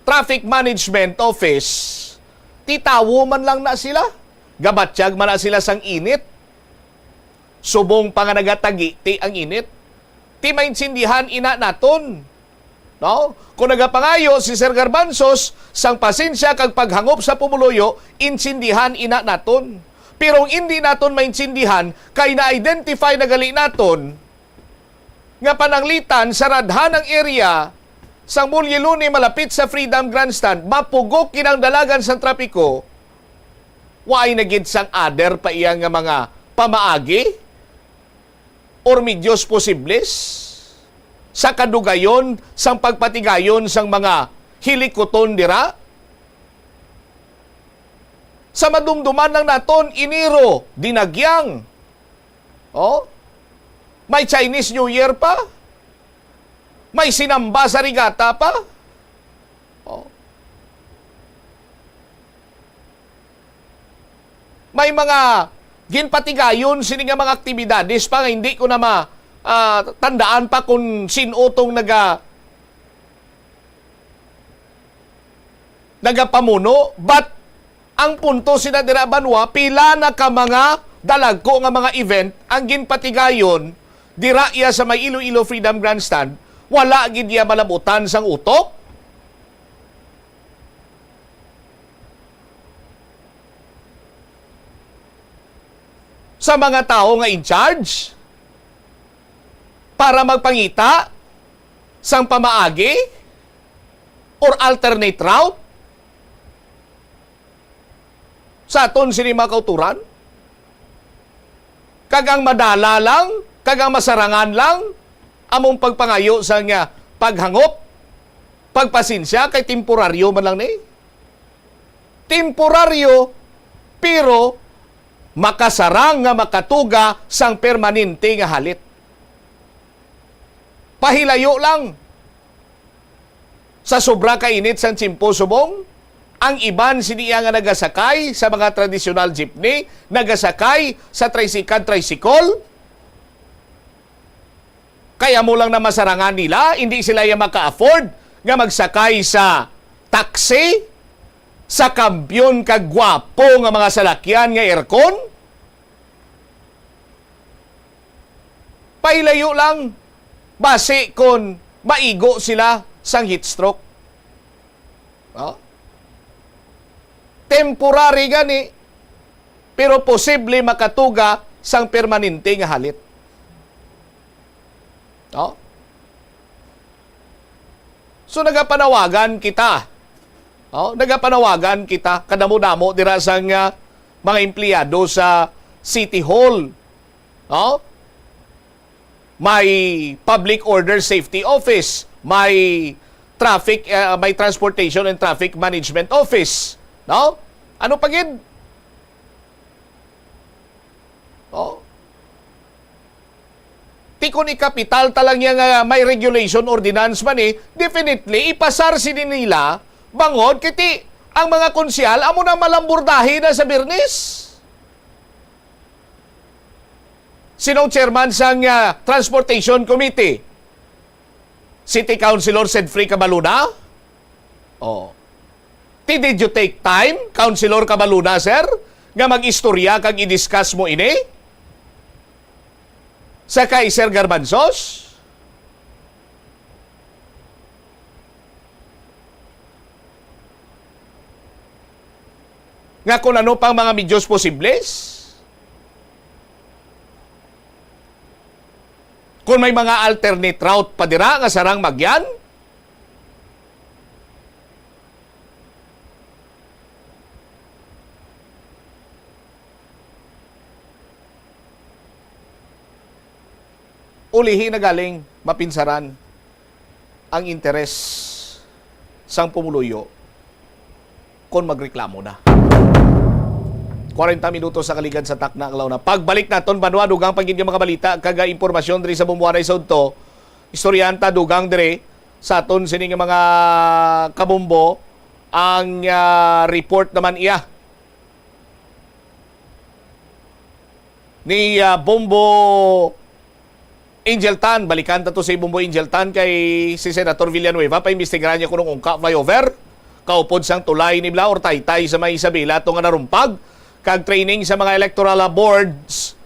Traffic Management Office, ti tawo man lang na sila. Gabatyag man na sila sang init. Subong pa nga nagatagiti ang init, ti maintindihan ina naton. No? Kung nagapangayo si Sir Garbanzos sang pasensya kag paghangop sa pumuluyo, intindihan ina naton. Pero ang indi naton maintindihan kay na-identify na gali naton nga pananglitan sa radhan ang area sang Mulyelone malapit sa Freedom Grandstand, mapugok gid ang dalagan sang trapiko, waay na gid sang other pa iya nga mga pamaagi or medios posibles sa kadugayon sang pagpatigayon sang mga hilikuton dira. Sa madumduman lang naton, Enero, dinagyang. Oh? May Chinese New Year pa? May sinamba sa Regata pa? Oh. May mga ginpatigayon sini nga mga aktibidades pa nga hindi ko na ma-, ah, tandaan pa kung sin-o tong naga-, nagapamuno. But ang punto sina dira, banwa, pila na ka mga dalagko nga mga event ang ginpatigayon dira iya sa may Iloilo Freedom Grandstand, wala gid iya malabutan sang utok. sa mga tawo nga in charge para magpangita sang pamaagi or alternate route sa aton sini mga kauturan? Kag ang madala lang, kag ang masarangan lang, among pagpangayo sa nga paghangop, pagpasensya, kay temporaryo man lang ni. Temporaryo, pero makasarang nga makatuga sang permanente nga halit. Pahilayo lang. Sa sobra ka init sang tiyempo subong, ang iban sini iya nga nagasakay sa mga tradisyonal jeepney, nagasakay sa tricycle, tricycle, kay amo lang na masarangan nila, hindi sila ya maka-afford nga magsakay sa taxi, sa kampiyon kag gwapo nga mga salakyan nga aircon. Pahilayo lang, basi kon maigo sila sang heat stroke. No? Temporary gani, pero posible makatuga sang permanente nga halit. No? So, nagapanawagan kita. No? Nagapanawagan kita, kadamo-damo dira sang, ah, mga empleyado sa City Hall. No? May Public Order Safety Office, may traffic, ah, may Transportation and Traffic Management Office. No? Ano pa gid? Oh. Ti kon ikapital ta lang niya nga may regulation ordinance man eh, definitely, ipasar sini nila, bangod kay ti ang mga konsehal amo na malambordahe na sa Biyernes. Sino ang chairman sang, ah, Transportation Committee? City Councilor Sedfrey Cabaluna? Oh. Ti, did you take time, Councilor Cabaluna, sir, nga mag-istorya kag i-discuss mo ini sa kay Sir Garbanzos? Nga kung ano pang mga medyos posibles? Kung may mga alternate route pa dira nga sarang magyan? Ulihi na galing mapinsaran ang interes sang pumuluyo kon magreklamo na. Kwarenta minutos sa kaligad sa takna nga launa. Pagbalik naton, banwa, dugang pa gid nga mga balita kag, ah, impormasyon diri sa Bumbuanay sa udto. Istoryahan ta dugang diri sa aton sini nga mga kabumbo ang, ah, report naman iya ni, ah, Bombo Angel Tan. Balikan ta to si Bombo Angel Tan kay si Senator Villanueva, paimbestigaran niya kung ungka flyover kaupod sang tulay ni bala or taytay sa may Isabela to nga narumpag, kag training sa mga electoral, ah, boards,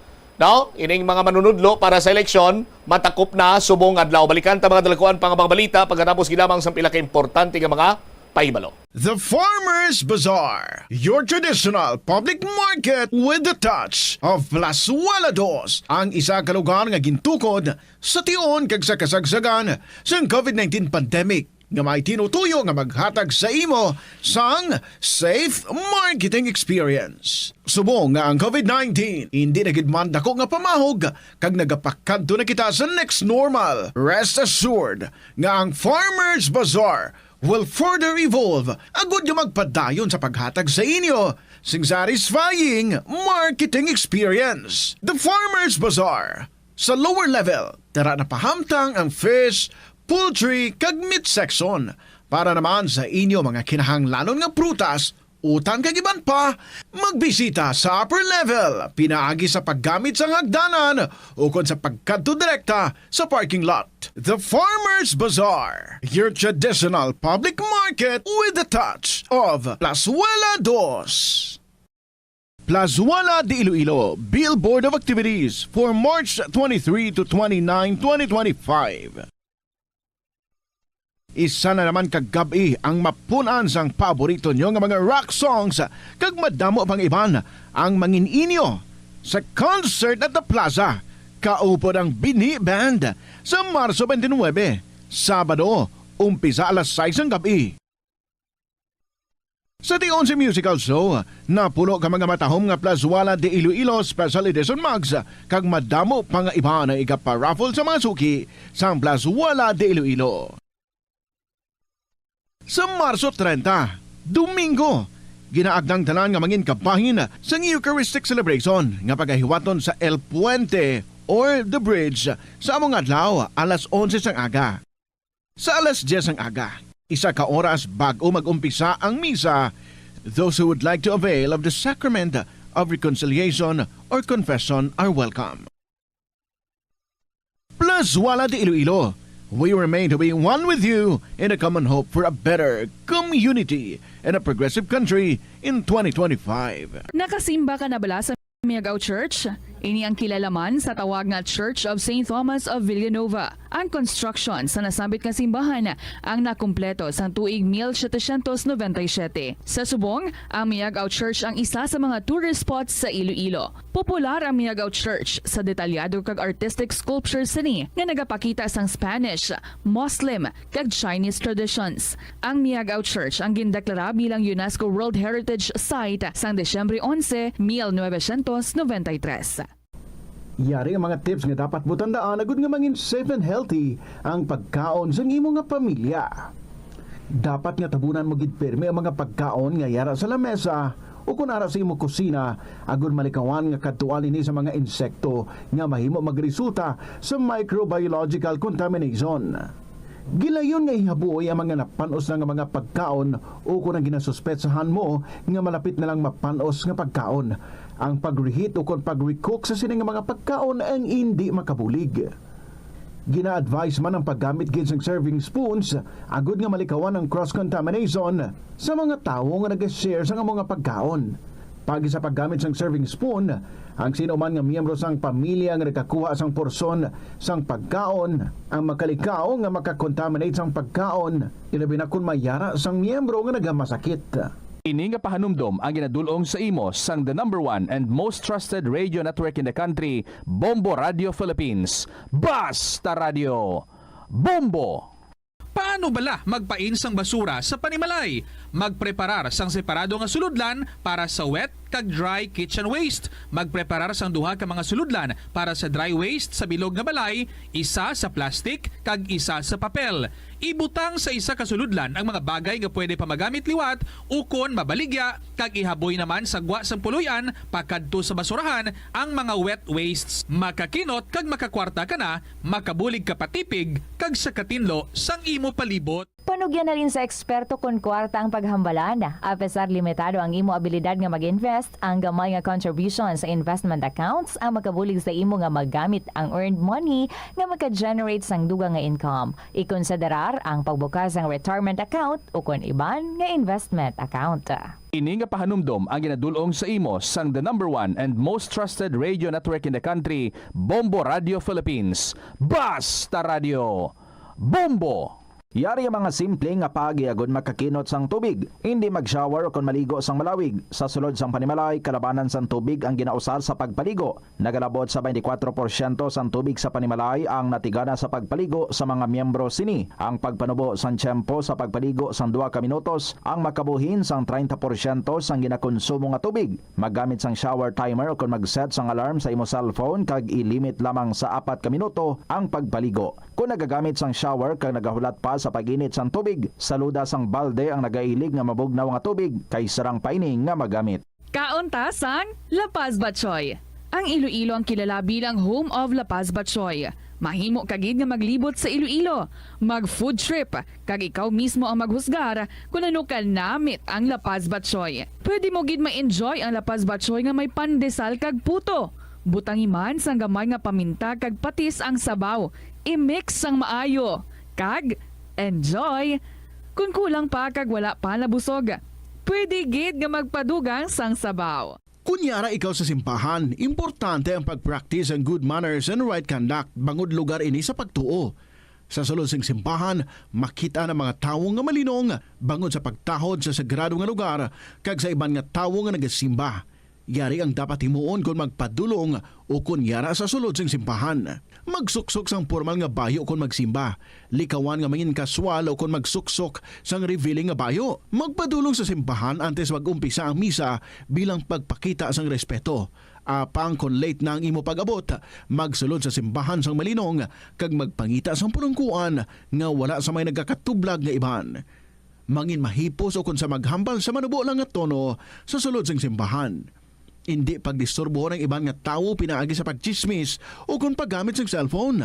no? Ining mga manunudlo para sa eleksyon matakop na subong adlaw. Balikan ta mga dalakuan pa nga mga balita pagkatapos gid lamang sang pila ka importante nga mga pahibalo. The Farmers Bazaar, your traditional public market with the touch of Plazuela Dos, ang isa ka lugar nga gintukod sa tion kag sa kasagsagan sang covid nineteen pandemic, nga may tinutuyo nga maghatag sa imo sang safe marketing experience. Subong nga ang covid nineteen indi na gid man dako nga pamahog kag nagapakadto na kita sa next normal, rest assured nga ang Farmers Bazaar will further evolve agud nga magpadayon sa paghatag sa inyo sing satisfying marketing experience. The Farmers Bazaar. Sa lower level, dara na pahamtang ang fish, poultry, kag meat section. Para naman sa inyo mga kinahanglanon nga prutas, utan kag iban pa, magbisita sa upper level pinaagi sa paggamit sang hagdanan ukon sa pagkadto direkta sa parking lot. The Farmers Bazaar, your traditional public market with the touch of Plazuela Dos. Plazuela de Iloilo, Billboard of Activities for March twenty-three to twenty-nine, twenty twenty-five. Isa na naman ka gab-i ang mapun-an sang paborito nyo nga mga rock songs, kag madamo pang iban ang mangin-inyo Sa concert at the plaza, kaupod ang Binhi Band sa Marso twenty-nine, Sabado, umpisa alas sais sang gab-i. Sa tion sang musical show, napulo ka mga matahom nga Plazuela de Iloilo Special Edition mugs, kag madamo pa nga iban ang igaparaffle sa mga suki sang Plazuela de Iloilo. Sa Marso treinta, Domingo, ginaagda ang tanan nga mangin kabahin sang Eucharistic Celebration nga pagahiwaton sa El Puente or The Bridge sa amo nga adlaw, alas onse sang aga. Sa alas diyes sang aga, isa ka oras bag-o mag-umpisa ang misa, those who would like to avail of the Sacrament of Reconciliation or Confession are welcome. Plazuela de Iloilo, we remain to be one with you in a common hope for a better community and a progressive country in twenty twenty-five. Nakasimba ka na bala sa Miagao Church? Ini ang kilala man sa tawag nga Church of Saint Thomas of Villanova. Ang construction sa nasambit nga simbahan ang nakumpleto sang tuig mil setecientos noventa y siete. Sa subong, ang Miagao Church ang isa sa mga tourist spots sa Iloilo. Popular ang Miagao Church sa detalyado kag artistic sculptures sini nga nagapakita sang Spanish, Muslim, kag Chinese traditions. Ang Miagao Church ang gindeklara bilang UNESCO World Heritage Site sang Disyembre onse, mil novecientos noventa y tres. Yari ang mga tips nga dapat mo tandaan agud nga mangin safe and healthy ang pagkaon sang imo nga pamilya. Dapat nga tabunan mo gid pirmi ang mga pagkaon nga yara sa lamesa o kon ara sa imo kusina, agud malikawan nga kadtuan ini sa mga insekto nga mahimo magresulta sa microbiological contamination. Gilayon nga ihaboy ang mga napan-os na nga mga pagkaon o kon ang ginasuspetsahan mo nga malapit na lang mapan-os nga pagkaon. Ang pag-reheat o kon pag-recook sa sini nga mga pagkaon ang indi makabulig. Gina-advise man ang paggamit gid sang serving spoons agud nga malikawan ang cross-contamination sa mga tawo nga nag-share sang amo nga pagkaon. Paagi sa paggamit sang serving spoon, ang sino man nga miyembro sang pamilya nga nagkakuha sang porsyon sang pagkaon ang makalikaw nga makakontaminate sang pagkaon, ilabi na kon may yara sang miyembro nga nagamasakit. Ini nga pahanumdom ang ginadul-ong sa imo sang the number one and most trusted radio network in the country, Bombo Radio Philippines. Basta Radio, Bombo! Paano bala magpain sang basura sa panimalay? Magpreparar sang separado nga sulodlan para sa wet kag dry kitchen waste. Magpreparar sang duha ka mga sulodlan para sa dry waste sa bilog nga balay, isa sa plastic kag isa sa papel. Ibutang sa isa ka sulodlan ang mga bagay nga pwede pa magamit liwat ukon mabaligya, kag ihaboy naman sa gwa sang puloy-an pakadto sa basurahan ang mga wet wastes. Makakinot kag makakwarta ka na, makabulig ka pa tipig, kag sa katinlo sang imo palibot. Panugyan halin sa eksperto kon kwarta ang paghambalan. Apesar limitado ang imo abilidad nga mag-invest, ang gamay nga contribution sa investment accounts ang makabulig sa imo nga magamit ang earned money nga maka-generate sang dugang nga income. Ikonsiderar ang pagbukas sang retirement account ukon iban nga investment account. Ini nga pahanumdom ang ginadul-ong sa imo sang the number one and most trusted radio network in the country, Bombo Radio Philippines. Basta Radio, Bombo! Yari ang mga simple nga paagi agud makakinot sang tubig. Indi mag-shower ukon maligo sang malawig. Sa sulod sang panimalay, kalabanan sang tubig ang ginausar sa pagpaligo. Nagalabot sa twenty-four porsyento sang tubig sa panimalay ang natigana sa pagpaligo sa mga miyembro sini. Ang pagpanubo sang tiyempo sa pagpaligo sang duha ka minutos ang makabuhin sang treinta porsyento sang ginakonsumo nga tubig. Maggamit sang shower timer ukon mag-set sang alarm sa imo cellphone kag i-limit lamang sa apat ka minuto ang pagpaligo. Kon nagagamit sang shower kag nagahulat pa sa pag-init sang tubig, saluda sang balde ang nagailig nga mabugnaw nga tubig kay sarang pa ini nga magamit. Kaon ta sang La Paz Batchoy. Ang Iloilo ang kilala bilang home of La Paz Batchoy. Mahimo ka gid nga maglibot sa Iloilo, mag-food trip, kag ikaw mismo ang maghusgar kon ano ka namit ang La Paz Batchoy. Pwede mo gid ma-enjoy ang La Paz Batchoy nga may pandesal kag puto. Butangi man sang gamay nga paminta kag patis ang sabaw. I-mix sang maayo. Kag enjoy! Kon kulang pa kag wala pa nabusog, pwede gid nga magpadugang sang sabaw. Kon yara ikaw sa simbahan, importante ang pag-practice ang good manners and right conduct bangod lugar ini sa pagtuo. Sa sulod sing simbahan, makit-an ang mga tawo nga malinong bangod sa pagtahod sa sagrado nga lugar kag sa iban nga tawo nga nagasimba. Yari ang dapat himuon kon magpadulong o kon yara sa sulod sing simbahan. Magsuksok sang pormal nga bayo kon magsimba. Likawan nga mangin kaswal o kon magsuksok sang revealing nga bayo. Magpadulong sa simbahan antes mag-umpisa ang misa bilang pagpakita sang respeto. Apang kon late na ang imo pag-abot, magsulod sa simbahan sang malinong kag magpangita sang pulungkuan nga wala sa may nagakatublag nga iban. Mangin mahipos o kon sa maghambal sa manubo lang nga tono sa sulod sing simbahan. Indi pagdisturbohon ang iban nga tawo pinaagi sa pagtsismis o kon paggamit sang cellphone.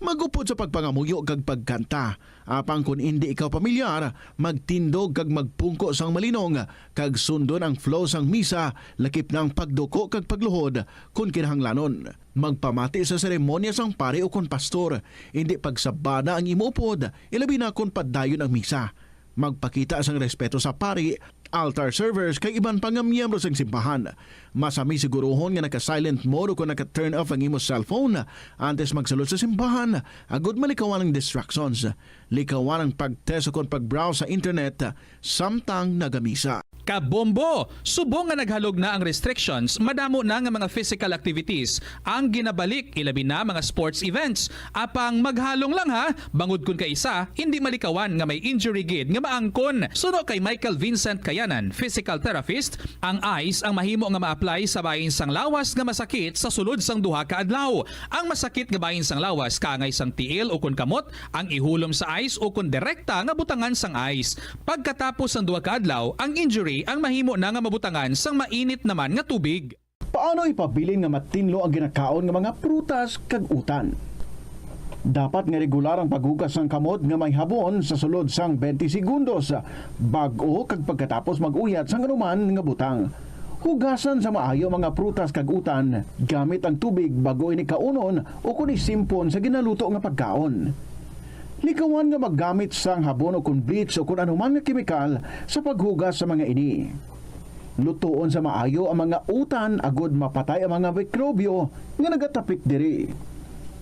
Mag-upod sa pagpangamuyo kag pagkanta. Apang kon indi ikaw pamilyar, magtindog kag magpungko sang malinong kag sundon ang flow sang misa, lakip na ang pagduko kag pagluhod kon kinahanglanon. Magpamati sa seremonya sang pari ukon pastor, indi pagsabada ang imo upod, ilabi na kon padayon ang misa. Magpakita sang respeto sa pari, altar servers, kag iban pa nga miyembro sang simbahan. Masami siguruhon nga naka-silent mode o kon naka-turn off ang imo cellphone antes magsulod sa simbahan, agud malikawan ang distractions. Likawan ang pag-text o kon pag-browse sa internet samtang nagamisa. Kabombo! Subong nga naghalog na ang restrictions, madamo na nga mga physical activities ang ginabalik, ilabi na mga sports events. Apang maghalong lang ha, bangod kun kaisa, hindi malikawan nga may injury gid nga maangkon. Suno kay Michael Vincent Kayanan, physical therapist, ang ice ang mahimo nga ma-apply sa bahin sang lawas nga masakit sa sulod sang duha ka adlaw. Ang masakit nga bahin sang lawas kaangay sang tiil o kon kamot ang ihulom sa ice o kon direkta nga butangan sang ice. Pagkatapos sang duha ka adlaw, ang injury ang mahimo na nga mabutangan sang mainit naman nga tubig. Paano ipabilin nga matinlo ang ginakaon nga mga prutas kag utan? Dapat nga regular ang paghugas sang kamot nga may habon sa sulod sang twenty segundos bag-o kag pagkatapos mag-uyat sang anuman nga butang. Hugasan sa maayo ang mga prutas kag utan gamit ang tubig bag-o ini kaunon o kon isimpon sa ginaluto nga pagkaon. Likawan nga maggamit sang habon o kon bleach o kon anuman nga kemikal sa paghugas sa mga ini. Lutoon sa maayo ang mga utan agod mapatay ang mga mikrobyo nga nagatapik diri.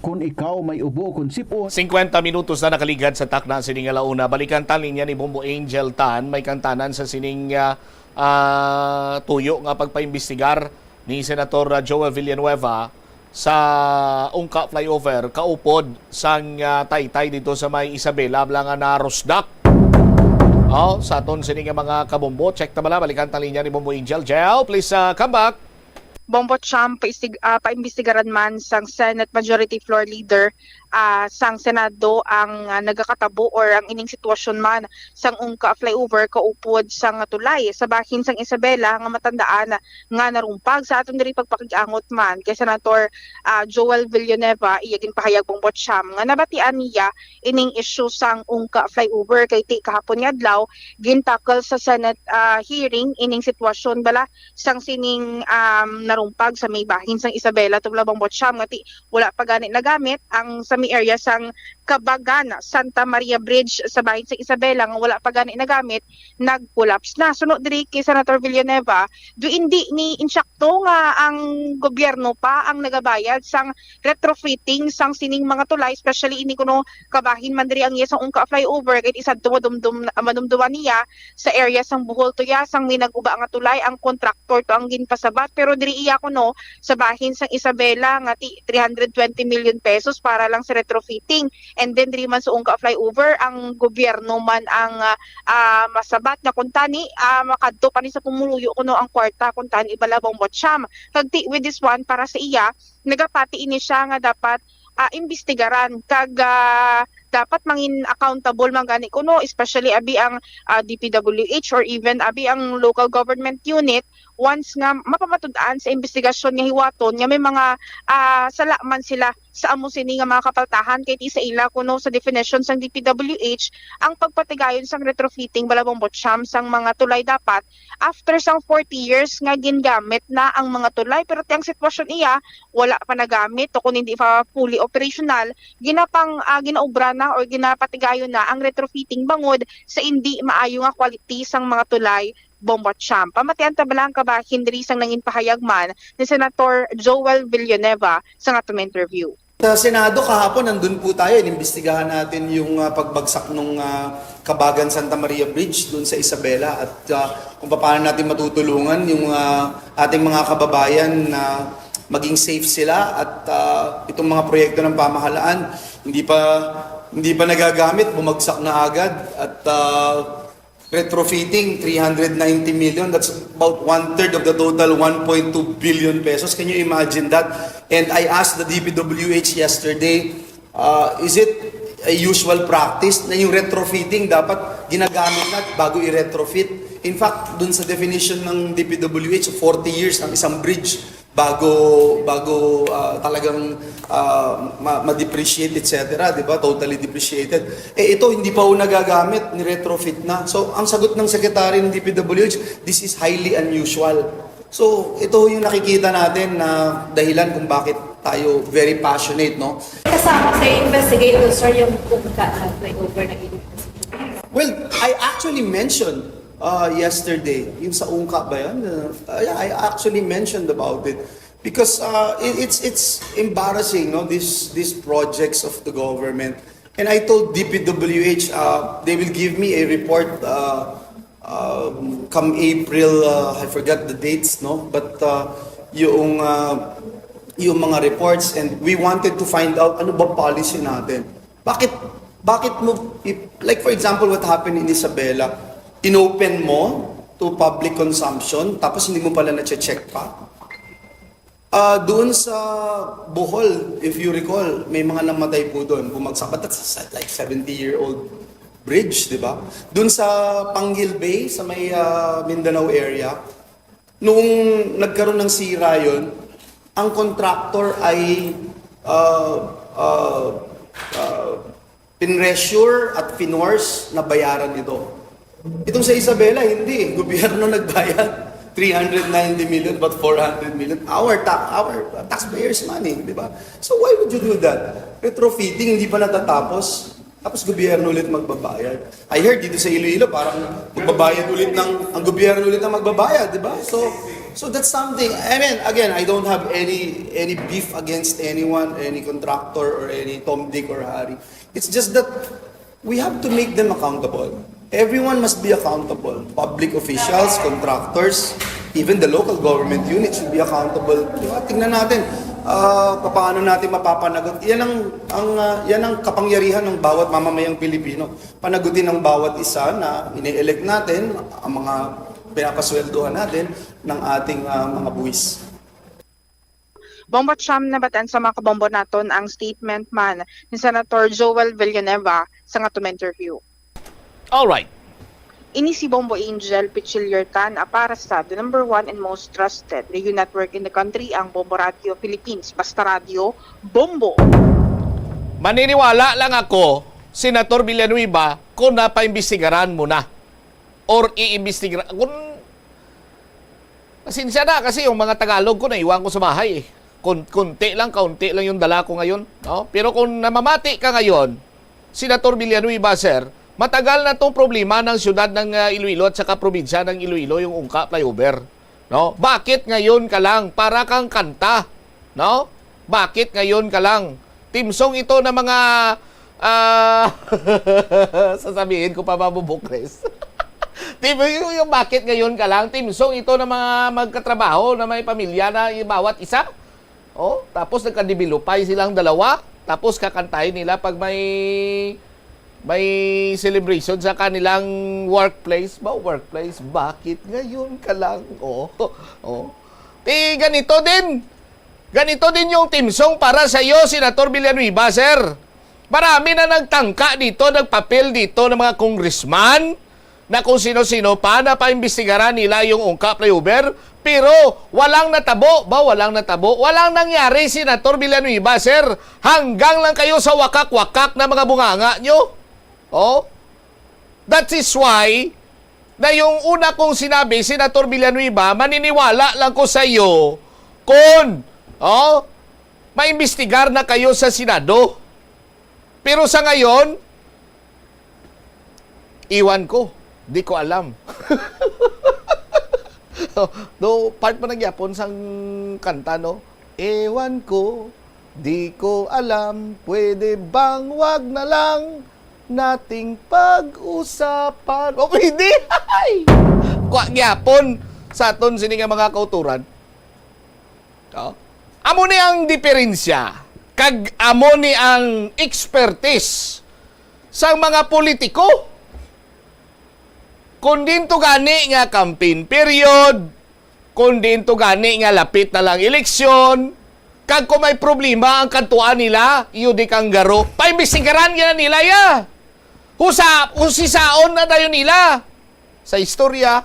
Kon ikaw may ubo kon sipon, Singkwenta minutos na nakaligad sa takna sini nga launa. Balikan ta linya ni Bombo Angel Tan, may kantanan sa sining, ah, ah, tuyo nga pagpaimbestigar ni Senator, ah, Joel Villanueva sa Ungka Flyover, kaupod sang, ah, taytay dito sa may Isabela, bala nga narusdak. Oh, sa aton sini nga mga kabombo, check ta bala, balikan ta linya ni Bombo Angel. Jel, please, ah, come back. Bombo Champ, paistig-, ah, paimbestigaran man sang Senate Majority Floor Leader, ah, sang Senado ang, ah, nagakatabo or ang ining sitwasyon man sang Ungka Flyover kaupod sang tulay sa bahin sang Isabela nga matandaan nga narumpag. Sa aton diri pagpakig-angot man kay Senator, ah, Joel Villanueva, iya ginpahayag, Bombo Champ, nga nabatian niya ining isyu sang Ungka Flyover kay ti kahapon nga adlaw gintackle sa Senate, ah, hearing ining sitwasyon bala sang sining, um, narumpag sa may bahin sang Isabela, tubla, Bombo Champ, nga ti wala pa gani nagamit ang sa may area sang Kabagan, Santa Maria Bridge sa bahin sang Isabela nga wala pa gani nagamit, nag-collapse na. Suno diri kay Senator Villanueva, do indi ni insakto nga ang gobyerno pa ang nagabayad sang retrofitting sang sining mga tulay, especially ini kuno kabahin man diri ang iya sang Ungka Flyover, kay ti sadto madumdum, madumduman niya sa area sang Bohol to iya sang may nag-uba nga tulay ang kontraktor to ang ginpasabat, pero diri iya kuno sa bahin sang Isabela nga ti three hundred twenty million pesos para lang sa retrofitting. And then diri man sa Ungka Flyover, ang gobyerno man ang, ah, ah, masabat nga kuntani, ah, makadto pa ni sa pumuluyo kuno ang kwarta, kuntani bala, Bombo Champ. Kag ti, with this one, para sa iya, nagapati ini siya nga dapat, ah, imbestigaran kag, ah, dapat mangin accountable man gani kuno, especially abi ang, ah, D P W H or even abi ang local government unit, once nga mapamatud-an sa imbestigasyon nga hiwaton nga may mga, ah, sala man sila sa amo sini nga mga kapaltahan, kay ti sa ila kuno sa definition sang D P W H ang pagpatigayon sang retrofitting bala, Bombo Champ, sang mga tulay dapat after sang forty years nga gingamit na ang mga tulay, pero ti ang sitwasyon iya wala pa nagamit o kung hindi pa fully operational, ginapang, ah, ginaobra na or ginapatigayon na ang retrofitting bangod sa indi maayo nga quality sang mga tulay, Bombo Champ. Pamatian ta bala ang kabahin diri sang nangin pahayag man ni Senator Joel Villanueva sa aton interview. Sa Senado kahapon, nandun po tayo, inimbestigahan natin yung, ah, pagbagsak nung, ah, Kabagan Santa Maria Bridge doon sa Isabela at, ah, kung paano natin matutulungan yung, ah, ating mga kababayan na maging safe sila at, ah, itong mga proyekto ng pamahalaan hindi pa hindi pa nagagamit, bumagsak na agad at, ah, retrofitting three hundred ninety million, that's about one third of the total one point two billion pesos. Can you imagine that? And I asked the D P W H yesterday, uh, is it a usual practice na yung retrofitting dapat ginagamit na bago i-retrofit? In fact, dun sa definition ng D P W H, forty years ang isang bridge bago bago, ah, talagang, ah, ma- ma-depreciate, et cetera, di ba? Totally depreciated. Eh, ito, hindi pa ho nagagamit, ni-retrofit na. So, ang sagot ng secretary ng D P W H, "This is highly unusual." So, ito yung nakikita natin na dahilan kung bakit tayo very passionate, no? Kasama sa investigator, sir, yung kung ka flyover na ilipat. Well, I actually mentioned, uh, yesterday, yung sa Ungka ba yun? Uh, yeah, I actually mentioned about it. Because, uh, it- it's it's embarrassing, no, these these projects of the government. And I told D P W H, uh, they will give me a report, uh, um, come April, uh, I forgot the dates, no? But, uh, yung, uh, yung mga reports, and we wanted to find out ano ba policy natin. Bakit, bakit mo, if- like, for example, what happened in Isabela, inopen mo to public consumption, tapos hindi mo pala na-check pa? Ah, doon sa Bohol, if you recall, may mga namatay po doon. Bumagsak, but that's like seventy-year-old bridge, di ba? Doon sa Panguil Bay, sa may, ah, Mindanao area, noong nagkaroon ng sira yun, ang contractor ay, ah, ah, ah, pinressure at pinorce na bayaran ito. Itong sa Isabela, hindi. Gobyerno nagbayad. Three hundred ninety million, but four hundred million. Our, ta- our taxpayers' money, di ba? So why would you do that? Retrofitting, hindi pa natatapos. Tapos gobyerno ulit magbabayad. I heard dito sa Iloilo, parang magbabayad ulit ng, ang gobyerno ulit ang magbabayad, di ba? So, so that's something. I mean, again, I don't have any any beef against anyone, any contractor, or any Tom, Dick, or Harry. It's just that we have to make them accountable. Everyone must be accountable. Public officials, contractors, even the local government units should be accountable. Di ba? Tingnan natin, ah, paano natin mapapanagot. Yan ang, ang, ah, yan ang kapangyarihan ng bawat mamamayang Pilipino. Panagutin ang bawat isa na ini-elect natin, ang mga pinapasweldohan natin ng ating, ah, mga buwis. Bombo Cham, nabatan sa mga kabombo naton ang statement man ni Senator Joel Villanueva sa nga aton interview. Alright. Ini si Bombo Angel Pichillertan, a para sa the number one and most trusted radio network in the country, ang Bombo Radio Philippines. Basta radyo, bombo! Maniniwala lang ako, Senator Villanueva, kung napaimbestigaran mo na. Or iimbestigaran. Kung, pasensya na kasi yung mga Tagalog ko naiwan ko sa bahay eh. Kun, kunti lang, kaunti lang yung dala ko ngayon. No? Pero kung namamati ka ngayon, Senator Villanueva, sir, matagal na tong problema ng siyudad ng ah, Iloilo at saka probinsya ng Iloilo, yung Ungka Flyover. No? Bakit ngayon ka lang? Para kang kanta. No? Bakit ngayon ka lang? Timsong ito ng mga ah, sasabihin ko pa, mabubukres. Tim, yung, yung bakit ngayon ka lang? Timsong ito ng mga magkatrabaho na may pamilya na yung bawat isa. Oh, tapos nagka-developay silang dalawa. Tapos kakantahin nila pag may may celebration sa kanilang workplace. Ba, workplace? Bakit ngayon ka lang? Oh, oh. Ti, ganito din. Ganito din yung timsong para sa iyo, Senator Villanueva, sir. Marami na nagtangka dito, nagpapil dito ng mga congressman na kung sino-sino pa na paimbestigaran nila yung Ungka Flyover, pero walang natabo, ba, walang natabo, walang nangyari, Senator Villanueva, sir. Hanggang lang kayo sa wakak-wakak na mga bunganga nyo. Oh? That is why na yung una kong sinabi, Senator Villanueva, maniniwala lang ko sa iyo kung, oh, maimbestigar na kayo sa Senado. Pero sa ngayon, iwan ko. Di ko alam. No, part pa nagyapon sang kanta, no? Ewan ko, di ko alam, pwede bang wag na lang? nating pag-usapan. O pwede. Ay! Kwa gyapon sa aton sini nga mga kauturan. Oh. Amo ni ang diferensya kag amo ni ang expertise sang mga politiko. Kung dinto gani nga campaign period, kung dinto gani nga lapit na lang eleksyon, kag kung may problema ang kantuan nila, iyo di kang garo, paimbestigaran gina nila ya. Husa, husisaon na dayon nila sa istorya,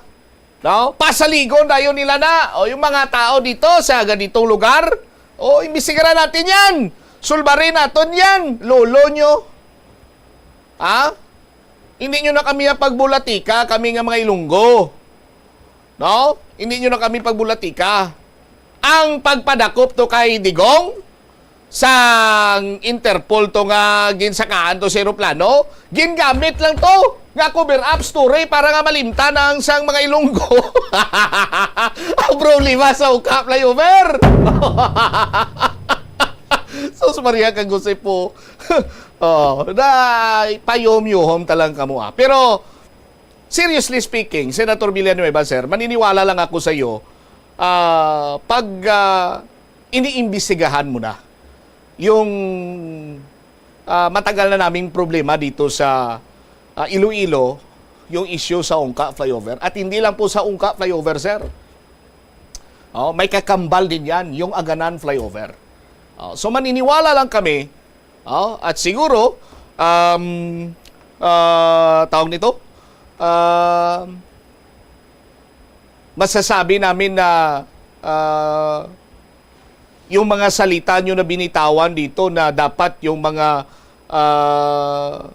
no? Pasaligon dayon nila na, o, yung mga tao dito sa ganitong lugar, o, imbestigaran natin yan. Sulbarin naton yan, lolo nyo. Ha? Hindi nyo na kami pagbulatika, kami nga mga Ilonggo. No? Hindi nyo na kami pagbulatika. Ang pagpadakop to kay Digong, sang Interpol to nga ginsakaan to sa eroplano, gingamit lang to nga cover up story para nga malimtan ang sang mga Ilonggo. Ang problema sa Ungka Flyover. Sus Maria kag Jose po. Oh, na payom-yuhom talang kamo, ah. Pero seriously speaking, Senator Villanueva, sir, maniniwala lang ako sa iyo, ah, pag, ah, iniimbestigahan mo na yung, ah, matagal na naming problema dito sa, ah, Iloilo, yung issue sa Ungka Flyover. At hindi lang po sa Ungka Flyover, sir. Oh, may kakambal din yan, yung Aganan Flyover. Oh, so maniniwala lang kami, oh, at siguro, um, ah, tawag nito, um, masasabi namin na, ah, yung mga salita nyo na binitawan dito na dapat yung mga, ah,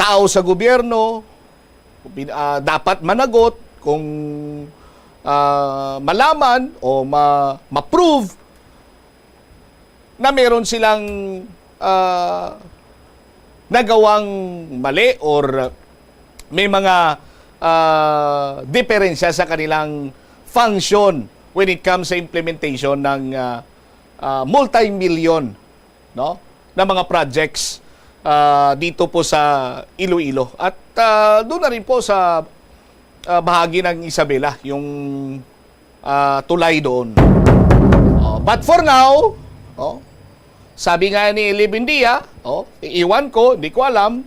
tao sa gobyerno, bin-, ah, dapat managot kung, ah, malaman o ma-, ma-prove na meron silang, ah, nagawang mali or may mga, ah, diferensya sa kanilang function when it comes sa implementation ng, ah, ah, multi-million, no, na mga projects, ah, dito po sa Iloilo. At, ah, doon na rin po sa, ah, bahagi ng Isabela, yung, ah, tulay doon. Oh, but for now, oh, sabi nga ni Eli Buendia, oh, iiwan ko, hindi ko alam,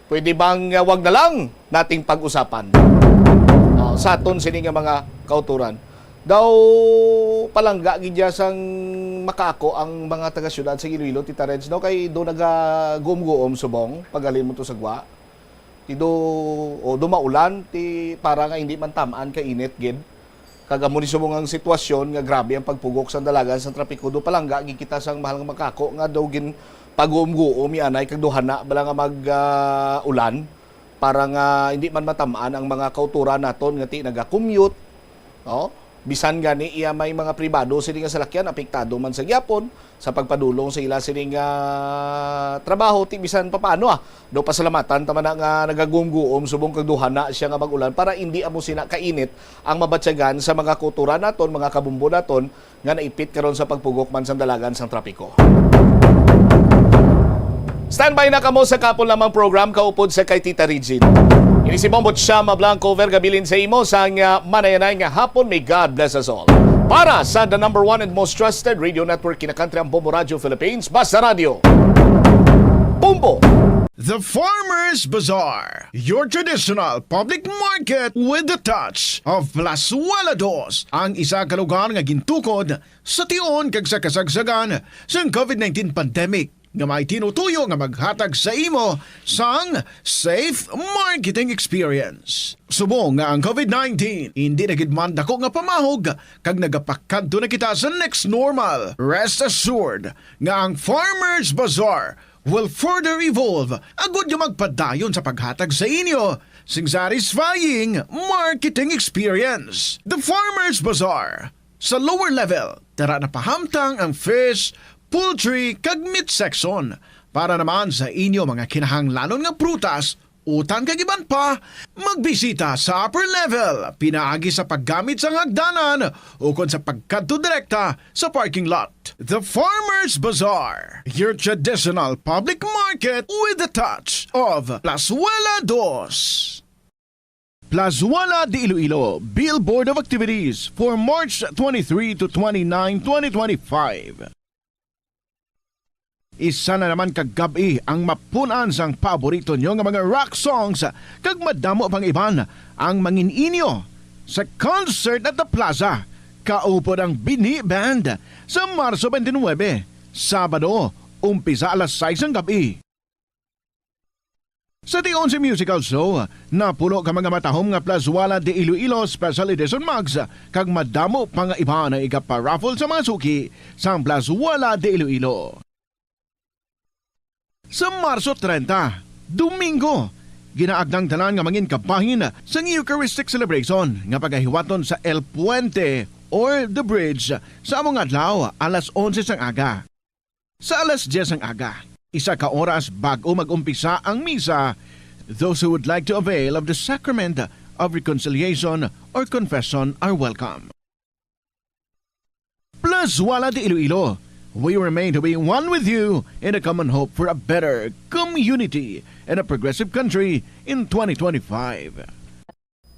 pwede bang, ah, wag na lang nating pag-usapan? Oh, sa aton sini nga mga kauturan. Daw palangga gid ya sang makaako ang mga taga-siyudad sa Iloilo, Tita Reds, no? Kay do nagaguom-guom subong, paghalin mo to sa gwa. Ti do, o do maulan, ti para nga hindi man tam-an ka init gid. Kag amo ni subong ang sitwasyon nga grabe ang pagpugok sang dalagan sang trapiko. Do palangga gid kita sang mahal nga makaako nga daw ginpaguom-guom anay kag do hana bala nga mag, ah, ulan para nga hindi man matam-an ang mga kauturan naton nga ti naga-commute, no? Bisan gani iya may mga pribado sini nga salakyan, apektado man sa gyapon sa pagpadulong sa ila sini nga trabaho, ti bisan papaano, ah, do pasalamatan ta man na nga nagagumguom subong kag duha na siya nga mag-ulan para indi amo sina kainit ang mabatyagan sa mga kauturan naton, mga kabumbo naton nga naipit karon sa pagpugok man sang dalagan sang trapiko. Standby na kamo sa kapon lamang program kaupod sa kay Tita Regine. Ini si Bombo Chama Blanco, Verga, bilin sa imo sang, ah, manayanay nga hapon. May God bless us all. Para sa the number one and most trusted radio network kinakantri ang Bombo Radio Philippines, Basta Radio. Bombo! The Farmers Bazaar, your traditional public market with the touch of Plazuela Dos, ang isa ka lugar nga gintukod sa tion kag sa kasagsagan sang covid nineteen pandemic, nga may tinutuyo nga maghatag sa imo sang safe marketing experience. Subong nga ang covid nineteen hindi na gid man dako nga pamahog kag nagapakadto na kita sa next normal, rest assured nga ang Farmers Bazaar will further evolve agud nga magpadayon sa paghatag sa inyo sing satisfying marketing experience. The Farmers Bazaar, sa lower level, tara na pahamtang ang fish, poultry, kag meat section. Para naman sa inyo mga kinahanglanon nga prutas, Utang kag iban pa, magbisita sa upper level pinaagi sa paggamit sang hagdanan ukon sa pagkadto direkta sa parking lot. The Farmers Bazaar, your traditional public market with a touch of Plazuela Dos. Plazuela de Iloilo, billboard of activities for March twenty-three to twenty-nine, twenty twenty-five. Isa na naman ka gab-i ang mapun-an sang paborito nyo nga mga rock songs, kag madamo pang iban ang mangin-inyo sa Concert at the Plaza, kaupod ang Bini Band, sa Marso twenty-nine, Sabado, umpisa alas sais sang gab-i. Sa tion sang musical show, napulo ka mga matahom nga Plazuela de Iloilo Special Edition mugs, kag madamo pa nga iban ang iga-paraffle sa mga suki sang Plazuela de Iloilo. Sa Marso treinta, Domingo, ginaagda ang tanan nga mangin kabahin sang Eucharistic Celebration nga pagahiwaton sa El Puente or The Bridge sa amo nga adlaw, alas onse sang aga. Sa alas dyes sang aga, isa ka oras bag-o mag-umpisa ang misa, those who would like to avail of the Sacrament of Reconciliation or Confession are welcome. Plazuela de Iloilo, we remain to be one with you in a common hope for a better community and a progressive country in twenty twenty-five.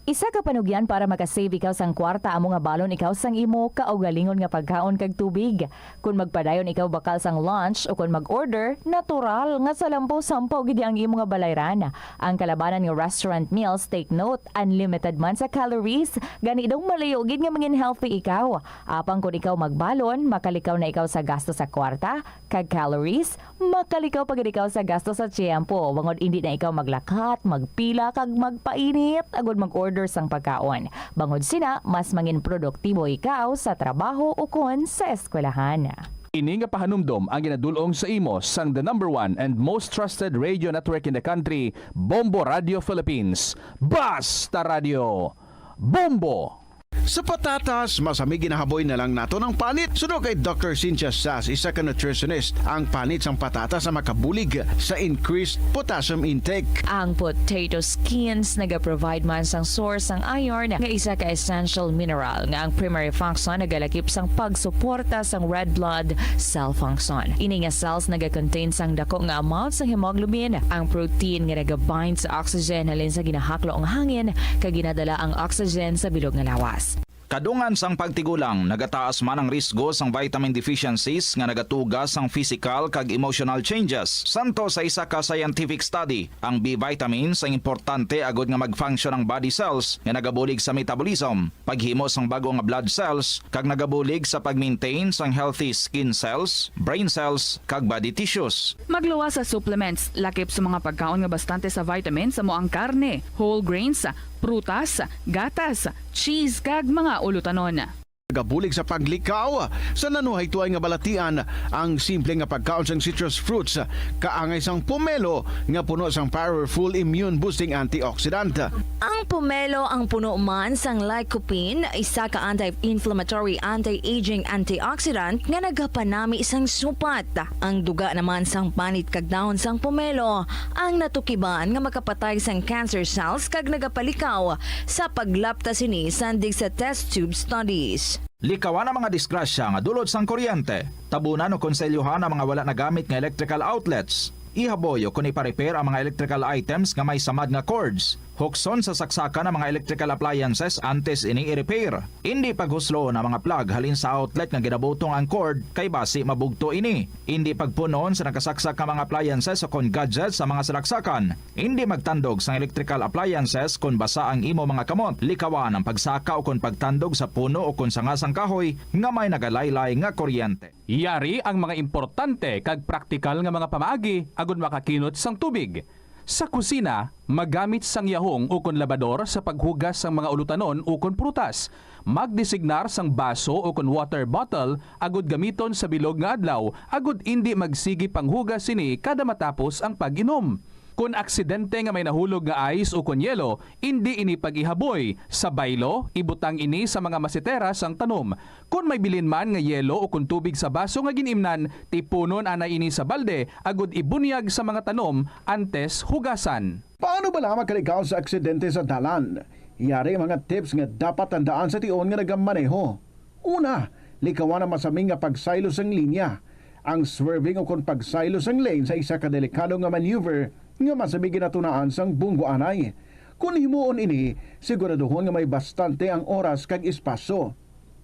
Isa ka panugyan para makasave ikaw sang kwarta amo nga balon ikaw sang imo kaugalingon nga pagkaon kag tubig. Kon magpadayon ikaw bakal sang lunch o kon mag-order, natural nga salampo-sampaw gid ang imo nga balayran. Ang kalabanan nga restaurant meals, take note, unlimited man sa calories, gani daw malayo gid nga mangin healthy ikaw. Apang kon ikaw magbalon, makalikaw na ikaw sa gasto sa kwarta kag calories, makalikaw pa gid ikaw sa gasto sa tiyempo, bangod indi na ikaw maglakat, magpila, kag magpainit agud mag-order sang pagkaon. Bangod sina, mas mangin produktibo ikaw sa trabaho ukon sa eskwelahan. Ini nga pahanumdom ang ginadul-ong sa imo sang the number one and most trusted radio network in the country, Bombo Radio Philippines. Basta Radio, Bombo! Sa patatas, masami ginahaboy na lang naton ang panit. Suno kay Doctor Cynthia Sas, isa ka nutritionist, ang panit sang patatas ang makabulig sa increased potassium intake. Ang potato skins nagaprovide man sang source sang iron, nga isa ka essential mineral nga ang primary function nagalakip sang pagsuporta sang red blood cell function. Ini nga cells nagakontain sang dako nga amount sang hemoglobin, ang protein nga nagabind sa oxygen halin sa ginahaklo nga hangin kag ginadala ang oxygen sa bilog nga lawas. Kadungan sang pagtigulang, nagataas man ang risgo sang vitamin deficiencies nga nagatuga sang physical kag emotional changes. Santo sa isa ka scientific study, ang B vitamins ang importante agud nga mag-function ang body cells nga nagabulig sa metabolism, paghimo sang bag-o nga blood cells, kag nagabulig sa pag-maintain sang healthy skin cells, brain cells, kag body tissues. Magluwas sa supplements, lakip sa mga pagkaon nga bastante sa vitamins amo ang karne, whole grains, prutas, gatas, cheese, kag mga ulutanon. Nagabulig sa paglikaw sa nanuhaytoay nga balatian ang simple nga pagkaon sang citrus fruits, kaangay sang pomelo nga puno sang powerful immune-boosting antioxidant. Ang pomelo ang puno man sang lycopene, isa ka anti-inflammatory, anti-aging antioxidant nga nagapanami sang supat. Ang duga naman sang panit kag dahon sang pomelo ang natukiban nga makapatay sang cancer cells kag nagapalikaw sa paglapta sini sandig sa test tube studies. Likawan ang mga disgrasya nga dulot sang kuryente. Tabunan o konselyuhan ang mga wala nagamit nga electrical outlets. Ihaboy o kon ipa-repair ang mga electrical items nga may samad nga cords. Hukson sa saksakan ang mga electrical appliances antes ini i-repair. Indi paghusloon ang mga plug halin sa outlet nga ginabutong ang cord, kay basi mabugto ini. Indi pagpunon sa nakasaksak nga mga appliances o kon gadgets sa mga salaksakan. Indi magtandog sang electrical appliances kon basa ang imo mga kamot. Likawan ang pagsaka o kon pagtandog sa puno o kon sanga sang kahoy nga may nagalaylay nga kuryente. Yari ang mga importante kag praktikal nga mga pamaagi agud makakinot sang tubig. Sa kusina, magamit sang yahong ukon labador sa paghugas sang mga ulutanon ukon prutas. Magdesignar sang baso ukon water bottle agud gamiton sa bilog nga adlaw agud indi magsigi panghugas sini kada matapos ang pag-inom. Kon aksidente nga may nahulog nga ice ukon yelo, indi ini pag-ihaboy. Sa baylo, ibutang ini sa mga masitera sang tanom. Kon may bilin man nga yelo ukon tubig sa baso nga gin-imnan, tipunon anay ini sa balde agod ibunyag sa mga tanom antes hugasan. Paano bala makalikaw sa aksidente sa dalan? Yari ang mga tips nga dapat tandaan sa tion nga nagamaneho. Una, likawan ang masami nga pagsaylo sang linya. Ang swerving ukon pagsaylo sang lane sa isa ka delikado nga maneuver nga masami ginatunaan sang bunggo anay. Kon himuon ini, siguraduhon nga may bastante ang oras kag espasyo.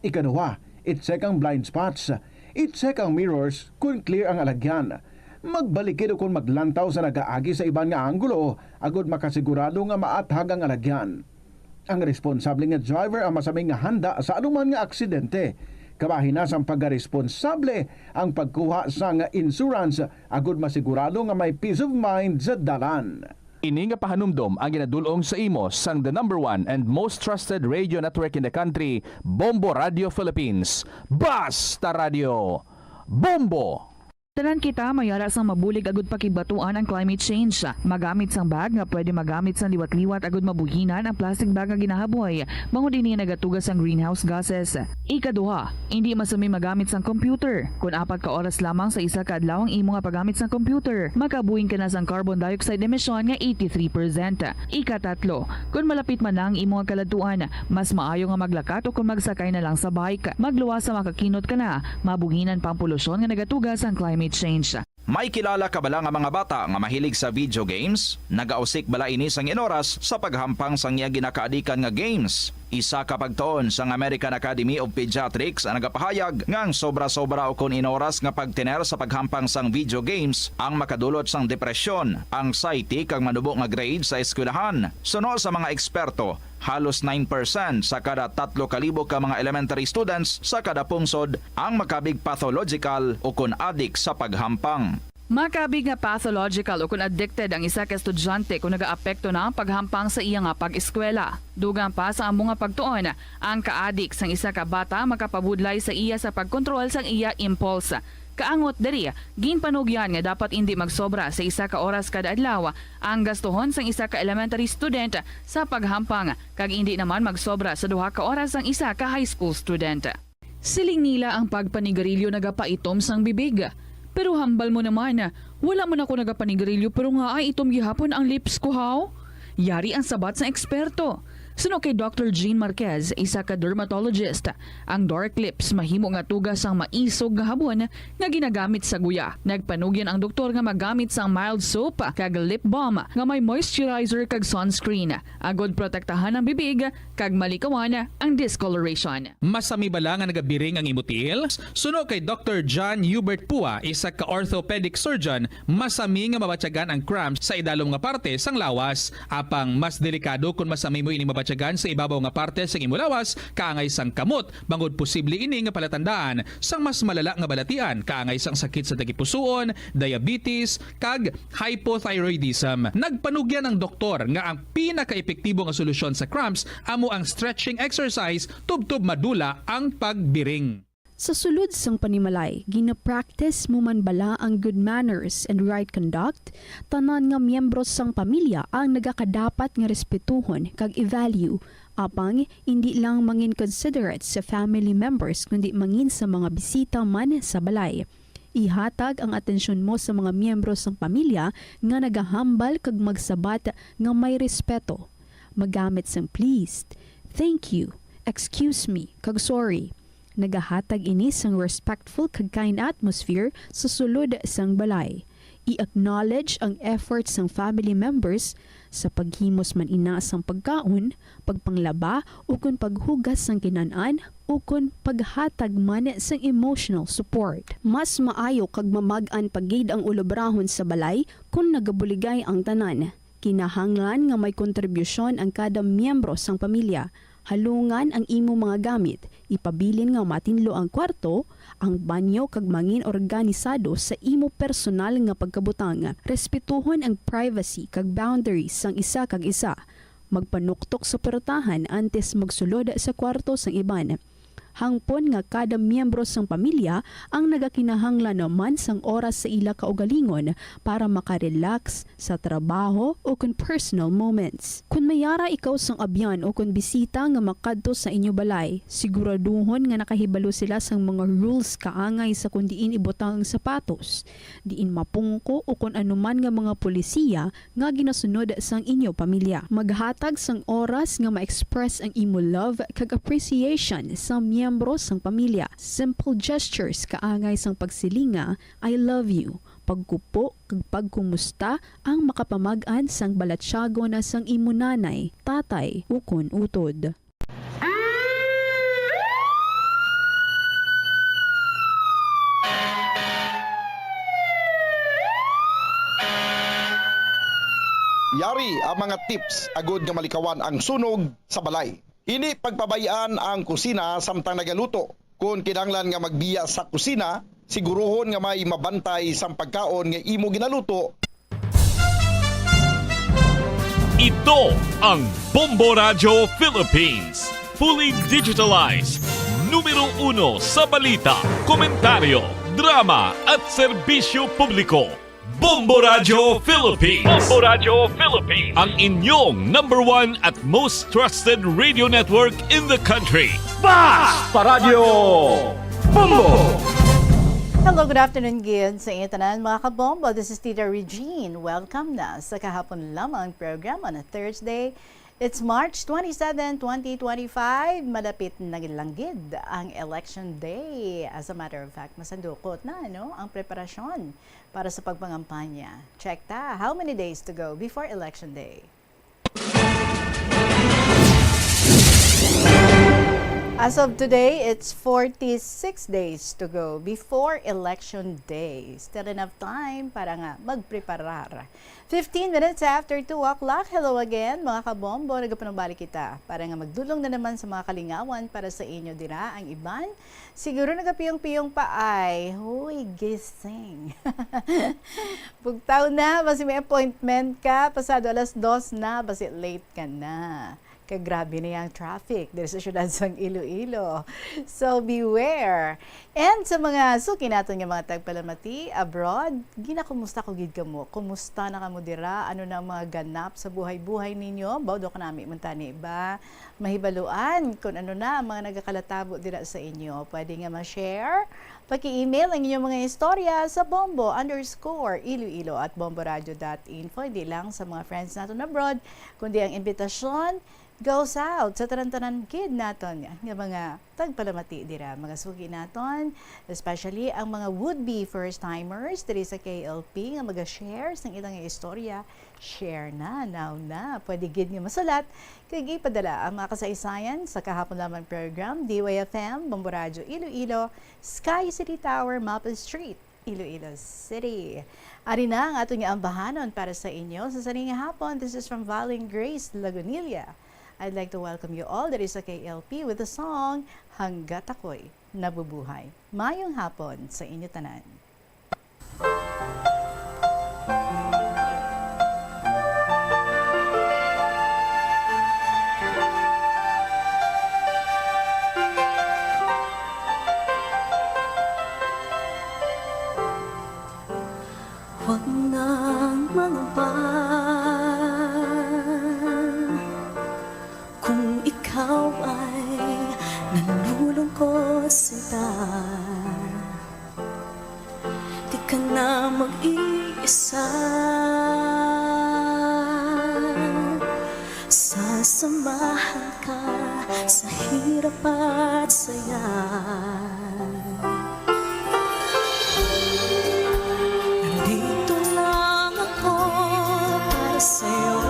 Ikaduha, i-check ang blind spots. I-check ang mirrors kon clear ang alagyan. Magbalikid ukon maglantaw sa nagaagi sa iban nga anggulo agod makasigurado nga maathag ang alagyan. Ang responsable nga driver ang masami nga handa sa anuman nga aksidente. Kabahin na sang pagkaresponsable ang pagkuha sang insurance agud masigurado nga may peace of mind sa dalan. Ini nga pahanumdom ang ginadul-ong sa imo sang the number one and most trusted radio network in the country, Bombo Radio Philippines. Basta Radio, Bombo! Tanan kita may ara sang mabulig agud pakigbaton ang climate change. Magamit sang bag nga pwede magamit sang liwat-liwat agud mabuhinan ang plastic bag nga ginahaboy, bangod ini nagatuga sang greenhouse gases. Ikaduha, indi masami magamit sang computer. Kon apat ka oras lamang sa isa ka adlaw ang imo nga paggamit sang computer, makabuhin ka na sang carbon dioxide emission nga eighty-three percent. Ikatatlo, kon malapit man na ang imo nga kaladtuan, mas maayo nga maglakat o kon magsakay na lang sa bike. Magluwas sa makakinot ka na, mabuhinan pa ang polusyon nga nagatuga sang climate change. May kilala ka bala nga mga bata nga mahilig sa video games? Nagausik bala ini sang inoras sa paghampang sang iya ginakaadikan nga games? Isa ka pagtuon sang American Academy of Pediatrics ang nagapahayag nga ang sobra-sobra ukon inoras nga pagtener sa paghampang sang video games ang makadulot sang depresyon, anxiety, kag manubo nga grade sa eskwelahan. Suno sa mga eksperto, halos nine percent sa kada tatlo ka libo ka mga elementary students sa kada pungsod ang makabig pathological ukon adik sa paghampang. Makabig nga pathological ukon addicted ang isa ka estudyante kon nagaapekto na ang paghampang sa iya nga pag-eskwela. Dugang pa sa amo nga pagtuon, ang kaadik sang isa ka bata makapabudlay sa iya sa pagkontrol sang iya impulse. Kaangot diri, ginpanugyan nga dapat indi magsobra sa isa ka oras kada adlaw ang gastuhon sang isa ka elementary student sa paghampang, kag indi naman magsobra sa duha ka oras ang isa ka high school student. Siling nila ang pagpanigarilyo nagapaitom sang bibig. Pero hambal mo naman, wala man ako nagapanigarilyo pero ngaa itom gihapon ang lips ko, haw? Yari ang sabat sang eksperto. Suno kay Doctor Jean Marquez, isa ka dermatologist, ang dark lips mahimo nga tuga sang maisog nga habon nga ginagamit sa guya. Nagpanugyan ang doktor nga magamit sang mild soap kag lip balm nga may moisturizer kag sunscreen, agod protektahan ang bibig kag malikawan ang discoloration. Masami bala nga nagabiring ang imo tiil? Suno kay Doctor John Hubert Pua, isa ka orthopedic surgeon, masami nga mabatyagan ang cramps sa idalom nga parte sang lawas. Apang mas delikado kon masami mo ini mabatyagan sa ibabaw nga parte sang imo lawas, kaangay sang kamot, bangod posible ini nga palatandaan sang mas malala nga balatian, kaangay sang sakit sa tagipusoon, diabetes, kag hypothyroidism. Nagpanugyan ang doktor nga ang pinakaepektibo nga solusyon sa cramps amo ang stretching exercise tubtob madula ang pagbiring. Sa sulod sang panimalay, gina-practice mo man bala ang good manners and right conduct? Tanan nga miyembro sang pamilya ang nagakadapat nga respetuhon kag i-value. Apang, indi lang mangin considerate sa family members, kundi mangin sa mga bisita man sa balay. Ihatag ang atensyon mo sa mga miyembro sang pamilya nga nagahambal kag magsabat nga may respeto. Magamit sang please, thank you, excuse me, kag sorry. Nagahatag ini sang respectful kag kind atmosphere sa sulod sang balay. I-acknowledge ang effort sang family members sa paghimos man ina sang pagkaon, pagpanglaba, ukon paghugas sang kinan-an, ukon paghatag man sang emotional support. Mas maayo kag mamag-an pa gid ang ulobrahon sa balay kon nagabuligay ang tanan. Kinahanglan nga may kontribusyon ang kada miyembro sang pamilya. Halungan ang imo mga gamit, ipabilin nga matinlo ang kwarto, ang banyo, kag mangin organisado sa imo personal nga pagkabutang. Respetuhon ang privacy kag boundaries sang isa kag isa. Magpanuktok sa puwertahan antes magsulod sa kwarto sang iban. Hangpon nga kada miyembro sang pamilya ang nagakinahanglan naman sang oras sa ila kaugalingon para makarelax sa trabaho o kon personal moments. Kon may ara ikaw sang abyan o kon bisita nga makadto sa inyo balay, siguraduhon nga nakahibalo sila sang mga rules kaangay sa kon diin ibutang ang sapatos, diin mapungko o kon anuman nga mga polisiya nga ginasunod sang inyo pamilya. Maghatag sang oras nga ma-express ang imo love kag appreciation sa miyembro sang pamilya. Simple gestures kaangay sang pagsiling nga, "I love you," pagkupo kag pagkumusta ang makapamag-an sang balatyagon sang imo nanay, tatay, ukon utod. Yari ang mga tips agud nga malikawan ang sunog sa balay. Hindi pagpabay-an ang kusina samtang nagaluto. Kon kinahanglan nga magbiya sa kusina, siguruhon nga may mabantay sang pagkaon nga imo ginaluto. Ito ang Bombo Radyo Philippines, fully digitalized, numero uno sa balita, komentaryo, drama at serbisyo publiko. Bombo Radyo Philippines. Bombo Radyo Philippines. Ang inyong number one at most trusted radio network in the country. Basta Radyo Bombo! Hello, good afternoon gid sa inyo tanan, mga kabombo. This is Tita Regine. Welcome na sa kahapon lamang program on a Thursday. It's March twenty-seven, twenty twenty-five. Malapit na gid lang gid ang election day. As a matter of fact, masandukot na, no, ang preparasyon para sa pagpangampanya. Check ta, how many days to go before election day? As of today, it's forty-six days to go before election day. Still enough time para nga magpreparar. Fifteen minutes after two o'clock. Hello again, mga kabombo. Nagapanumbalik kita para nga magdulong na naman sa mga kalingawan para sa inyo dira ang iban. Siguro nagapiyong-piyong pa ay, "Huy, gising." Bugtaw na, basi may appointment ka, pasado alas dos na, basi late ka na. Kay grabe na yang traffic diri sa siyudad sang Iloilo. So, beware. And sa mga suki naton nga mga tagpalamati abroad, ginakumusta ko gid kamo. Kumusta na kamo dira? Ano na ang mga ganap sa buhay-buhay ninyo? Bawdo ka nami man tani ba? Mahibaluan kung ano na ang mga nagakalatabo dira sa inyo. Pwede nga ma-share. Paki-email ang inyong mga istorya sa bombo underscore iloilo at bomboradio dot info. Hindi lang sa mga friends naton abroad, kundi ang imbitasyon goes out sa tanan-tanan gid naton nga mga tagpalamati dira, mga suki naton, especially ang mga would-be first-timers diri sa K L P nga maga-share sang ilang istorya. Share na, now na. Pwede gid nga masulat kag ipadala ang mga kasaysayan sa kahapon lamang program, D Y F M, Bombo Radyo Iloilo, Sky City Tower, Mapa Street, Iloilo City. Ari na ang aton nga ambahanon para sa inyo sa sini nga hapon. This is from Valing Grace Lagunilla. I'd like to welcome you all diri sa K L P with the song Hanggat Ako'y Nabubuhay. Mayong hapon sa inyo tanan. Huwag nang mangamba kung ikaw ay nalulungkot, sinta. Di ka na mag-iisa. Sasamahan ka sa hirap at saya. Nandito lang ako para sa'yo.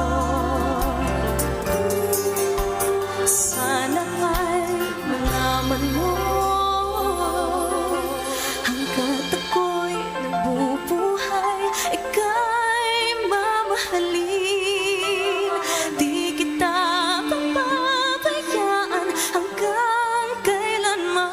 Sana ay malaman mo, hanggat ako'y nabubuhay, ika'y mamahalin. Di kita papabayaan hanggang kailanman.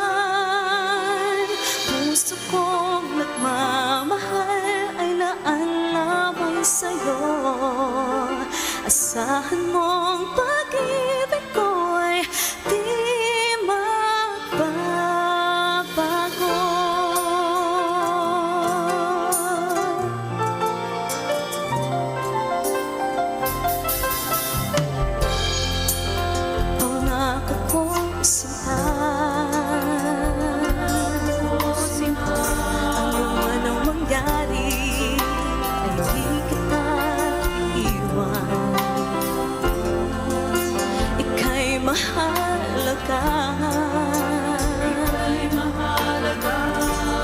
Mahal ka.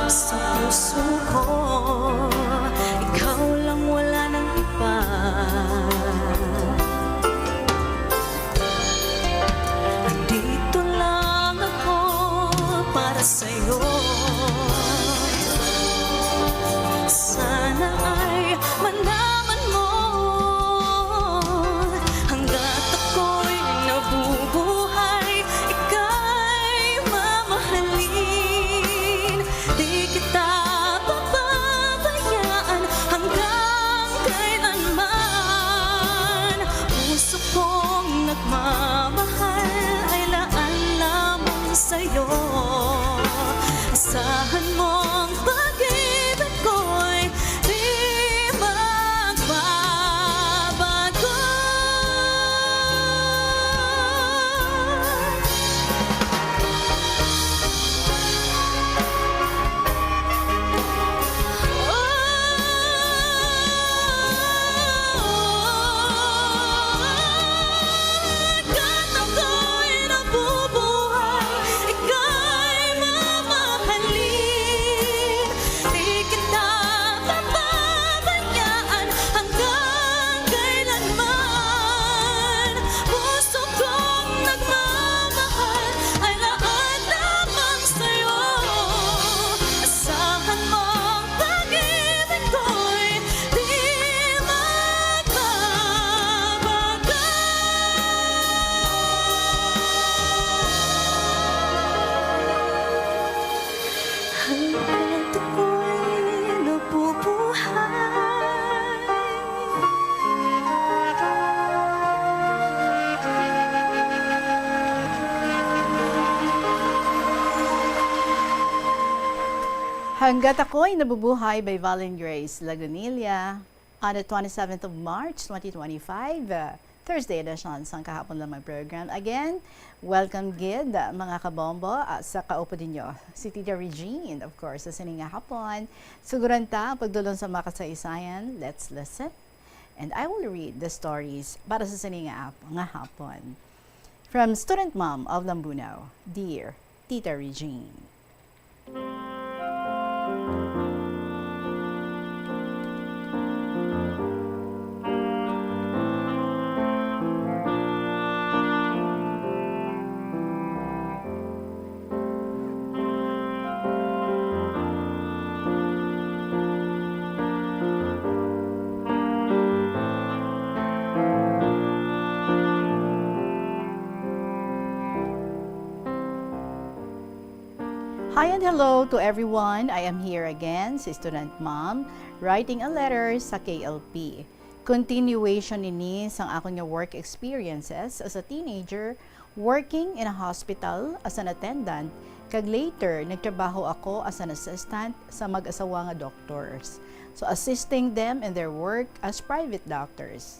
Sa puso ko, ikaw lang, wala nang iba. Andito lang ako para sa'yo. Sana ay malaman mo, hanggat ako'y nabubuhay, ika'y mamahalin. Di kita pababayaan hanggang kailanman. Puso kong nagmamahal ay laan lamang sa'yo. Asahan mong pag-ibig ko'y di magbabago. Hanggat ako'y nabubuhay, ika'y mamahalin. Di kita pababayaan hanggang kailanman. Puso kong nagmamahal ay laan lamang sa'yo. Asahan mong pag-ibig ko'y di magbabago. Hanggat ako'y nabubuhay. Hanggat Ako'y Nabubuhay by Valen Grace Lagunilla. On the twenty-seventh of March, twenty twenty-five, uh, Thursday edition sang Kahapon Lamang program. Again, welcome gid, uh, mga kabombo, uh, sa kaupod ninyo, si Tita Regine, of course, sa sini nga hapon. Suguran ta pagdulong sa mga kasaysayan. Let's listen. And I will read the stories para sa sini nga ap-, nga hapon. From Student Mom of Lambunao, Dear Tita Regine. Hi and hello to everyone. I am here again, si Student Mom, writing a letter sa K L P. Continuation ini sang akon nga work experiences as a teenager, working in a hospital as an attendant, kag later nagtrabaho ako as an assistant sa mag-asawa nga doctors. So, assisting them in their work as private doctors.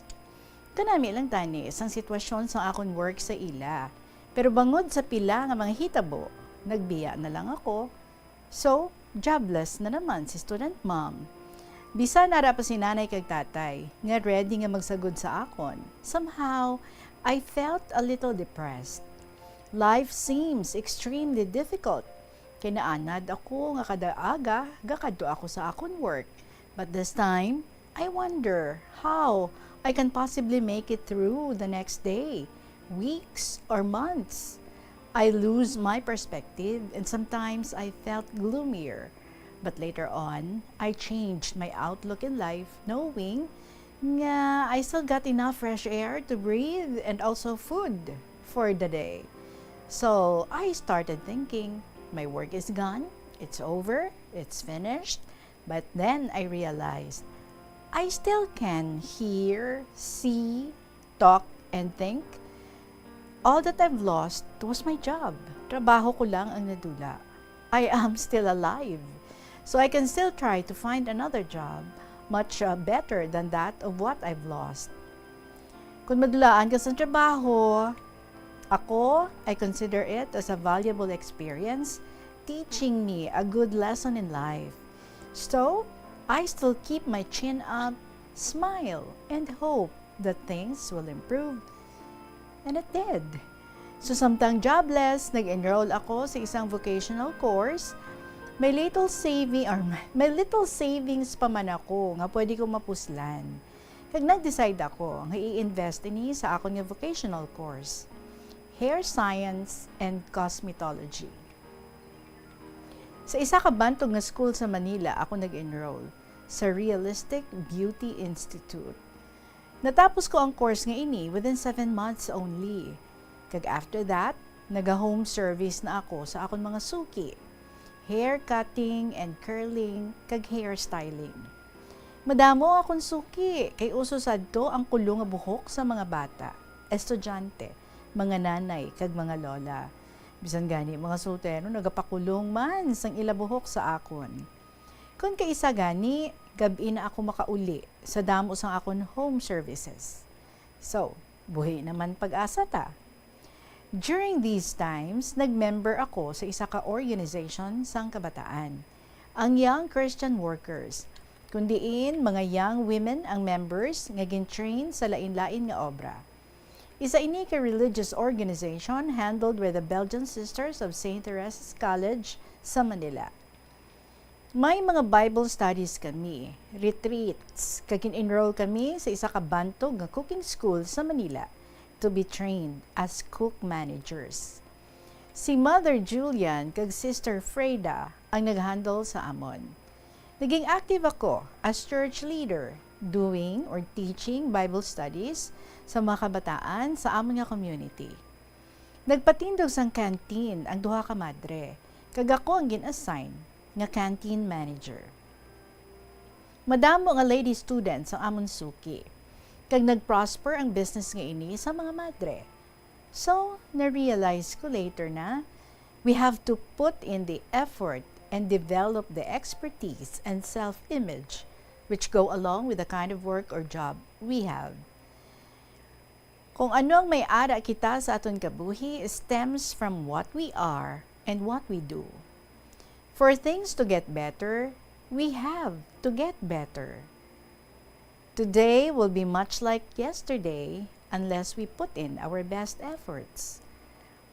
Kanami lang tani sang sitwasyon sang akon work sa ila. Pero bangod sa pila nga mga hitabo, nagbiya na lang ako. So, jobless na naman si Student Mom. Bisan ara pa si nanay kag tatay nga ready nga magsagod sa akon, somehow, I felt a little depressed. Life seems extremely difficult. Kay naanad ako nga kada aga gakadto ako sa akon work. But this time, I wonder how I can possibly make it through the next day, weeks, or months. I lose my perspective and sometimes I felt gloomier. But later on, I changed my outlook in life, knowing nga I still got enough fresh air to breathe and also food for the day. So, I started thinking, "My work is gone, it's over, it's finished." But then I realized, I still can hear, see, talk, and think. All that I've lost was my job. Trabaho ko lang ang nadula. I am still alive. So I can still try to find another job, much, uh, better than that of what I've lost. Kung madulaan ka sa trabaho, ako, I consider it as a valuable experience, teaching me a good lesson in life. So, I still keep my chin up, smile, and hope that things will improve. And it did. So, samtang jobless, nag-enroll ako sa isang vocational course. May little saving, or may little savings pa man ako nga pwede ko mapuslan. Kag nag-decide ako nga i-invest ini sa akon nga vocational course, Hair Science and Cosmetology. Sa isa ka bantog nga school sa Manila ako nag-enroll, sa Realistic Beauty Institute. Natapos ko ang course nga ini within seven months only. Kag after that, naga-home service na ako sa akon mga suki. Hair cutting and curling, kag hair styling. Madamo akon suki, kay uso sadto ang kulong nga buhok sa mga bata, estudyante, mga nanay, kag mga lola. Bisan gani mga soltero nagapakulong man sang ila buhok sa akon. Kon kaisa gani, gab-i na ako makauli sa damo sang akon home services. So, buhi naman pag-asa ta. During these times, nag-member ako sa isa ka organization sang kabataan, ang Young Christian Workers, kun diin mga young women ang members nga gin-train sa lain-lain nga obra. Isa ini ka religious organization handled by the Belgian Sisters of Saint Teresa's College sa Manila. May mga Bible studies kami, retreats, kag gin-enroll kami sa isa ka bantog nga cooking school sa Manila to be trained as cook managers. Si Mother Julian kag Sister Freda ang nag-handle sa amon. Naging active ako as church leader, doing or teaching Bible studies sa mga kabataan sa amon nga community. Nagpatindog sang canteen ang duha ka madre, kag ako ang gin-assign nga canteen manager. Madamo nga lady students ang amon suki, kag nag-prosper ang business nga ini sa mga madre. So, na-realize ko later na we have to put in the effort and develop the expertise and self-image which go along with the kind of work or job we have. Kung ano ang may ara kita sa aton kabuhi stems from what we are and what we do. For things to get better, we have to get better. Today will be much like yesterday unless we put in our best efforts.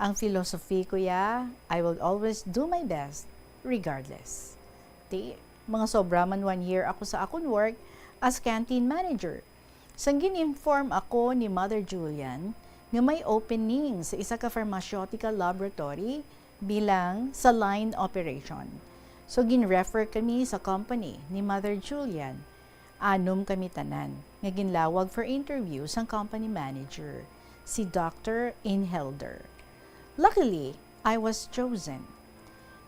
Ang philosophy ko ya, I will always do my best regardless. Ti, mga sobra man one year ako sa akon work as canteen manager. Sang gin-inform ako ni Mother Julian nga may opening sa isa ka pharmaceutical laboratory bilang sa line operation. So, gin-refer kami sa company ni Mother Julian. Anom kami tanan nga ginlawag for interview sang company manager, si Doctor Inhelder. Luckily, I was chosen.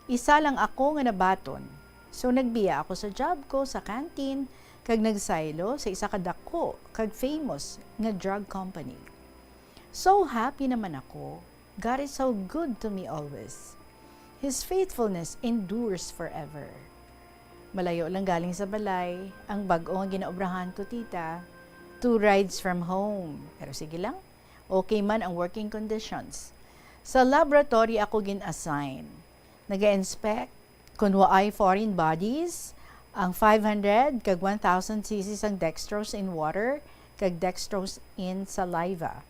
Isa lang ako nga nabaton. So, nagbiya ako sa job ko sa canteen kag nagsaylo sa isa ka dako kag famous nga drug company. So happy naman ako. God is so good to me always. His faithfulness endures forever. Malayo lang galing sa balay ang bag-o nga ginaobrahan ko, tita. Two rides from home. Pero sige lang, okay man ang working conditions. Sa laboratory ako gin-assign. Naga-inspect kung waay foreign bodies ang five hundred kag one thousand C C sang dextrose in water kag dextrose in saliva.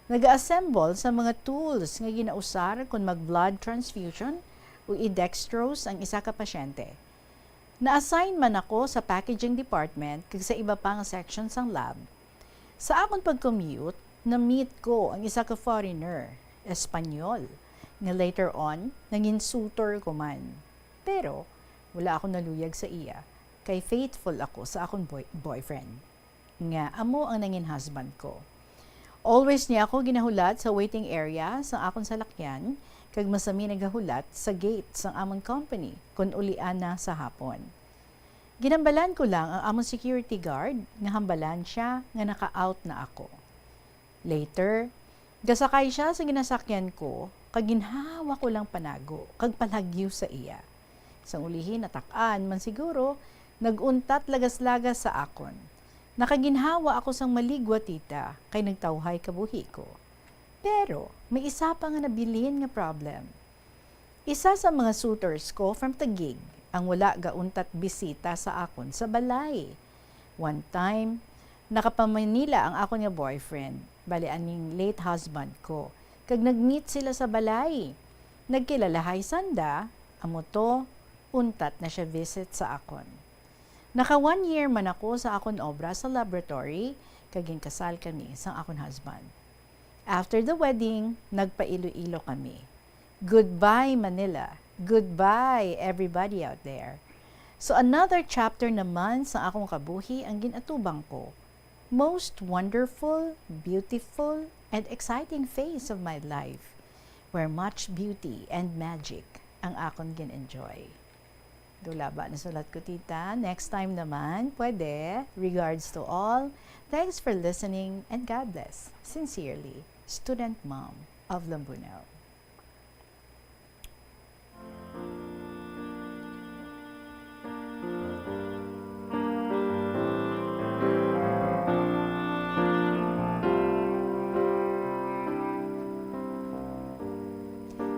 Naga-assemble sa mga tools nga ginausar kon mag-blood transfusion o i-dextrose ang isa ka pasyente. Na-assign man ako sa packaging department kag sa iba pa nga section sang lab. Sa akon pag-commute, na-meet ko ang isa ka foreigner, Espanyol, nga later on, nangin suitor ko man. Pero, wala ako naluyag sa iya, kay faithful ako sa akon boy-, boyfriend, nga amo ang nangin husband ko. Always niya ako ginahulat sa waiting area sa akon salakyan, kag masami nagahulat sa gate sang amon company kon ulian na sa hapon. Ginhambalan ko lang ang amon security guard nga hambalan siya nga naka-out na ako. Later, gasakay siya sa ginasakyan ko, kag ginhawa ko lang panago kag palagyo sa iya. Sang ulihi, natak-an man siguro, nag-untat lagas-lagas sa akon. Nakaginhawa ako sang maligwa, tita, kay nagtawhay kabuhi ko. Pero may isa pa nga nabilin nga problem. Isa sa mga suitors ko from Taguig ang wala gauntat bisita sa akon sa balay. One time, nakapamanila ang akon nga boyfriend, bali aning late husband ko, kag nag-meet sila sa balay. Nagkilalahay sanda, amo to, untat na siya visit sa akon. Naka one year man ako sa akon obra sa laboratory, kag ginkasal kami sang akon husband. After the wedding, nagpa-Iloilo kami. Goodbye, Manila. Goodbye, everybody out there. So, another chapter naman sa akong kabuhi ang ginatubang ko. Most wonderful, beautiful, and exciting phase of my life, where much beauty and magic ang akon gin-enjoy. Dula ba nasulat ko, tita? Next time naman, pwede. Regards to all. Thanks for listening and God bless. Sincerely, Student Mom of Lambunao.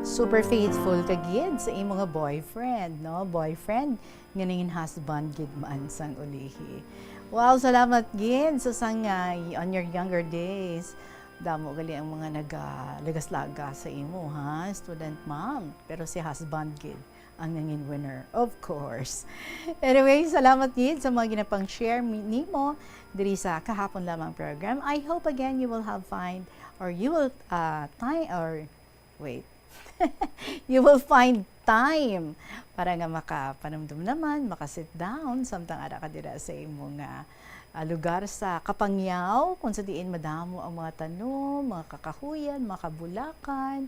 Super faithful ka gid sa imo nga boyfriend, no? Boyfriend nga nangin husband gid man sang ulihi. Wow, salamat gid sa sang, ah, on your younger days. Damo gali ang mga nagalagas-lagas sa imo, ha, student mom. Pero si husband gid ang nangin winner, of course. Anyway, salamat gid sa mga ginapang-share mi-, nimo diri sa Kahapon Lamang program. I hope again you will have find or you will, uh, time or wait. You will find time para nga makapanumdom naman, maka-sit down, samtang ara ka dira sa imo nga, ah, lugar sa Kapangyaw, kung sa diin madamo ang mga tanom, mga kakahuyan, mga kabulakan,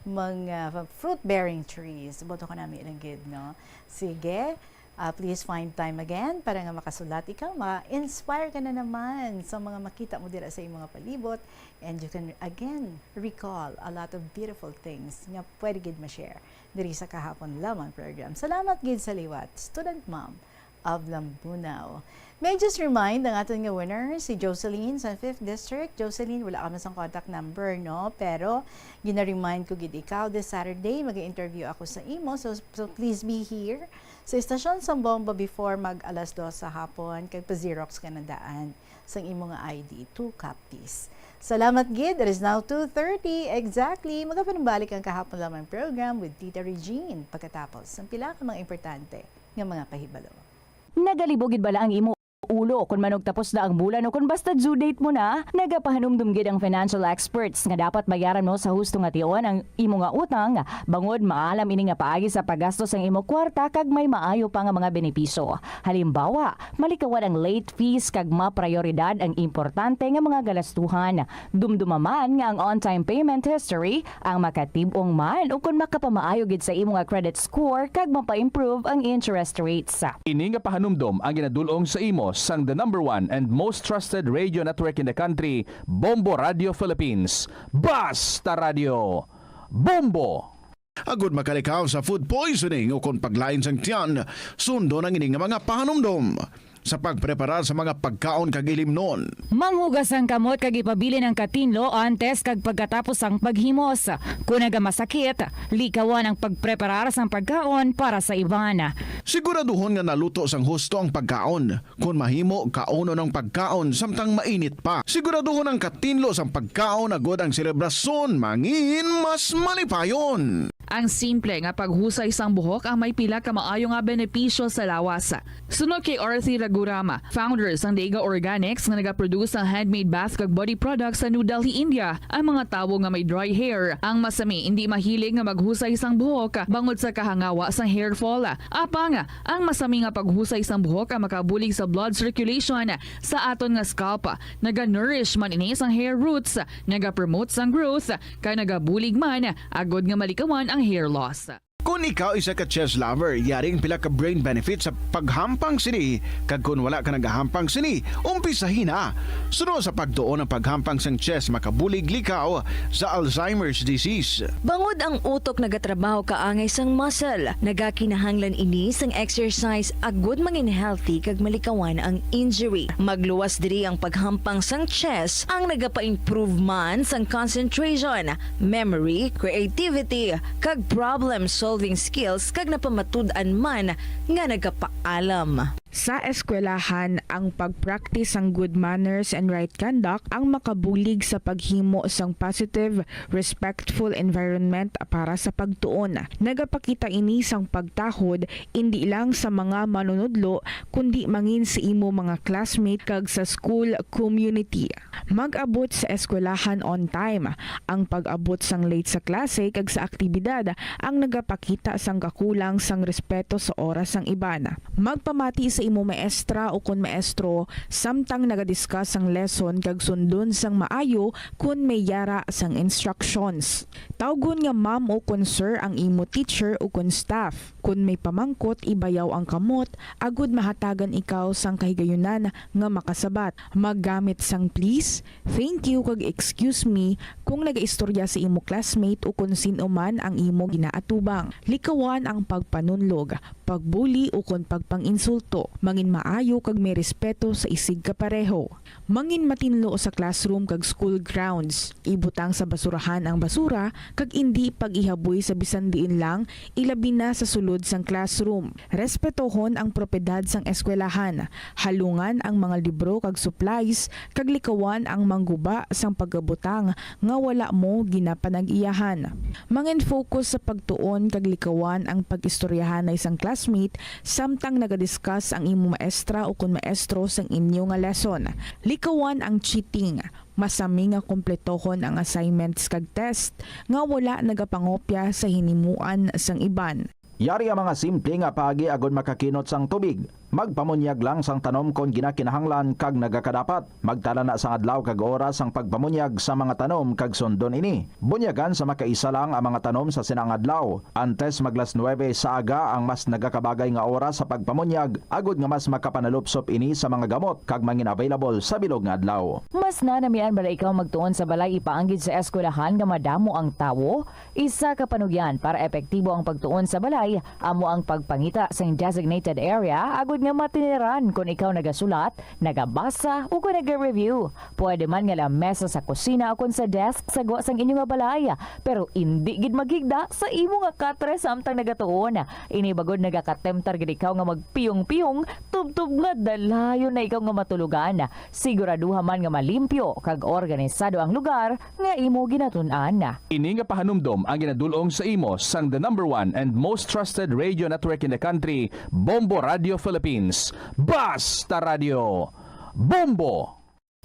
mga fruit-bearing trees. Boto ka nami lang gid, no? Sige, ah, please find time again para nga makasulat ikaw, ma-inspire ka na naman sa mga makita mo dira sa imo nga palibot, and you can again recall a lot of beautiful things nga pwede gid ma-share diri sa Kahapon Lamang program. Salamat gid sa liwat, Student Mom of Lambunao. May I just remind ang aton nga winner, si Jocelyn sa fifth District. Jocelyn, wala ka man sang contact number, no? Pero gina-remind ko gid ikaw, this Saturday, mag-interview ako sa imo. So, so please be here sa istasyon sang Bombo before mag alas dos sa hapon, kag pa-xerox ka na daan sang imo nga I D, two copies. Salamat gid. It is now two thirty exactly. Magapanumbalik ang Kahapon Lamang program with Tita Regine pagkatapos sang pila ka mga importante nga mga pahibalo. Nagalibog gid bala ang imo ulo kon manugtapos na ang bulan o kon basta due date mo na? Nagapahanumdom gid ang financial experts nga dapat bayaran mo sa husto nga tion ang imo nga utang, bangod maalam ini nga paagi sa paggasto sang imo kwarta kag may maayo pa nga mga benepisyo. Halimbawa, malikawan ang late fees kag maprayoridad ang importante nga mga galastuhan. Dumduma man nga ang on-time payment history ang makatib-ong man ukon makapamaayo gid sa imo nga credit score kag mapa-improve ang interest rates. Ini nga pahanumdom ang ginadul-ong sa imo sang the number one and most trusted radio network in the country, Bombo Radio Philippines. Basta Radio, Bombo! Agud makalikaw sa food poisoning ukon paglain sang tiyan, sundon ang ini nga mga pahanumdom sa pagpreparar sa mga pagkaon kag ilimnon. Manghugas ang kamot kag ipabilin ang katinlo antes kag pagkatapos sang paghimos. Kon nagamasakit, likawan ang pagpreparar sang pagkaon para sa iban. Siguraduhon nga naluto sang husto ang pagkaon. Kon mahimo, kaunon ang pagkaon samtang mainit pa. Siguraduhon ang katinlo sang pagkaon agud ang selebrasyon mangin mas malipayon. Ang simple nga paghusay sang buhok ang may pila ka maayo nga benepisyo sa lawas. Suno kay Arthi Raghuram, founder sang Dega Organics nga nagaproduce sang handmade bath kag body products sa New Delhi, India, ang mga tawo nga may dry hair ang masami indi mahilig nga maghusay sang buhok bangod sa kahangawa sang hair fall. Apang ang masami nga paghusay sang buhok ang makabulig sa blood circulation sa aton nga scalp. Naga-nourish man ini sang hair roots, naga-promote sang growth, kag nagabulig man agud nga malikawan ang hair loss. Kon ikaw isa ka chess lover, yari ang pila ka brain benefits sa paghampang sini, kag kon wala ka nagahampang sini, umpisahi na. Suno sa pagtuon ang paghampang sang chess makabulig likaw sa Alzheimer's disease. Bangod ang utok nagatrabaho kaangay sang muscle, nagakinahanglan ini sang exercise agud mangin healthy kag malikawan ang injury. Magluwas diri ang paghampang sang chess, ang nagapa-improve man sang concentration, memory, creativity, kag problem-solving skills, kag napamatud-an man nga nagapaalam. Sa eskwelahan, ang pag-practice sang good manners and right conduct ang makabulig sa paghimo sang positive, respectful environment para sa pagtuon. Nagapakita ini sang pagtahod indi lang sa mga manunudlo, kundi mangin sa imo mga classmate kag sa school community. Mag-abot sa eskwelahan on time. Ang pag-abot sang late sa klase kag sa aktibidad ang nagapakita sang kakulang sang respeto sa oras sang iban. Magpamati sa imo maestra ukon maestro samtang nagadiscuss sang lesson kag sundon sang maayo kon may yara sang instructions. Tawgon nga ma'am ukon sir ang imo teacher ukon staff. Kon may pamangkot, ibayaw ang kamot agud mahatagan ikaw sang kahigayunan nga makasabat. Maggamit sang please, thank you, kag excuse me kung nagaistorya sa imo classmate ukon sin-o man ang imo ginaatubang. Likawan ang pagpanunlog, pagbuli ukon pagpang-insulto. Mangin maayo kag may respeto sa isigkapareho. Mangin matinlo sa classroom kag school grounds. Ibutang sa basurahan ang basura kag indi pag-ihaboy sa bisan diin lang, ilabi na sa sulod sang classroom. Respetohon ang propiedad sang eskwelahan. Halungan ang mga libro kag supplies kag likawan ang mangguba sang pagabutang nga wala mo ginapanag-iyahan. Mangin-focus sa pagtuon kag likawan ang pag-istoryahanay sang classmate samtang nagadiscuss ang imo maestra ukon maestro sang inyo nga lesson. Likawan ang cheating. Masami nga kumpletohon ang assignments kag test nga wala nagapangopya sa hinimuan sang iban. Yari ang mga simple nga paagi agud makakinot sang tubig. Magpamunyag lang sang tanom kon ginakinahanglan kag nagakadapat. Magtala na sang adlaw kag oras sang pagpamunyag sa mga tanom kag sundon ini. Bunyagan sa makaisa lang ang mga tanom sa sina nga adlaw. Antes mag las nuebe sa aga ang mas nagakabagay nga oras sa pagpamunyag, agud nga mas makapanalupsop ini sa mga gamot kag mangin-available sa bilog nga adlaw. Mas nanamian bala ikaw magtuon sa balay ipaanggid sa eskwelahan nga madamo ang tawo? Isa ka panugyan para epektibo ang pagtuon sa balay amo ang pagpangita sing designated area agud nga matiniran kon ikaw nagasulat, nagabasa, o kon nagre-review. Pwede man nga lamesa sa kusina o kon sa desk sa gwa sang inyo nga balay, pero indi gid maghigda sa imo nga katre samtang nagatuon. Ini bangod nagakatemptar gid ikaw nga magpiyong-piyong tubtob nga dalayon na ikaw nga matulogan. Siguraduha man nga malimpyo kag organisado ang lugar nga imo ginatun-an. Ini nga pahanumdom ang ginadul-ong sa imo sang the number one and most trusted radio network in the country, Bombo Radio Philippines. Basta Radio, Bombo!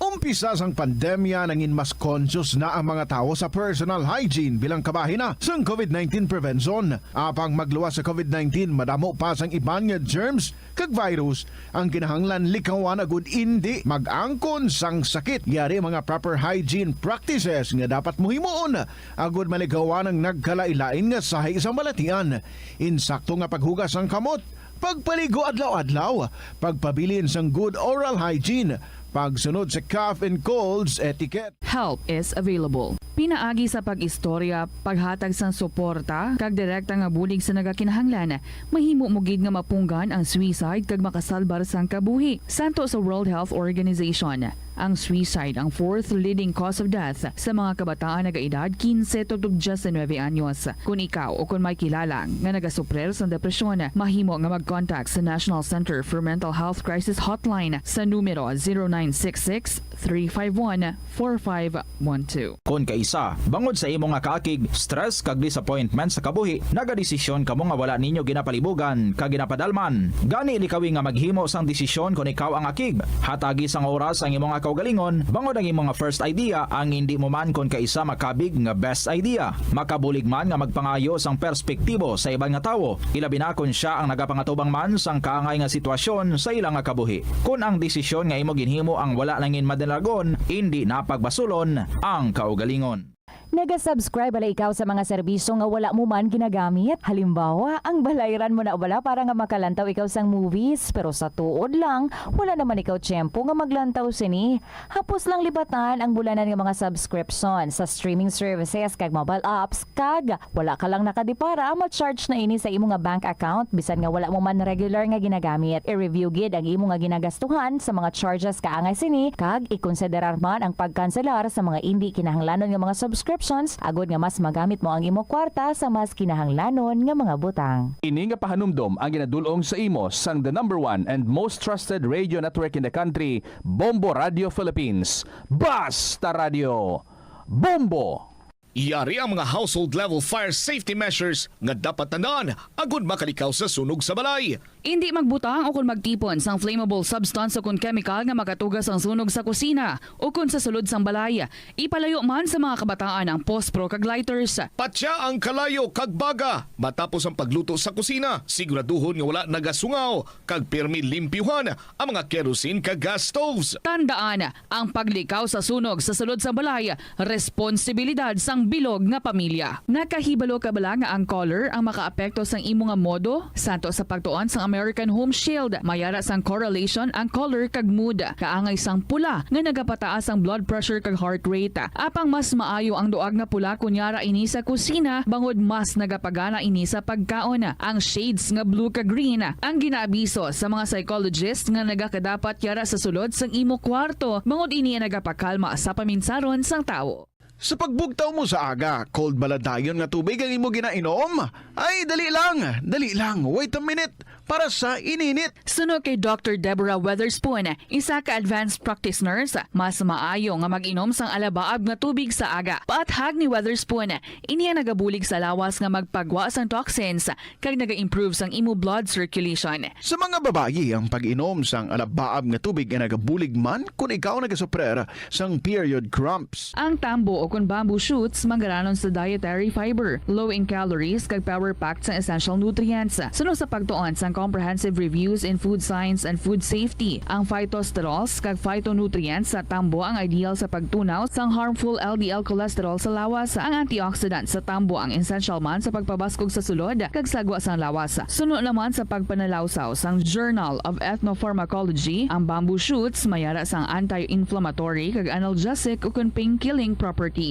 Umpisa sang pandemya, nangin mas conscious na ang mga tawo sa personal hygiene bilang kabahin na sang covid nineteen prevention. Apang magluwas sa covid nineteen, madamo pa sang iban nga germs kag virus ang kinahanglan likawan agud indi mag-angkon sang sakit. Yari mga proper hygiene practices nga dapat mo himuon agud malikawan ang nagkalain-lain nga sahi sang balatian. Insakto nga paghugas sang kamot, pagpaligo adlaw-adlaw, pagpabilin sang good oral hygiene, pagsunod sa cough and colds etiquette. Help is available. Pinaagi sa pag-istorya, paghatag sang suporta, kag direkta nga bulig sa nagakinahanglan, mahimo mo gid nga mapunggan ang suicide kag makasalbar sang kabuhi. Santo sa World Health Organization, ang suicide ang fourth leading cause of death sa mga kabataan nagaedad kinse tubtob diyes nuebe anyos. Kon ikaw o kon may kilala nga nagasuprir sang depresyon, mahimo nga mag-contact sa National Center for Mental Health Crisis Hotline sa numero zero nine six six, three five one, four five one two. Kon kaisa, bangod sa imo nga kaakig, stress kag disappointment sa kabuhi, nagadesisyon kamo nga wala ninyo ginapalibugan kag ginapadalman. Gani, likawi nga maghimo sang desisyon kon ikaw ang akig. Hatagi sang oras ang imo nga kaugalingon, bangod ang imo nga first idea ang indi mo man kon kaisa makabig nga best idea. Makabulig man nga magpangayo sang perspektibo sa iban nga tawo, ilabi na kon sia ang nagapangatubang man sang kaangay nga sitwasyon sa ila nga kabuhi. Kon ang desisyon nga imo ginhimo ang wala nangin madalagon, indi na pagbasulon ang kaugalingon. Naga-subscribe bala ikaw sa mga serbisyo nga wala mo man ginagamit? Halimbawa, ang balayran mo na bala para nga makalantaw ikaw sang movies, pero sa tuod lang, wala naman ikaw tiyempo nga maglantaw sini. Hapos lang libatan ang bulanan nga mga subscription sa streaming services kag mobile apps, kag wala ka lang nakadipara, ma-charge na ini sa imo nga bank account bisan nga wala mo man regular nga ginagamit. I-review gid ang imo nga ginagastuhan sa mga charges kaangay sini, kag ikonsiderar man ang pagkanselar sa mga indi kinahanglanon nga mga subscription options agod nga mas magamit mo ang imo kwarta sa mas kinahanglanon nga mga butang. Ini nga pahanumdom ang ginadul-ong sa imo sang the number one and most trusted radio network in the country, Bombo Radio Philippines. Basta Radio, Bombo! Yari ang mga household level fire safety measures nga dapat tandaan agud makalikaw sa sunog sa balay. Indi magbutang o kon magtipon sang flammable substance o kon chemical nga makatuga sang sunog sa kusina o kon sa sulod sang balay. Ipalayo man sa mga kabataan ang pospro kag lighters. Patya ang kalayo kag baga matapos ang pagluto sa kusina. Siguraduhon nga wala nagasungaw kag pirmi limpyuhan ang mga kerosene kag gas stoves. Tandaan, ang paglikaw sa sunog sa sulod sang balay, responsibilidad sang bilog nga pamilya. Nakahibalo ka bala nga ang color ang makaapekto sang imo nga modo? Santo sa pagtuon sang American Home Shield, may ara sang correlation ang color kag mood. Kaangay sang pula nga nagapataas ang blood pressure kag heart rate. Apang mas maayo ang duag nga pula kon yara ini sa kusina, bangod mas nagapagana ini sa pagkaon. Ang shades nga blue kag green ang ginaabiso sa mga psychologist nga nagakadapat yara sa sulod sang imo kwarto, bangod ini ang nagapakalma sa paminsaron sang tawo. Sa pagbugtaw mo sa aga, cold bala dayon nga tubig ang imo ginainom? Ay, dali lang, dali lang, wait a minute, para sa ininit. Suno kay Doctor Deborah Weatherspoon, isa ka advanced practice nurse, mas maayo nga mag-inom sang alabaab nga tubig sa aga. Paathag ni Weatherspoon, ini ang nagabulig sa lawas nga magpagwa sang toxins kag naga-improve sang imo blood circulation. Sa mga babayi, ang pag-inom sang alabaab nga tubig ay nagabulig man kon ikaw nagasuprer sang period cramps. Ang tambo o kon bamboo shoots manggaranon sa dietary fiber, low in calories, kag power-packed sang essential nutrients. Suno sa pagtuon sang Comprehensive Reviews in Food Science and Food Safety, ang phytosterols kag phytonutrients sa tambo ang ideal sa pagtunaw sang harmful L D L cholesterol sa lawas. Ang antioxidant sa tambo ang essential man sa pagpabaskog sa sulod kag sagwa sang lawas. Suno naman sa pagpanalawsaw sang Journal of Ethnopharmacology, ang bamboo shoots may ara sang anti-inflammatory kag analgesic ukon pain-killing properties.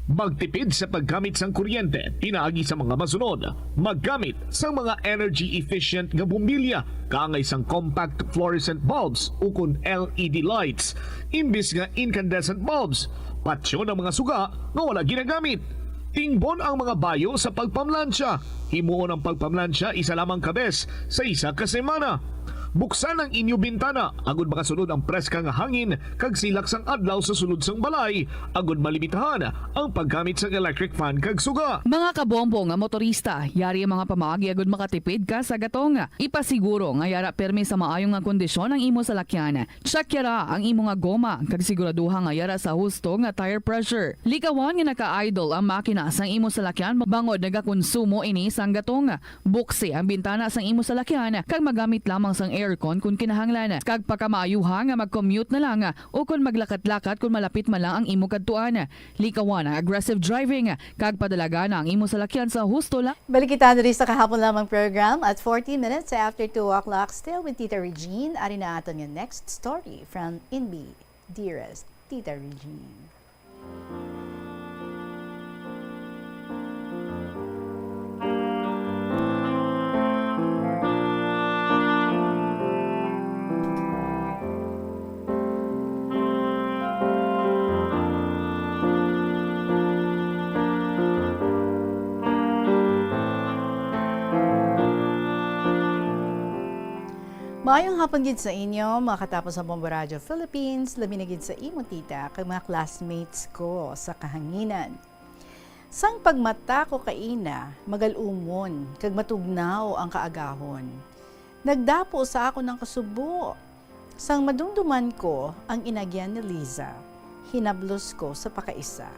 Magtipid sa paggamit sang kuryente pinaagi sa mga masunod: maggamit sang mga energy-efficient nga bombilya kaangay sang compact fluorescent bulbs ukon L E D lights imbis nga incandescent bulbs. Patyon ang mga suga nga wala ginagamit. Tingbon ang mga bayo sa pagpamlansya. Himuon ang pagpamlansya isa lamang ka bes sa isa ka semana. Buksan ang inyo bintana agud makasulod ang preska nga hangin kag silak sang adlaw sa sulod sang balay, agud malimitahan ang paggamit sang electric fan kag suga. Mga kabombo nga motorista, yari ang mga pamaagi agud makatipid ka sa gatong. Ipasiguro nga yara pirmi sa maayo nga kondisyon ang imo salakyan. Check yara ang imo nga goma kag siguraduha nga yara sa husto nga tire pressure. Likawan nga naka-idle ang makina sang imo salakyan bangod nagakonsumo ini sang gatong. Buksi ang bintana sang imo salakyan kag magamit lamang sang aircon kon kinahanglan. Kag pakamaayuha nga mag-commute na lang o kon maglakat-lakat kon malapit man lang ang imo kadtuan. Likawan ang aggressive driving kag padalagan ang imo salakyan sa husto lang. Balik kita diri sa Kahapon Lamang program at fourteen minutes after two o'clock. Still with Tita Regine. Ari na aton nga next story from N B. Dearest Tita Regine. Maayong hapon gid sa inyo, mga katapos sa Bombo Radio Philippines, labi na gid sa imo tita kag mga classmates ko sa kahanginan. Sang pagmata ko kaina, magal-umon kag matugnaw ang kaagahon. Nagdapo sa akon ang kasubo. Sang madumduman ko ang inagyan ni Liza, hinablos ko sa pakaisa.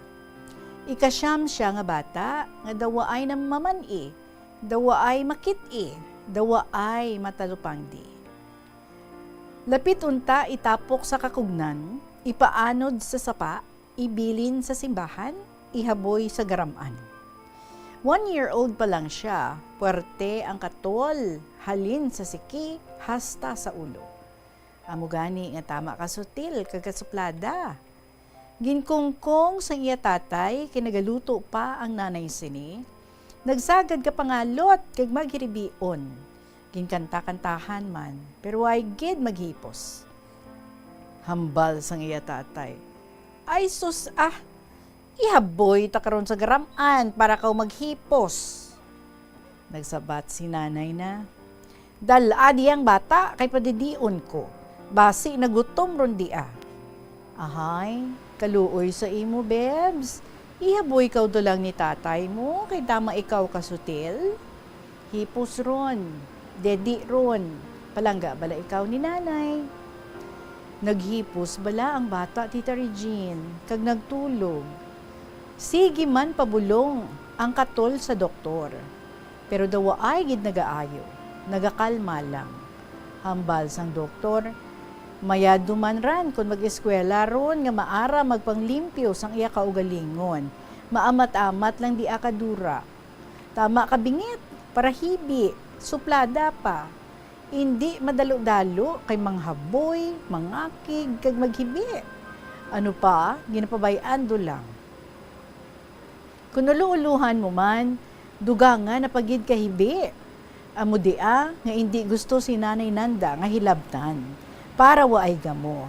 Ikasiyam sia nga bata nga daw waay na maman-i, daw waay makit-i, daw waay matalupangdi. Lapit unta itapok sa kakugnan, ipaanod sa sapa, ibilin sa simbahan, ihaboy sa garam-an. One year old pa lang sia, puwerte ang katol, halin sa siki hasta sa ulo. Amo gani nga tama ka sutil kag kasuplada. Ginkungkong sang iya tatay kay nagaluto pa ang nanay sini. Nagsagad ka pangalot kag maghiribion. Ginkanta-kantahan man, pero way gid maghipos. Hambal sang iya tatay, "Ay sus ah! "Ihaboy ta karon sa garam-an para kaw maghipos." Nagsabat si nanay na, "Dal-a diya ang bata kay padidion ko. Basi nagutom ron dia." "Ahay, kaluoy sa imo, Bebs. Ihaboy kaw to lang ni tatay mo kay tama ikaw kasutil. Hipos ron, dedi ron. Palangga bala ikaw ni nanay." Naghipos bala ang bata, Tita Regine, kag nagtulog. Sige man pabulong ang katol sa doktor, pero daw waay gid nagaayo, nagakalma lang. Hambal sang doktor, mayado man ran kon mag-eskwela ron nga maaram magpanglimpyo sang iya kaugalingon, maamat-amat lang dia kadura. Tama ka bingit, para hibi, suplada pa. Indi madalo-dalo kay manghaboy, mangakig, kag maghibi. Ano pa, ginapabay-an do lang. Kun ulo-ulohan mo man, dugangan na pa gid kahibi. Amo dia nga indi gusto si Nanay Nanda nga hilabtan para waay gamo.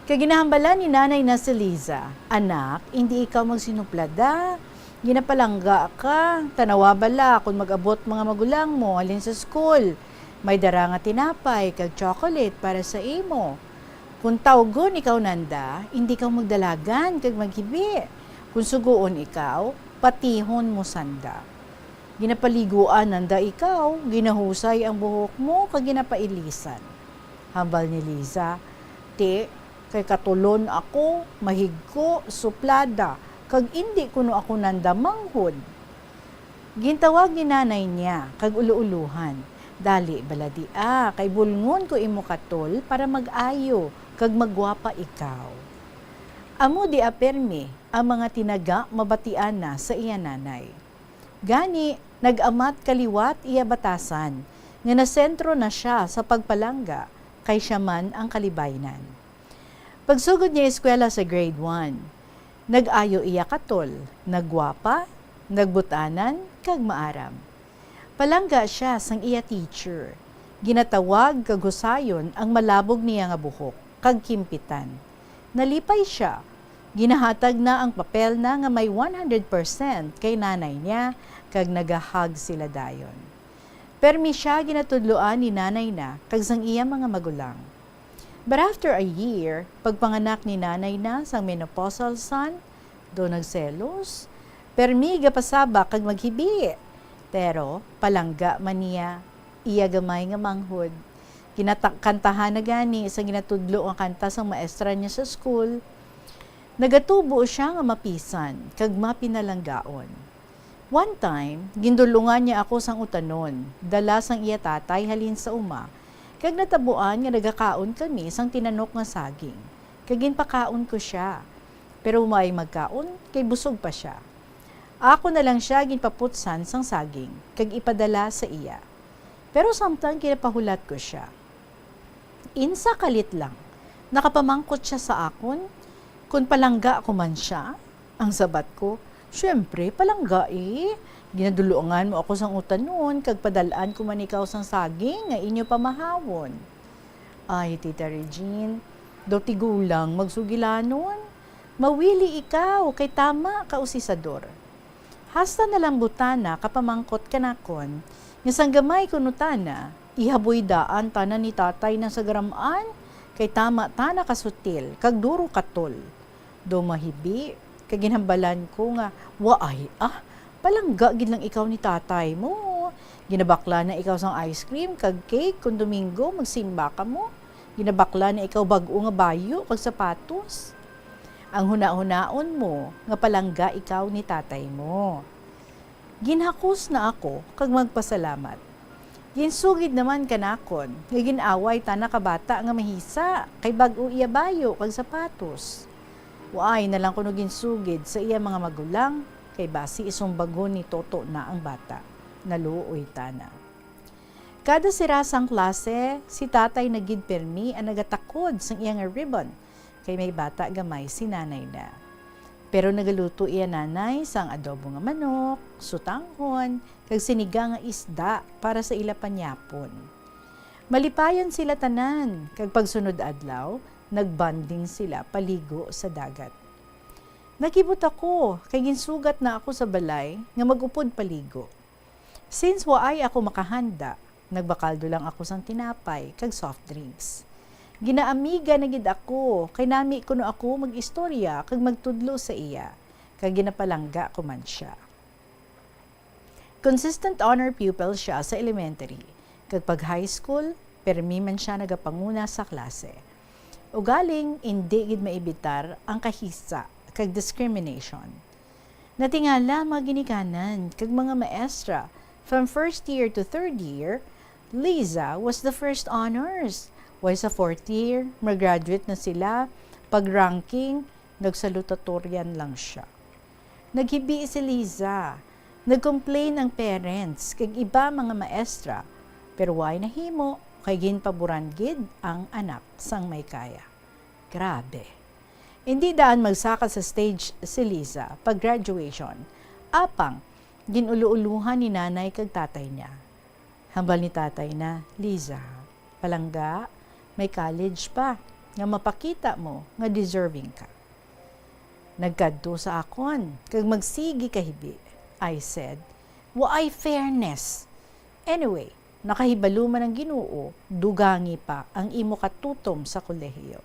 Kay ginahambalan ni Nanay na si Liza, "Anak, indi ikaw magsinuplada. Ginapalangga ka. Tanawa bala kon mag-abot mga magulang mo halin sa school. May dara nga tinapay kag chocolate para sa imo. Kung tawgon ikaw, Nanda, indi ka magdalagan kag maghibi. Kung sugoon ikaw, patihon mo sanda. Ginapaliguan nanda ikaw, ginahusay ang buhok mo, kag ginapailisan." Hambal ni Liza, "Ti, kay katulon ako, mahigko, suplada, kag indi kuno ako nanda manghod." Gintawag ni nanay niya, kag ulo-ulohan, "Dali bala dia, kay bulngon ko imo katol para mag-ayo, kag magwapa ikaw." Amo dia permi ang mga tinaga mabatian na sa iya nanay. Gani, nag-amat kaliwat iya batasan, nga nasentro na sia sa pagpalangga, kay sia man ang kalibaynan. Pagsugod niya eskwela sa grade one, nag-ayo iya katol, nagwapa, nagbutanan, kag maaram. Palangga sia sang iya teacher. Ginatawag kag husayon ang malabog niya nga buhok, kag kimpitan. Nalipay sia. Ginahatag na ang papel na nga may one hundred percent kay nanay niya, kag nagahag sila dayon. Permi sia ginatudloan ni nanay na kag sang iya mga magulang. But after a year, pagpanganak ni nanay na sang menopausal son, do nagselos. Permi gapasabak kag maghibi. Pero palangga man niya iya gamay nga manghod. Ginata-, kantahan na gani sang ginatudlo nga kanta sang maestra niya sa school. Nagatubo sia nga mapisan kag mapinalanggaon. One time, gindulungan niya ako sang utanon, dala sang iya tatay halin sa uma, kag natabuan nga nagakaon kami sang tinanok nga saging, kag ginpakaon ko sia. Pero wala magkaon, kay busog pa sia. Ako na lang sia ginpaputsan sang saging, kag ipadala sa iya. Pero samtang ginapahulat ko sia, insa kalit lang, nakapamangkot sia sa akon kon palangga ko man sia. Ang sabat ko, "Siyempre, palangga, eh. Ginadulungan mo ako sang utanon, kag padal-an ko man ikaw sang saging nga inyo pamahawon." Ay, Tita Regine, daw tigulang magsugilanon. Mawili ikaw, kay tama ka usisador. Hasta na lang butana kapamangkot kanakon, nga sang gamay kuno tana, ihaboy daan tana ni tatay na sa garam-an, kay tama tana kasutil, kag duro katol. Daw mahibi, kay ginhambalan ko nga, "Waay, ah, palangga gid lang ikaw ni tatay mo. Ginabakla na ikaw sang ice cream kag cake kon Domingo magsimba kamo. Ginabakla na ikaw bag-o nga bayo kag sapatos. Ang hunahunaon mo nga palangga ikaw ni tatay mo." Ginhakos na ako kag magpasalamat. Ginsugid naman kanakon nga gin-away tana ka bata nga mahisa kay bag-o iya bayo kag sapatos. Waay na lang kuno ginsugid sa iya mga magulang kay basi isumbagon ni Toto na ang bata. Naluoy tana. Kada sira sang klase, si tatay na gid permi ang nagatakod sang iya nga ribbon, kay may bata gamay si nanay na. Pero nagaluto iya nanay sang adobo nga manok, sutanghon, kag sinigang nga isda para sa ila panyapon. Malipayon sila tanan, kag pagsunod adlaw, Nagbonding sila paligo sa dagat. Nagibot ako kay ginsugat na ako sa balay nga mag-upod paligo. Since waay ako makahanda, nagbakaldo lang ako sang tinapay kag soft drinks. Ginaamiga na gid ako kay nami kuno ako mag-istorya kag magtudlo sa iya, kag ginapalangga ko man sia. Consistent honor pupil sia sa elementary, kag pag high school, permi man sia nagapanguna sa klase. Ugaling indi gid maibitar ang kahisa kag discrimination. Natingala mga ginikanan kag mga maestra from first year to third year, Liza was the first honors. Why sa fourth year, mag-graduate na sila, pag-ranking, nagsalutatorian lang sia. Naghibi si Liza. Nag-complain ang parents kag iba mga maestra, pero way nahimo kay ginpaboran gid ang anak sang may kaya. Grabe. Indi daan magsaka sa stage si Liza pag graduation. Apang, gin-ulo-ulohan ni nanay kag tatay niya. Hambal ni tatay na, "Liza, palangga, may college pa nga mapakita mo nga deserving ka." Nagkadto sa akon kag magsigi kahibi. I said, "Waay fairness." Anyway, nakahibalo man ang Ginoo, dugangi pa ang imo katutom sa kolehiyo.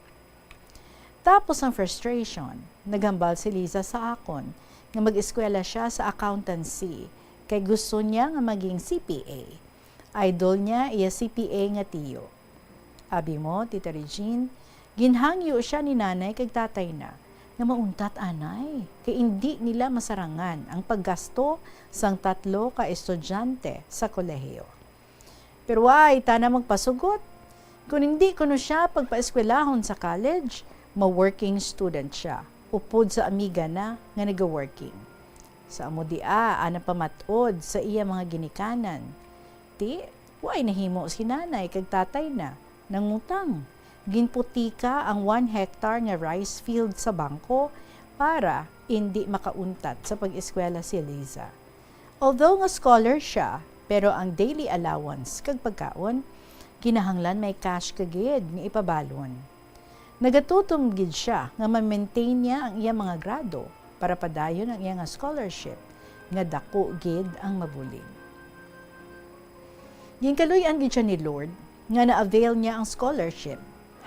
Tapos ang frustration, naghambal si Liza sa akon nga mag-eskwela sia sa accountancy kay gusto niya nga maging C P A. Idol niya iya C P A nga tiyo. Abi mo, Tita Regine, ginhangyo sia ni nanay kag tatay na nga mauntat anay kay indi nila masarangan ang paggasto sang tatlo ka estudyante sa kolehiyo. Pero way tana magpasugot. Kon indi kuno sia pagpaeskwelahon sa college, ma-working student sia, upod sa amiga na nga naga-working. Sa amo dia, ana pamat-od sa iya mga ginikanan. Ti, way nahimo si nanay kag tatay na nangutang. Ginputika ang one hectare nga rice field sa bangko para indi makauntat sa pag-eskwela si Liza. Although nga scholar sia, pero ang daily allowance kag pagkaon, kinahanglan may cash ka gid nga ipabalon. Nagatutom gid sia nga ma-maintain niya ang iya mga grado para padayon ang iya nga scholarship, nga dako gid ang mabulig. Ginkaluy-an gid sia ni Lord nga na-avail niya ang scholarship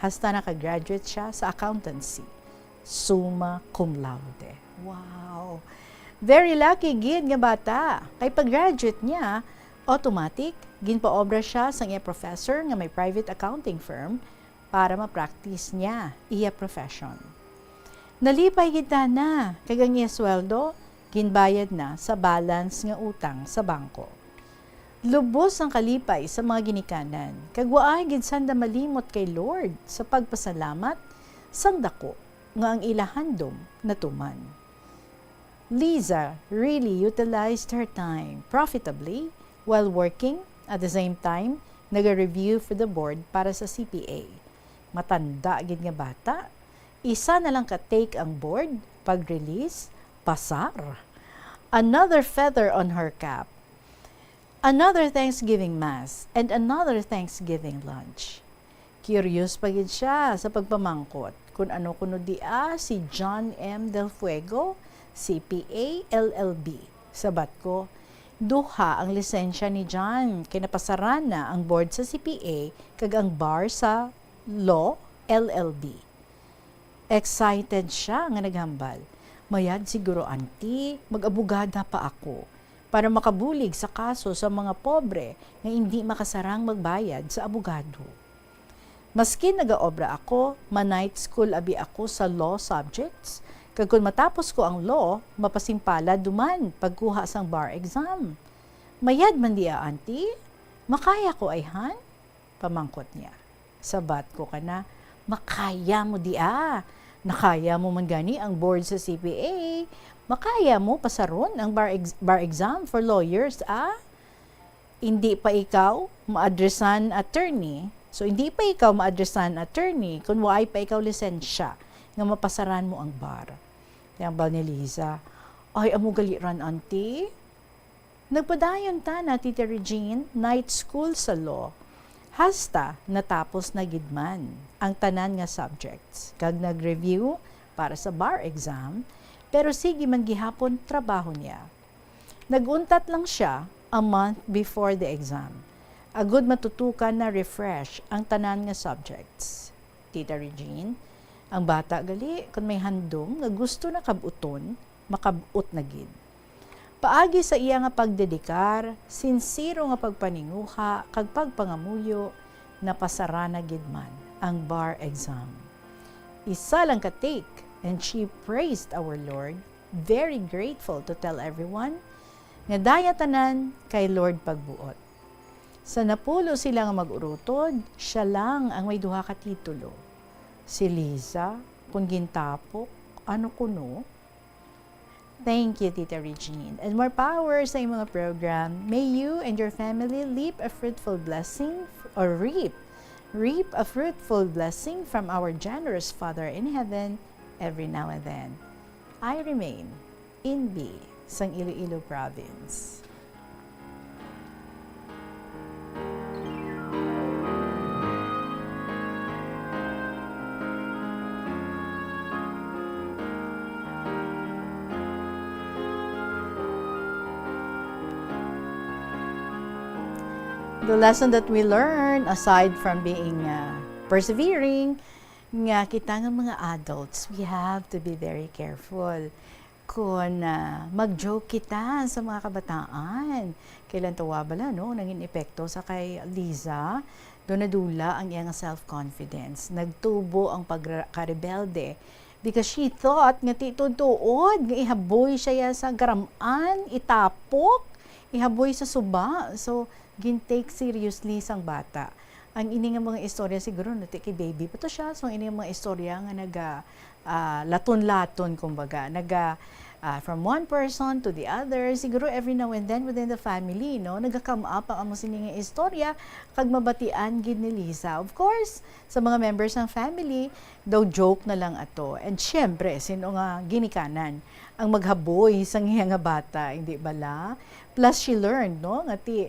hasta naka-graduate sia sa accountancy, summa cum laude. Wow! Very lucky gid nga bata, kay pag-graduate niya, automatic, ginpaobra sia sang iya professor nga may private accounting firm para ma-practice niya iya profession. Nalipay gid tana, kag ang iya sweldo ginbayad na sa balance nga utang sa bangko. Lubos ang kalipay sa mga ginikanan, kag waay gid sanda malimot kay Lord sa pagpasalamat sang dako nga ang ila handom natuman. Liza really utilized her time profitably while working, at the same time, naga-review for the board para sa C P A. Matanda gid nga bata, isa na lang ka take ang board, pag-release, pasar. Another feather on her cap. Another Thanksgiving Mass and another Thanksgiving Lunch. Curious pa gid sia sa pagpamangkot kon ano kuno dia si John M. Del Fuego, C P A, L L B. Sabat ko, duha ang lisensya ni John, kay napasaran na ang board sa C P A kag ang bar sa Law, L L B. Excited sia nga naghambal, "Mayad siguro, Auntie, mag-abogada pa ako para makabulig sa kaso sa mga pobre nga indi makasarang magbayad sa abogado. Maskin nagaobra ako, ma-night school abi ako sa law subjects, kag kon matapos ko ang law, mapasimpalad duman pagkuha sang bar exam. Mayad man dia, Auntie? Makaya ko, ayhan?" pamangkot niya. Sabat ko kana, "Makaya mo dia. Nakaya mo man gani ang board sa C P A. Makaya mo pasaron ang bar, ex- bar exam for lawyers, ah? Indi pa ikaw maadresan attorney. So, indi pa ikaw maadresan attorney kung waay pa ikaw lisensya nga mapasaran mo ang bar." Hambal ni Liza, "Ay, amo gali ran, Auntie." Nagpadayon tana, Tita Regine, night school sa law. Hasta natapos na gid man ang tanan nga subjects kag nag-review para sa bar exam, pero sige man gihapon trabaho niya. Nag-untat lang siya a month before the exam, agud matutukan na refresh ang tanan nga subjects. Tita Regine, ang bata gali, kon may handom nga gusto na kab-uton, makab-ot na gid. Paagi sa iya nga pagdedikar, sinsero nga pagpaninguha, kag pagpangamuyo, napasara na gid man ang bar exam. Isa lang ka take, and she praised our Lord, very grateful to tell everyone nga daya tanan kay Lord pagbuot. Sa napulo sila nga mag-urutod, siya lang ang may duha ka titulo. Si Liza, kung gintapok, ano kuno? Thank you, Tita Regine. And more power sa imong program. May you and your family reap a fruitful blessing, or reap, reap a fruitful blessing from our generous Father in Heaven every now and then. I remain in B sang Iloilo Province. The lesson that we learn, aside from being, uh, persevering, nga kita nga mga adults, we have to be very careful kon, ah, mag-joke kita sa mga kabataan. Kailan tawa bala, no? Nangin epekto sa kay Liza, do nadula ang iyang self-confidence. Nagtubo ang pagkarebelde because she thought nga ti tuod-tuod nga ihaboy siya ya sa garam-an, itapok, ihaboy sa suba. So, gin-take seriously sang bata. Ang ini nga mga istorya siguro, no, ti kay baby pa to siya. So, ang ini nga mga istorya nga naga, ah, laton-laton, kumbaga, naga, ah, from one person to the other. Siguro every now and then within the family, no, naga-come up ang amo sini nga istorya, kag mabatian gid ni Liza. Of course, sa mga members ng family, daw joke na lang ato. And syempre, sino nga ginikanan ang maghaboy sang iya nga bata, hindi bala? Plus, she learned, no, nga ti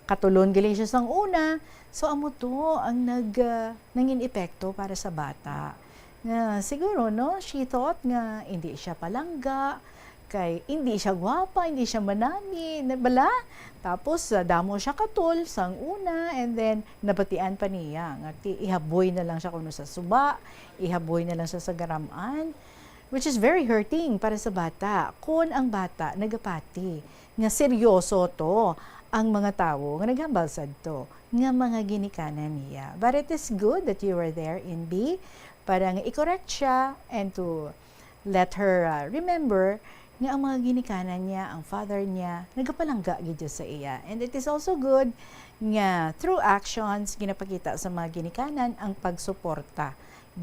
katulon gali siya sang una. So, amo to ang nag, ah, nangin epekto para sa bata. Nga siguro, no, she thought nga hindi siya palangga, kay hindi siya gwapa, hindi siya manami, na bala? Tapos, ah, damo siya katol sang una, and then nabatian pa niya nga ti ihaboy na lang siya kuno sa suba, ihaboy na lang siya sa garam-an, which is very hurting para sa bata. Kon ang bata nagapati nga seryoso to ang mga tawo nga naghambal sadto nga mga ginikanan niya. But it is good that you were there in B para nga i-correct siya and to let her, uh, remember nga ang mga ginikanan niya, ang father niya, nagapalangga gid sa iya. And it is also good nga through actions, ginapakita sa mga ginikanan ang pagsuporta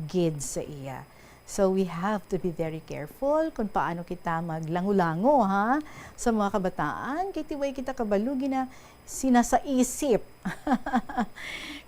gid sa iya. So, we have to be very careful kung paano kita maglango-lango, ha, sa mga kabataan. Kay ti way kita kabalo, gina-, sinasaisip.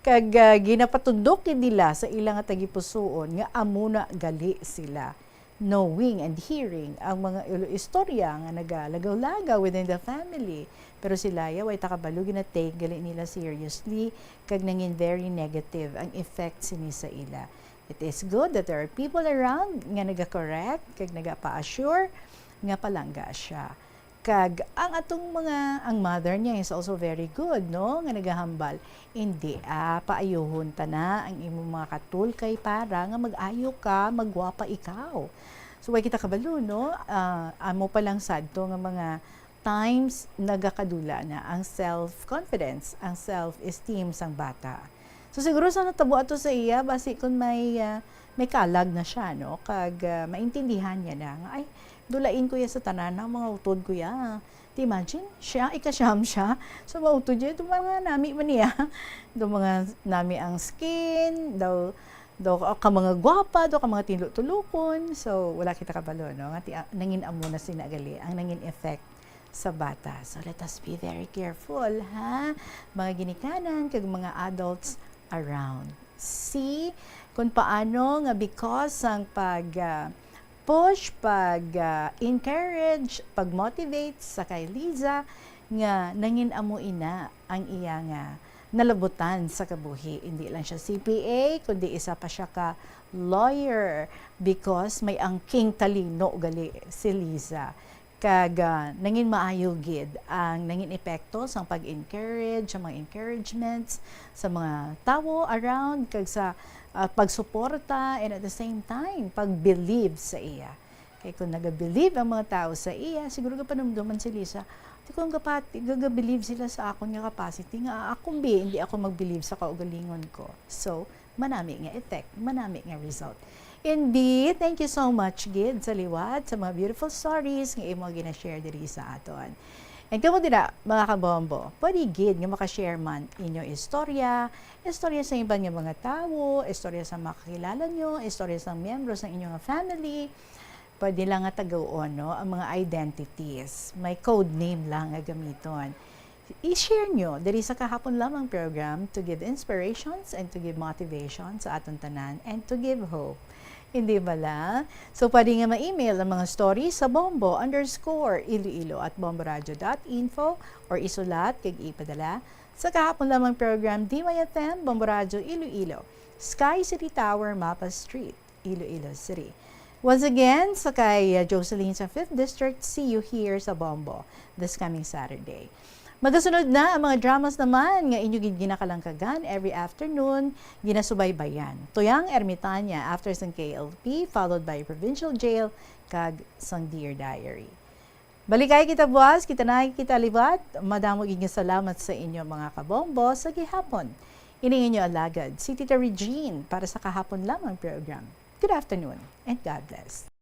Kag, ah, ginapatudok gid nila sa ila nga tagipusoon nga amo na gali sila. Knowing and hearing ang mga ilo-, istorya nga nagalagaw-lagaw within the family, pero sila ya way ta kabalo, gina-take gali nila seriously, kag nangin very negative ang effect sini sa ila. It is good that there are people around nga naga-correct kag nagapa-assure nga palangga siya. Kag ang atong mga, ang mother niya is also very good, no? Nga nagahambal, "Indi, ah, paayuhon ta na ang imong mga katul kay para nga mag-ayo ka, magwapa ikaw." So, way kita kabalo, no? Ah, amo pa lang sadto nga mga times nagakadula na ang self-confidence, ang self-esteem sang bata. So, siguro sa natabo ato sa iya, basi kun may, ah, may kalag na siya, no? Kag, ah, maintindihan niya na nga, "Ay, dulain ko ya sa tanan ang mga utod ko ya." Ti imagine, siya, ikasyam siya. So, mautod niya, itong mga nami man niya. Itong mga nami ang skin, daw, daw ka mga gwapa, daw ka mga tinlo-tulukon. So, wala kita kabalo, no? Nga ti-, ah, nangin amo na sina gali, ang nangin effect sa bata. So, let us be very careful, ha? Mga ginikanan, kag mga adults around. See, kung paano nga because sang pag, ah, push, pag, ah, encourage, pag motivate sa kay Liza, nga nangin amo ina ang iya nga nalabutan sa kabuhi. Hindi lang siya C P A, kundi isa pa siya ka lawyer, because may angking talino gali si Liza. Kag, ah, nangin maayo gid ang nangin epekto sang pag-encourage, sa mga encouragements, sa mga tawo around, kag sa, ah, pagsuporta, and at the same time, pag-believe sa iya. Kay kung nagabelieve ang mga tawo sa iya, siguro gapanumduman si Liza, "Di ko ang gapati, gagabelieve sila sa akon nga capacity, nga akon bi, hindi ako magbelieve sa kaugalingon ko." So, manami nga effect, manami nga result. Indeed, thank you so much gid sa liwat sa mga beautiful stories nga imo gina-share diri sa aton. And kamo dira, mga kabombo, pwede gid nga makashare man inyo istorya, istorya sa iban nga mga tawo, istorya sa makakilala nyo, istorya sa miyembro sa inyo nga family. Pwede lang nga tagoon, no, ang mga identities. May code name lang nga gamiton. I-share nyo diri sa kahapon lamang program to give inspirations and to give motivation sa aton tanan and to give hope. Hindi bala? So, pwede nga ma-email ang mga story sa bombo underscore iloilo at bomboradio dot info or isulat kag ipadala sa kahapon lamang program, D Y F M, Bombo Radio Iloilo, Sky City Tower, Mapa Street, Iloilo City. Once again, sa kay, uh, Jocelyn sa Fifth District, see you here sa Bombo this coming Saturday. Magasunod na ang mga dramas naman nga inyo gid ginakalangkagan every afternoon, ginasubaybayan. Tuyang Ermitanya after sang K L P, followed by Provincial Jail, kag sang Dear Diary. Balikay kita buwas, kita na kita liwat. Madamo gid nga salamat sa inyo, mga kabombo, sa gihapon. Ini inyo alagad, si Tita Regine, para sa kahapon lamang program. Good afternoon and God bless.